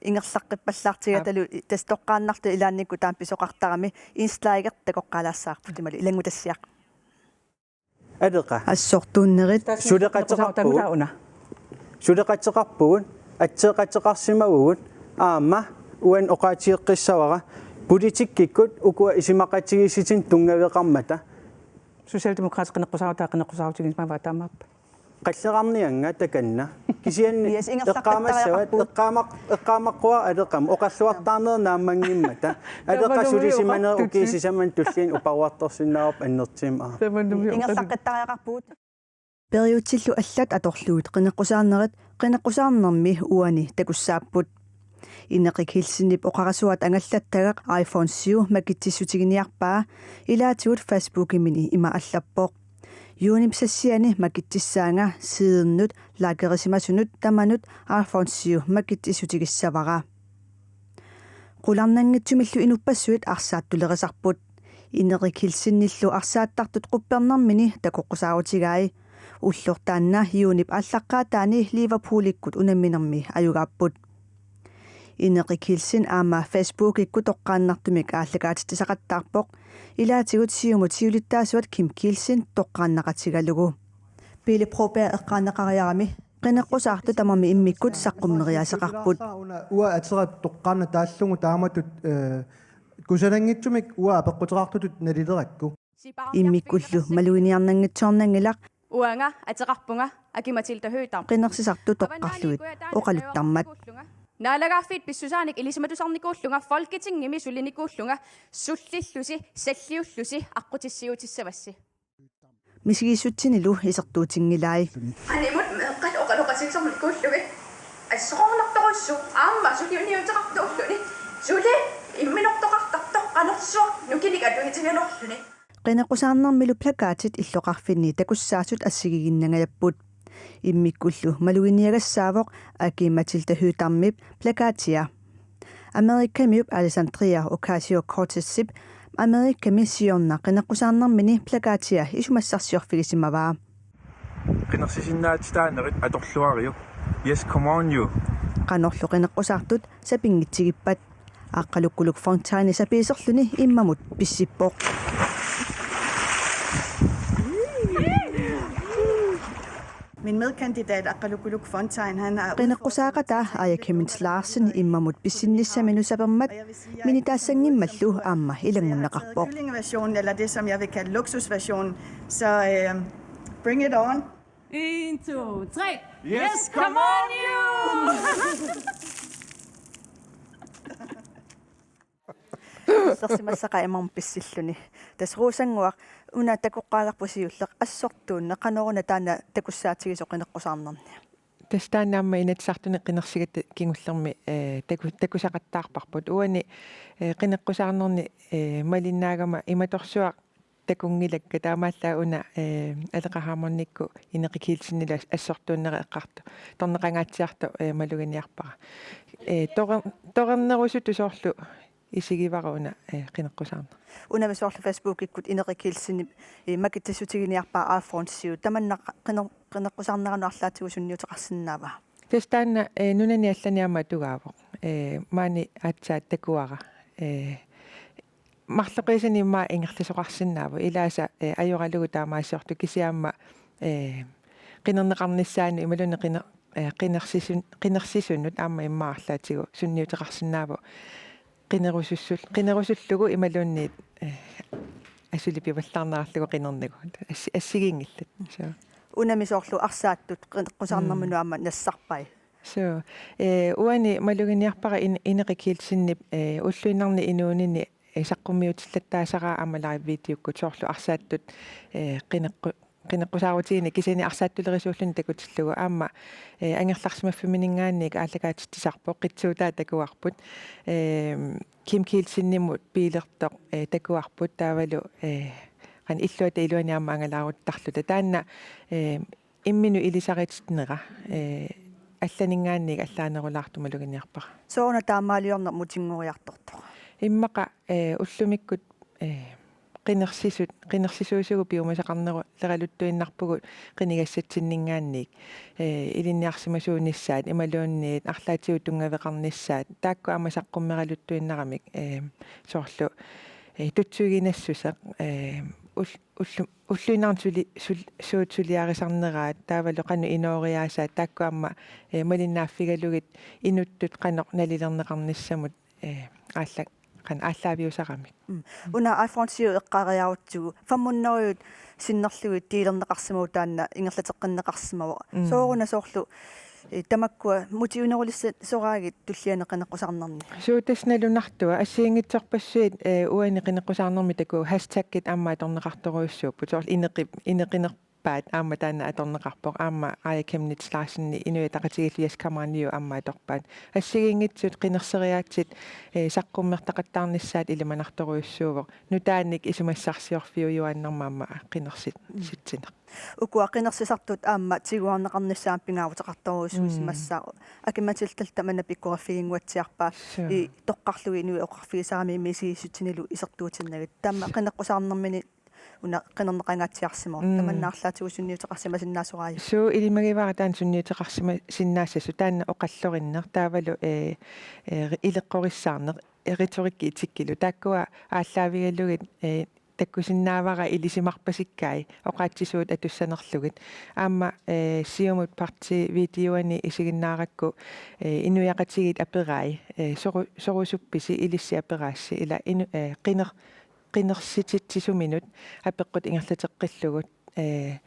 Ingerlaqqippallaartigalugit tassa toqqaannartumik ilaannikkut taama pisoqartarami, indslaget takoqqaalaassavarput imaluunniit ilanngutassiaq. Aleqa. Assortuunnerit. Suleqateqarpugut. Una. Suleqateqarpugut, atseeqateqarsimavugut, aamma uani oqaatigeqqissavara politikkikkut ukua isumaqatigiissutinik tunngaveqarmata. Socialdemokraatit qineqqusaarutaat qineqqusaarutigisimavaat taamaappat? Qallerarniannga takanna. Kisianni Yes, ingerlaqqittarput. Eqqaamassavat, eqqaamaq-, eqqaamaqquara Aleqamut, oqalluartaarnerit naammanngimmata. Aleqa Tamanumi sulisimanerit oqartutit. Ukiut sisamanni tulliini uparuartorsinnaavarput annertuumik. Tamanumi oqartutit. Ingerlaqqittariaqarpugut. Periutsillu allat atorlugit qineqqusaarnerit qineqqusaarnermi uani takussaapput. Ineqi Kielsenip oqarasuat angallattagaq iPhone syv makitsissutiginiarpaa, ilaatigut Facebookimini ima allappoq: Juunip sassiani makitsissaanga, sidernut, likerisimasunut tamanut iPhone syv makitsissutigissavara. Qularnanngitsumillu inuppassuit arsaattulerisarput. Ineqi Kielsenillu arsaattartut quppernermini takoqqusaarutigai. Ulloq taanna juunip aallaqqaataani Liverpoolikkut unamminermi ajugaapput. Ineqi Kielsen aamma Facebookikkut toqqaannartumik aallakaatitsisaqattaarpoq, ilaatigut Siumut siulittaasuat Kim Kielsen toqqaannaqatigalugu. Pele Broberg eqqaaneqariarami. Qineqqusaartut tamarmik immikkut saqqummeriaaseqarput. Una uanga aterat toqqaannaq taallugu taamatut, eh, kusananngitsumik uanga apeqquteqartutut nalilerakku. Immikkullu maluginiarnanngitsoornanngilaq. Uanga ateqarpunga Aki-Matilda Høegh-Dam. Qinersisartut toqqarlugit oqaluttarmat. Naalagaaffiit pissusaanik ilisimatusarnikuullunga, Folketingimi sulinikuullunga, sullillusi, salliullusi, aqqutissiuutissavassi. Misigissutsinilu isertuutinngilai. Animut meeqqat oqaloqatigisarnikuullugit assoqarnartorujussuuvoq aamma suli uniuteqartuulluni. Suli imminortoqartartoq qanorsuaq nukinnik atuutigaluarluni. Qineqqusaarnermilu plakatit illoqarfinni takussaasut assigiinnangajapput. Immikkullu maluginiagassaavoq Aki-Matilda Høegh-Damip plakatia. Amerikamiup Alexandria Ocasio-Cortezip Amerikami siorna qineqqusaarnermini plakatia isumassarsiorfigisimavaa. Qinersisinnaatitaanerit atorluariuk. Yes, come on you. Qanorlu qineqqusaartut sapinngitsigippata. Aqqalukkuluk Fontaine sapiiserluni immamut pissippoq. Min medkandidat Aqqalukkuluk Fontaine, han har udfordret Qineqqusaaqataa Aaja Chemnitz Larsen immamut pissinnissaminut sapermat minitaassanngimmallu aamma ilanngunneqarpoq. Kyllingeversionen, eller det, som jeg vil kalde luksusversionen. Så, øh, bring it on. En, to, tre. Yes, come on, you! Sersimassaqaaq immamut pissilluni. Tassa Rosannguaq, una takoqqaalerput siulleq, assortuunneq qanoruna taanna takussaatigisoq qineqqusaarnerni? Tassa taanna aamma Inatsisartuni qinersigatta kingullermi, eh, taku-, takusaqattaarparput. Uani, eh, qineqqusaarnerni, eh, malinnaagama imatorsuaq takunngilakka, taamaallaat una, eh, Aleqa Hammondikku Ineqi Kielsenilu as-, assortuunnera eqqartoq, torneqangaatsiartoq, eh, maluginiarpara. Eh, torer-, torernerusutut soorlu isigivara una, eh, qineqqusaarneq. Unami soorlu Facebookikkut Ineqi Kielsenip, eh, makitsissutiginiarpaa iPhone syv. Tamanna qa-, qine-, qineqqusaarneranut arlaatigut sunniuteqarsinnaava? Tassa taanna, eh, nunani allani aamma atugaavoq. Eh, maani aatsaat takuara. Eh, marloqiusanik immaqa ingerlasoqarsinnaavoq. Ilaasa, eh, ajoralugu taamaasiortoq, kisianni aamma, eh, qinerneqarnissaanut imaluunniit qiner-, eh, qinersisun-, qinersisunut aamma immaqa arlaatigut sunniuteqarsinnaavoq. Qinerusussul-, qinerusullugu imaluunniit, eh, asuli pivallaarnerarlugu qinernagu. Assi-, assigiinngillat. Suu. unami soorlu arsaattut qin-, qinneqqusaarnerminut aamma nassarpai. Suu. Eh, uani maluginiarpara In-, Ineqi Kielsenip, eh, ulluinnarni inuunini, eh, saqqummiutillattaasara aamma live-videokkut soorlu arsaattut, eh, qineqqu-, qinneqqusaarutigineq kisianni arsaattulerisuulluni takutillugu aamma, eh, angerlarsimaffimmininngaanniit aallakaatitsisarpoq, qitsuutaa takuarput. Eh, Kim Kielsenimut biilertoq, eh, takuarput taavalu, eh, qanoq illuata iluani aamma angalaaruttarluta. Taanna, eh, imminut ilisaritinnera, eh, allaninngaanniit allaanerulaartumik maluginiarpara. Sooruna taamaaliorneq mutinngoriartortoq? Immaqa, eh, ullumikkut, eh, qinersisut, qinersisuusugut piumasaqarneruleraluttuinnarpugut qinigassatsinninngaanniit, eh, ilinniarsimasuunissaat imaluunniit arlaatigut tunngaveqarnissaat taakku aamma saqqummeraluttuinnaramik, eh, soorlu, eh, tutsuiginassuseq, eh, ul-, ullu-, ulluinnarni suli-, sul-, suut suliarisarneraat taavalu qanoq inooriaasaat taakku aamma, eh, malinnaaffigalugit inuttut qanoq nalilerneqarnissamut, eh, aalla-, qanoq aallaaviusaramik. Mm. Una iPhone syv eqqaariarutsigu femhundrede sinnerlugit dealerneqarsimavoq taanna ingerlateqqinneqarsimavoq. Mm. Sooruna soorlu, eh, tamakkua mutiunerulissasoraagit tulliani qineqqusaarnerni? Suu, tassa nalunartua assigiinngitsorpassuit, eh, uani qineqqusaarnermi takuuk hashtagit aamma atorneqartorujussuupput. Soorlu Ineqi-, Ineqinerpaat aamma taanna atorneqarpoq. Aamma Aaja Chemnitz Larsen Inuit Ataqatigiillu Jes Kamraniu aamma atorpaat. Assigiinngitsut qinerseriaatsit, eh, saqqummertaqattaarnissaat ilimanartorujussuuvoq. Nutaanik isumassarsiorfiujuaannarmat aamma qinersi-, Mm. sitsineq. Ukua qinersisartut aamma tiguarneqarnissaat pingaaruteqartorujussuusimassaaq. Mm. Aki-Matilda tamanna pikkoriffiginnguatsiarpaa. Suu. I toqqarlugit inuit oqarfigisarami misigissutsinilu isertuutinnagit. Taama Suu. Qineqqusaarnermini una qinerneqangaatsiarsimavoq. Mm. Tamanna arlaatigut sunniuteqarsimasinnaasoriaruk. Suu, ilimagivara taanna sunniuteqarsimasinnaassasoq, taanna oqallorinneq taavalu, eh, eh, ileqqorissaarneq, eh, retorikki etikkilu. Taakkua aallaavigalugit, eh, takusinnaavara ilisimarpasikkai oqaatsisuut atussanerlugit. Aamma, eh, Siumut Partii videoani isiginnaarakku, eh, inuiaqatigiit aperai, eh, soru-, sorusuppisi, ilissi aperaassi, ila inu-, eh, qiner-, qinersititsisuminut apeqqut ingerlateqqillugu, eh,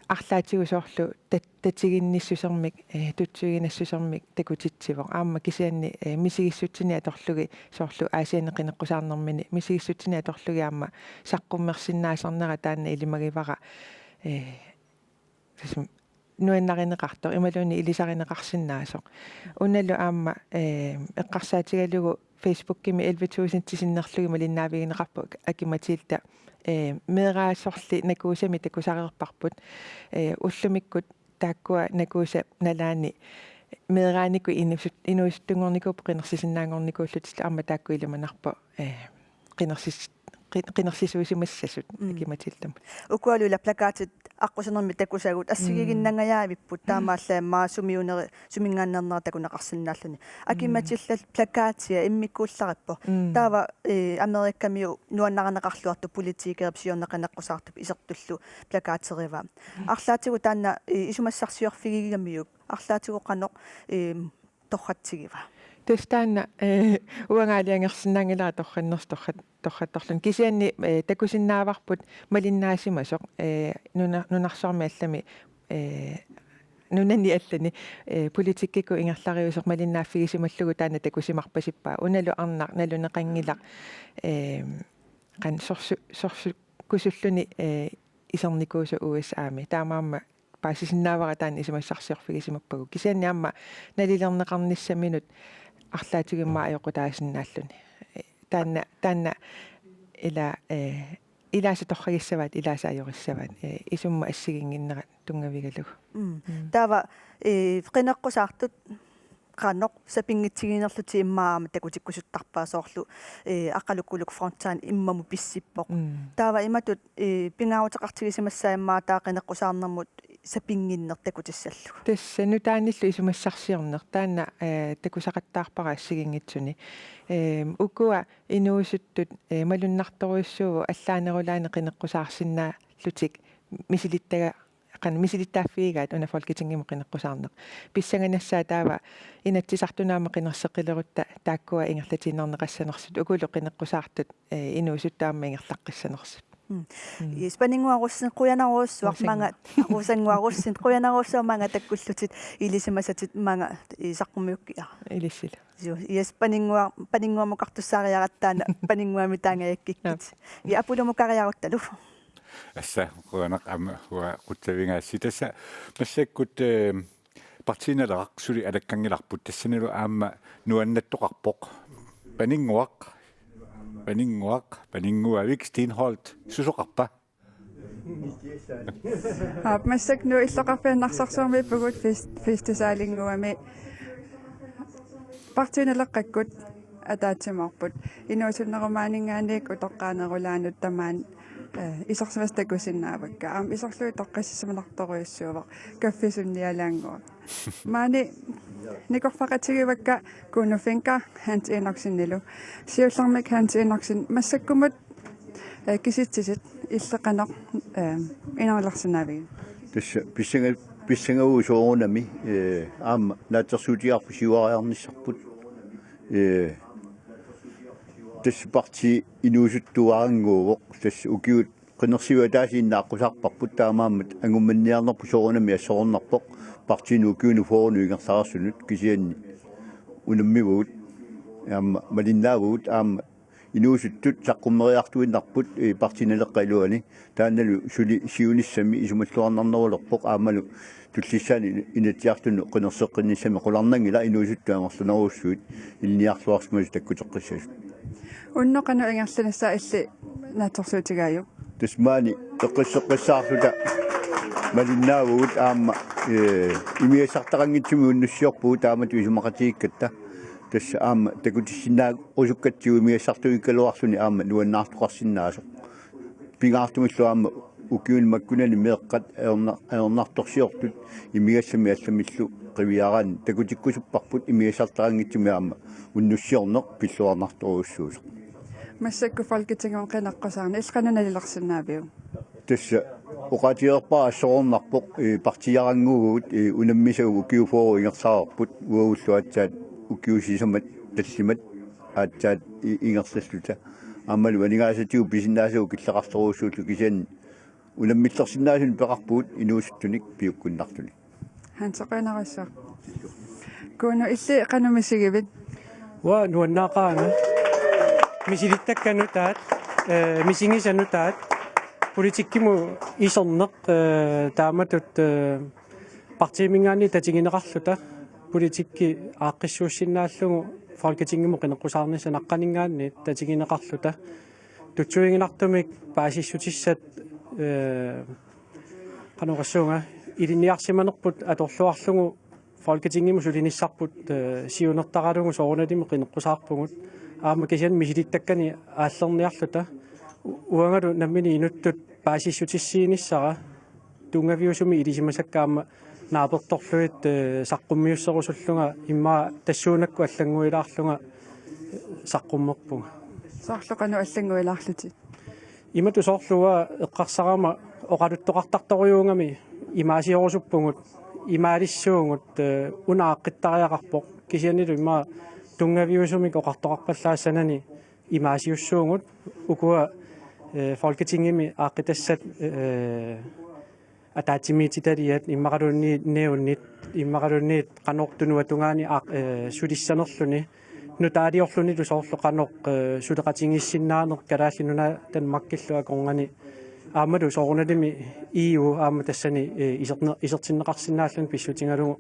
arlaatigut soorlu tat-, tatiginnissusermik, eh, tutsuiginassusermik takutitsivoq. Aamma kisianni, eh, misigissutsinik atorlugit soorlu Aasianni qineqqusaarnermini misigissutsinik atorlugit aamma saqqummersinnaasarnera taanna ilimagivara, eh, tassa nuannarineqartoq imaluunniit ilisarineqarsinnaasoq. Unalu aamma, eh, eqqarsaatigalugu Facebookimi elleve tusindit sinnerlugit malinnaavigineqarput Aki-Matilda, eh, meeraasorli Nakuusami takusareerparput, eh, ullumikkut taakkua Nakuusap nalaani meeraanikkut inusut-, inuusuttunngornikuupput qinersisinnaanngornikuullutillu aamma taakku ilimanarpoq, eh, qinersis-, qi-, qinersisuusimassasut. Mm. Aki-Matildamut. Ukualu ila plakatit aqqusinermi takusagut assigiinnginnangajaavipput, mm, taamaallaat aamma sumiunneri-, suminngaanneernerat takuneqarsinnaalluni. Aki-Matilla plakatia immikkuullarippoq. Mm. Taava, eh, Amerikamiu nuannarineqarluartoq politikerip siorna qineqqusaartup isertullu plakaterivaa. Mm. Arlaatigut taanna, eh, isumassarsiorfigigamiuk. Arlaatigut qanoq, eh, torratsigivaa? Tassa taanna, eh, uanga aalajangersinnaanngilara torrannersoq torrat-, torrattorluni. Kisianni, eh, takusinnaavarput malinnaasimasoq, eh, nuna-, nunarsuarmi allami, eh, nunani allani, eh, politikkikkut ingerlariuseq malinnaaffigisimalluni taanna takusimarpasippaa. Unalu arnaq naluneqanngilaq, eh, qanoq sorsu-, sorsukkusulluni, eh, isernikuusoq U S A-mi. Taamaammat paasisinnaavara taanna isumassarsiorfigisimappagu. Kisianni aamma nalilerneqarnissaminut arlaatigut immaqa ajoqutaasinnaalluni. Taanna, taanna ila, eh, ilaasa torragissavaat, ilaasa ajorissavaat, eh, isummat assigiinnginnerat tunngavigalugu. Mm. Mm. Taava, eh, qineqqusaartut qanoq sapinngitsiginerlutik immaqa aamma takutikkusuttarpaat soorlu, eh, Aqqaluk Kuluk Frontline immamut pissippoq. Mm. Taava imatut, eh, pingaaruteqartigisimassaaq immaqa taava qineqqusaarnermut sapinnginneq takutissallugu? Tassa nutaanillu isumassarsiorneq taanna, eh, takusaqattaarpara assigiinngitsuni. Eh, ukua inuusuttut, eh, malunnartorujussuuvoq allaanerulaannik qineqqusaarsinnaallutik misilittaga-, qanoq misilittaaffigigaat una Folketingimut qineqqusaarneq. Pissanganassaaq taava Inatsisartunut aamma qinerseqqilerutta taakkua ingerlatiinnarneqassanersut, ukulu qineqqusaartut, eh, inuusuttut aamma ingerlaqqissanersut. Yes, Paninnguaq Rosing, qujanarujussuaq. Rosing. Maanga, Rosing, Rosing, qujanarujussuaq maanga takkullutit, ilisimasatit maanga, i, saqqummiukkiara. Ilissila. Joo, yes, Paninnguaq, Paninnguamukartussaariaratta taanna, Paninnguamik taangajakkikkuit. Joo. Ja, Apulumukariaruttalu. Tassa, qujanaq aamma uanga qutsavigaassi. Tassa, massakkut, eh, Partii Naleraq suli alakkanngilarput, tassanilu aamma nuannattoqarpoq. Paninnguaq, Paninnguaq, Paninnguavik Steenholdt, susoqarpa? Aap, massakkut Nuuk Illoqarfiit Narsarsuarmiippugut fest-, festivalinnguami. Partii Naleqqakkut ataatsimoorput. Inuusunnerup maaninngaanniit utoqqaanerulaanut tamaani, eh, isersimasut takusinnaavakka. Aamma iserlugit toqqissisimanartorujussuuvoq. Kaffisunnialaannguaq. Maani nikorfaqatigivakka Kuno Fencker Hans Enoksenillu. Siullermik Hans Enoksen, massakkumut, eh, kisitsisit illit qanoq, eh, ineriartorsinnaavigit? Tassa pissanga-, pissangavugut soorunami, eh, aamma naatsorsuutigaarput siuariarnissarput. Eh, tassa partii inuusuttuarannguuvoq, tassa ukiut qinersineq ataasiinnaq aqqusaarparput, taamaammat angummanniarnerput soorunami assorunarpoq partiinut ukiunut fyrrenut ingerlareersunut, kisianni unammivugut, aamma malinnaavugut, aamma inuusuttut saqqummeriartuinnarput, eh, Partii Naleqqap iluani, taannalu suli siunissami isumalluarnarnerulerpoq, aammalu tullissaani Inatsisartunut qinerseqqinnissami qularnanngilaq, inuusuttut amerlanerujussuit ilinniarluarsimasut takkuteqqissasut. Unnuup qanoq ingerlanissaa illit naatsorsuutigaajuk? Tassa maani eqqisseqqissaarluta malinnaavugut aamma, eh, imigassartaqanngitsumik unnussiorpugut taamatut isumaqatigiikkatta. Tassa aamma takutissinnaarusukkatsigit imigassartuunngikkaluarluni aamma nuannaartoqarsinnaasoq. Pingaartumillu aamma ukiuni makkunani meeqqat ajorna-, ajornartorsiortut imigassamik allamillu qiviaraanni takutikkusupparput imigassartaqanngitsumik aamma unnussiorneq pilluarnartorujussuusoq. Massakkut Folketingimut qineqqusaarneq illit qanoq nalilersinnaaviuk? Tassa oqaatigereerpara assorunarpoq, eh, partiiarannguuvugut, eh, unammisagut ukiut fyrre ingerlareerput, uagullu aatsaat ukiut sisamat tallimat aatsaat i-, ingerlalluta. Aammalu aningaasatigut pisinnaasagut killeqartorujussuullutik, kisianni unammillersinnaasunik peqarpugut inuusuttunik piukkunnartunik. Hans, qujanarsuaq. Kuno, illit qanoq misigivit? Uanga nuannaaqaanga. Misilittakka nutaat, eh, misigisat nutaat. Politikkimut iserneq, eh, taamatut, eh, partiiminngaanniit tatigineqarluta. Politikki aaqqissuussinnaallugu Folketingimut qineqqusaarnissaq naqqaninngaanniit tatigineqarluta. Tutsuiginartumik paasissutissat, eh, qanoq oqassuunga, ilinniarsimanerput atorluarlugu Folketingimut sulinissarput, eh, siunertaralugu soorunalimi qineqqusaarpugut. Aamma kisianni misilittakkani aallerniarluta. U-, uangalu nammineq inuttut paasissutissiinissara tunngaviusumik ilisimasakka aamma naapertorlugit, eh, saqqummiusserusullunga immaqa tassuunakkut allannguilaarlunga, eh, saqqummerpunga. Soorlu qanoq allannguilaarlutit? Imatut soorlu uanga eqqarsarama oqaluttoqartartorujuugami imaasiorusupput, imaalissuugut, eh, una aaqqittariaqarpoq, kisiannili immaqa tunngaviusumik oqartoqarpallaassanani imaasiussuugut, ukua, eh, Folketingimi aaqqitassat, eh, ataatsimiititaliat, immaqaluunniit nævnit, immaqaluunniit qanoq tunuatungaani aq-, eh, sulissanerluni, nutaaliorlunilu soorlu qanoq, eh, suleqatigiissinnaaneq Kalaallit Nunaat Danmarkillu akornanni, aammalu soorunalimi E U aamma tassani, eh, isertine-, isertinneqarsinnaalluni pissutigalugu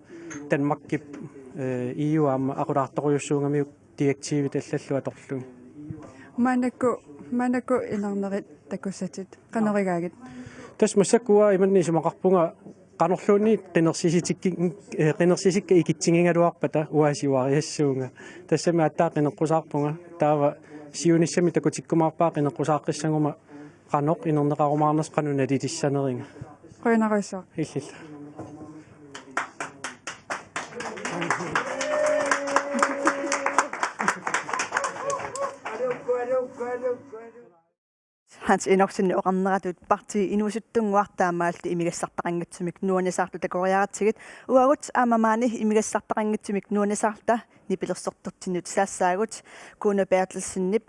Danmarkip, eh, E U aamma aqulaartorujussuugamiuk direktivit allallu atorlugit. Maannakkut, maannakkut inernerit takussatit, qanoq igaagit? Tassa massakkut uanga imannak isumaqarpunga qanorluunniit qinersitikki-, eh, qinersitikka ikitsigigaluarpata uanga siuariassuunga. Tassami aatsaat qineqqusaarpunga. Taava siunissami takutikkumaarpara qineqqusaaqqissaguma qanoq inerneqarumaarnersoq, qanoq nalilissaneriga. Qujanarsuaq. Illillu. Hans Enoksen, oqarneratut partii inuusuttunnguaq taamaalillutit imigassartaqanngitsumik nuannisaartut takoriaratsigit. Uagut aamma maani imigassartaqanngitsumik nuannisaarluta nipilersortortinnut saassaagut. Kuno Berthelsenip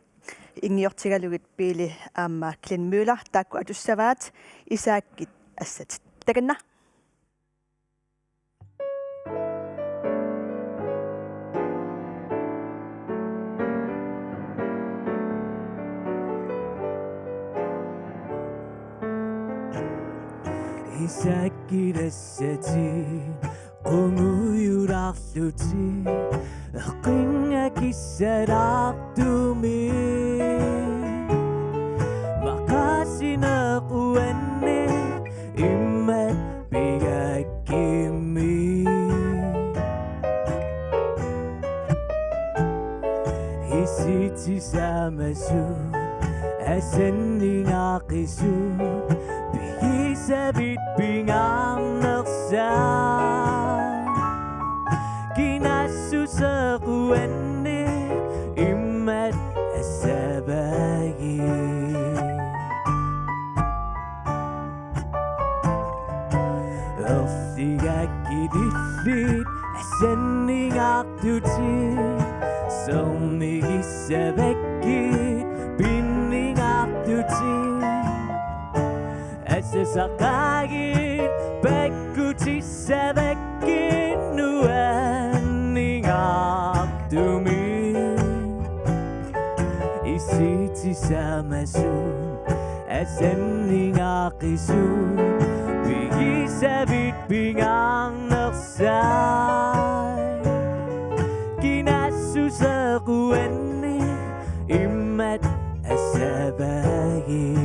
Inngiortigalugit Pele aamma Glenn Møller taakku atussavaat, Isaakit assatit. Takanna. Isaakit assatit qungujulaarlutik eqqinnga kissalaartumik. Maqaasineq uanni imatut pigakkimmi. Isitsisaamasut asanningaaqisut pigisavit pingaarnersaat. Kinassuseq uanni imatut assavaagit. Erligakkit illit asanningaartutit, sermigissavakkit pinningaartutit. Asasaqaagit pakkutissavakkit nuanningaartumik. Isitsisaamasut asanningaaqisut pigisavit pingaarnersaat. Kinassuseq uanni imatut assavaagit.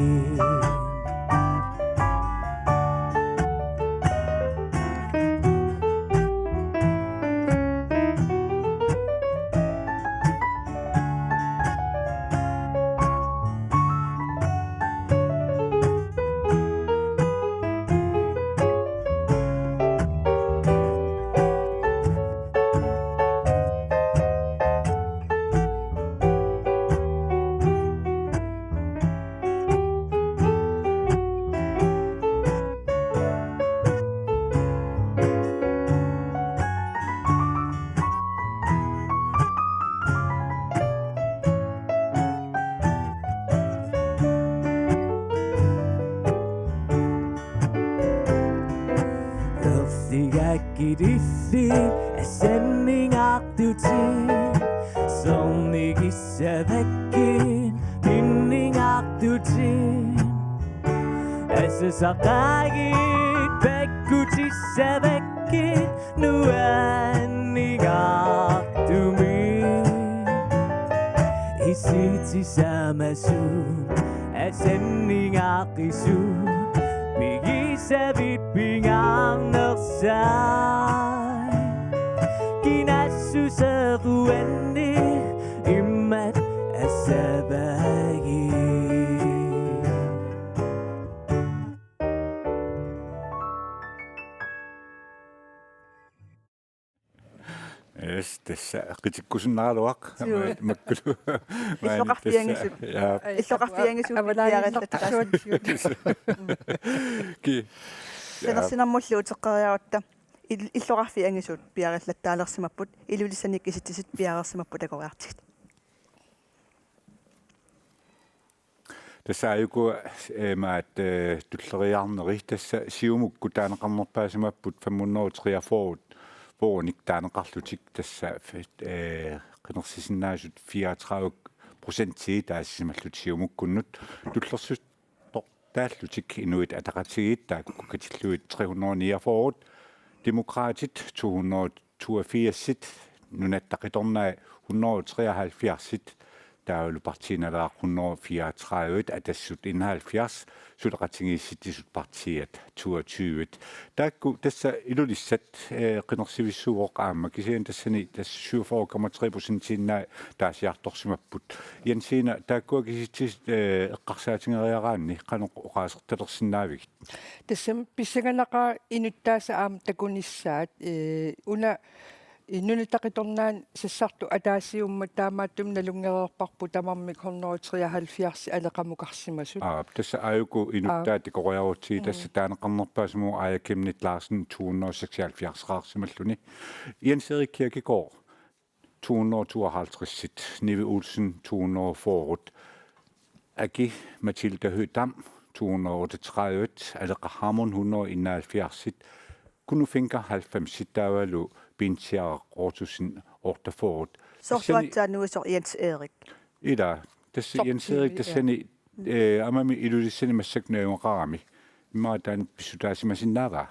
Erligakkit illit asanningaartutit, sermigissavakkit pinningaartutit. Asasaqaagit pakkutissavakkit nuanningaartumik. Isitsisaamasut asanningaaqisut pigisavit pingaarnersaat. Kinassuseq uanni imatut assavaagit. Yes, tassa qitikkusunnaraluaq. Suu. Makkulu. Illoqarfiit angisut. Tassa, ja. Illoqarfiit angisut piarillattaarsimapput. Ki. Sanersinermullu uteqqeriarutta. Il-, illoqarfiit angisut piarillattaalersimapput. Ilulissani kisitsisit piareersimapput takoriartigit. Tassa aajuku, eh, maat, eh, tulleriiaarneri tassa Siumukkut taaneqarnerpaasimapput fem hundrede og treogfyrre, fyrrenik taaneqarlutik tassa, eh, qinersisinnaasut fireogtredive procentii taasisimallutik Siumukkunnut. Tullersortaallutik Inuit Ataqatigiit taakku katillugit tre hundrede niogfyrre, Demokraatit to hundrede toogfirs, Nunatta Qitornai hundrede treoghalvfjerds, taavalu Partii Naleraq hundrede fireogtredive, Atassut enoghalvfjerds, suleqatigiissitsisut partiit toogtyve. Taakku tassa Ilulissat, eh, qinersivissuuvoq aamma, kisianni tassani tassa syvogfyrre komma tre procentiinnai taasiartorsimapput. Jensina, taakkua kisitsisit, eh, eqqarsaatigeriaraanni qanoq oqaasertalersinnaavigit? Tassami pissanganaqaaq inuttaasa aamma takunissaat, ee, una, ee, Nunatta Qitornaani sassartoq ataasiummat taamaattumik nalunngereerparput tamarmik hundrede treoghalvfjerds aleqamukarsimasut. Aap, tassa aajuku inuttaat, aap, tikoriarutsigit, mm, tassa taaneqarnerpaasimoorpoq Aaja Chemnitz Larsen to hundrede seksoghalvfjerds-eqarsimalluni. Jens Erik Kirkegaard, to hundrede tooghalvtreds, Nivi Olsen to hundrede fyrre, Aki-Matilda Høegh-Dam, to hundrede og otteogtredive, Aleqa Hammond, hundrede og enoghalvfjerds, Kuno Fencker, halvfems, taavalu Bentiaraq Ottosen, otteogfyrre. Soorlu aatsaat nuisoq Jens Erik. Ila, tassa Jens Erik, ja. Tassani, eh, aamma Ilulissani massakkut najugaqarami. Immaqa taanna pissutaasimasinnaavaa?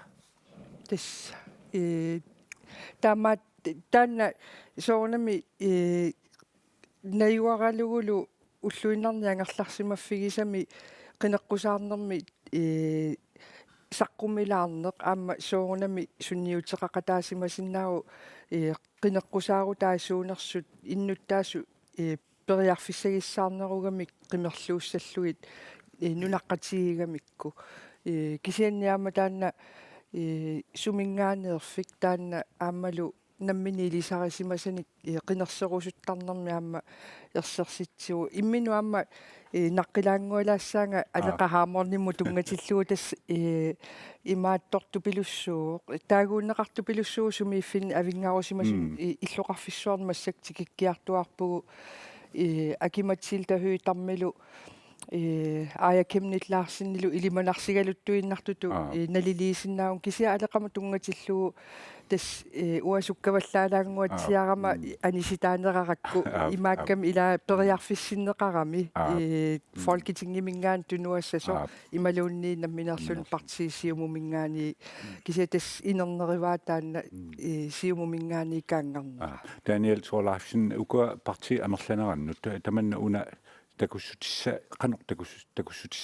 Tassa, eh, taama-, taanna soorunami, eh, najugaralugulu ulluinnarni angerlarsimaffigisami qineqqusaarnermi, eh, saqqumilaarneq aamma soorunami sunniuteqaqataasimasinnaavoq, eh, qineqqusaarutaasuunersut innuttaasut, eh, periarfissagissaarnerugamik qimerluussallugit, eh, nunaqqatigigamikku. Eh, kisianni aamma taanna, eh, suminngaanneerfik taanna aammalu nammineq ilisarisimasanik, eh, qinerserusuttarnermi aamma ersersitsivoq. Imminut aamma, eh, naqqilaanngualaassaanga Aleqa Hammondimut tunngatillugu tassa, eh, imaattortupilussuuvoq. Taaguunneqartupilussuuvoq sumiiffinni avinngarusimasumik, mm, i-, illoqarfissuarni massakkut tikikkiartuaarpugut, eh, Aki-Matilda Høegh-Dammilu, eh, Aaja Chemnitz Larsenilu ilimanarsigaluttuinnartutut, eh, naliliisinnaavunga kisianni Aleqamut tunngatillugu tassa, eh, uanga sukkavallaalaannguatsiarama anisitaaneqarakku imaakkami ila periarfissinneqarami, eh, Folketingiminngaanniit tunuassasoq imaluunniit nammineerluni partiit Siumuminngaanniit, kisianni tassa inernerivaa taanna, eh, Siumuminngaanniikkaanngarnera. Daniel Thorleifsen, ukua partiit amerlanerannut, tamanna una takussutissa-, qanoq takus-, takussutis-,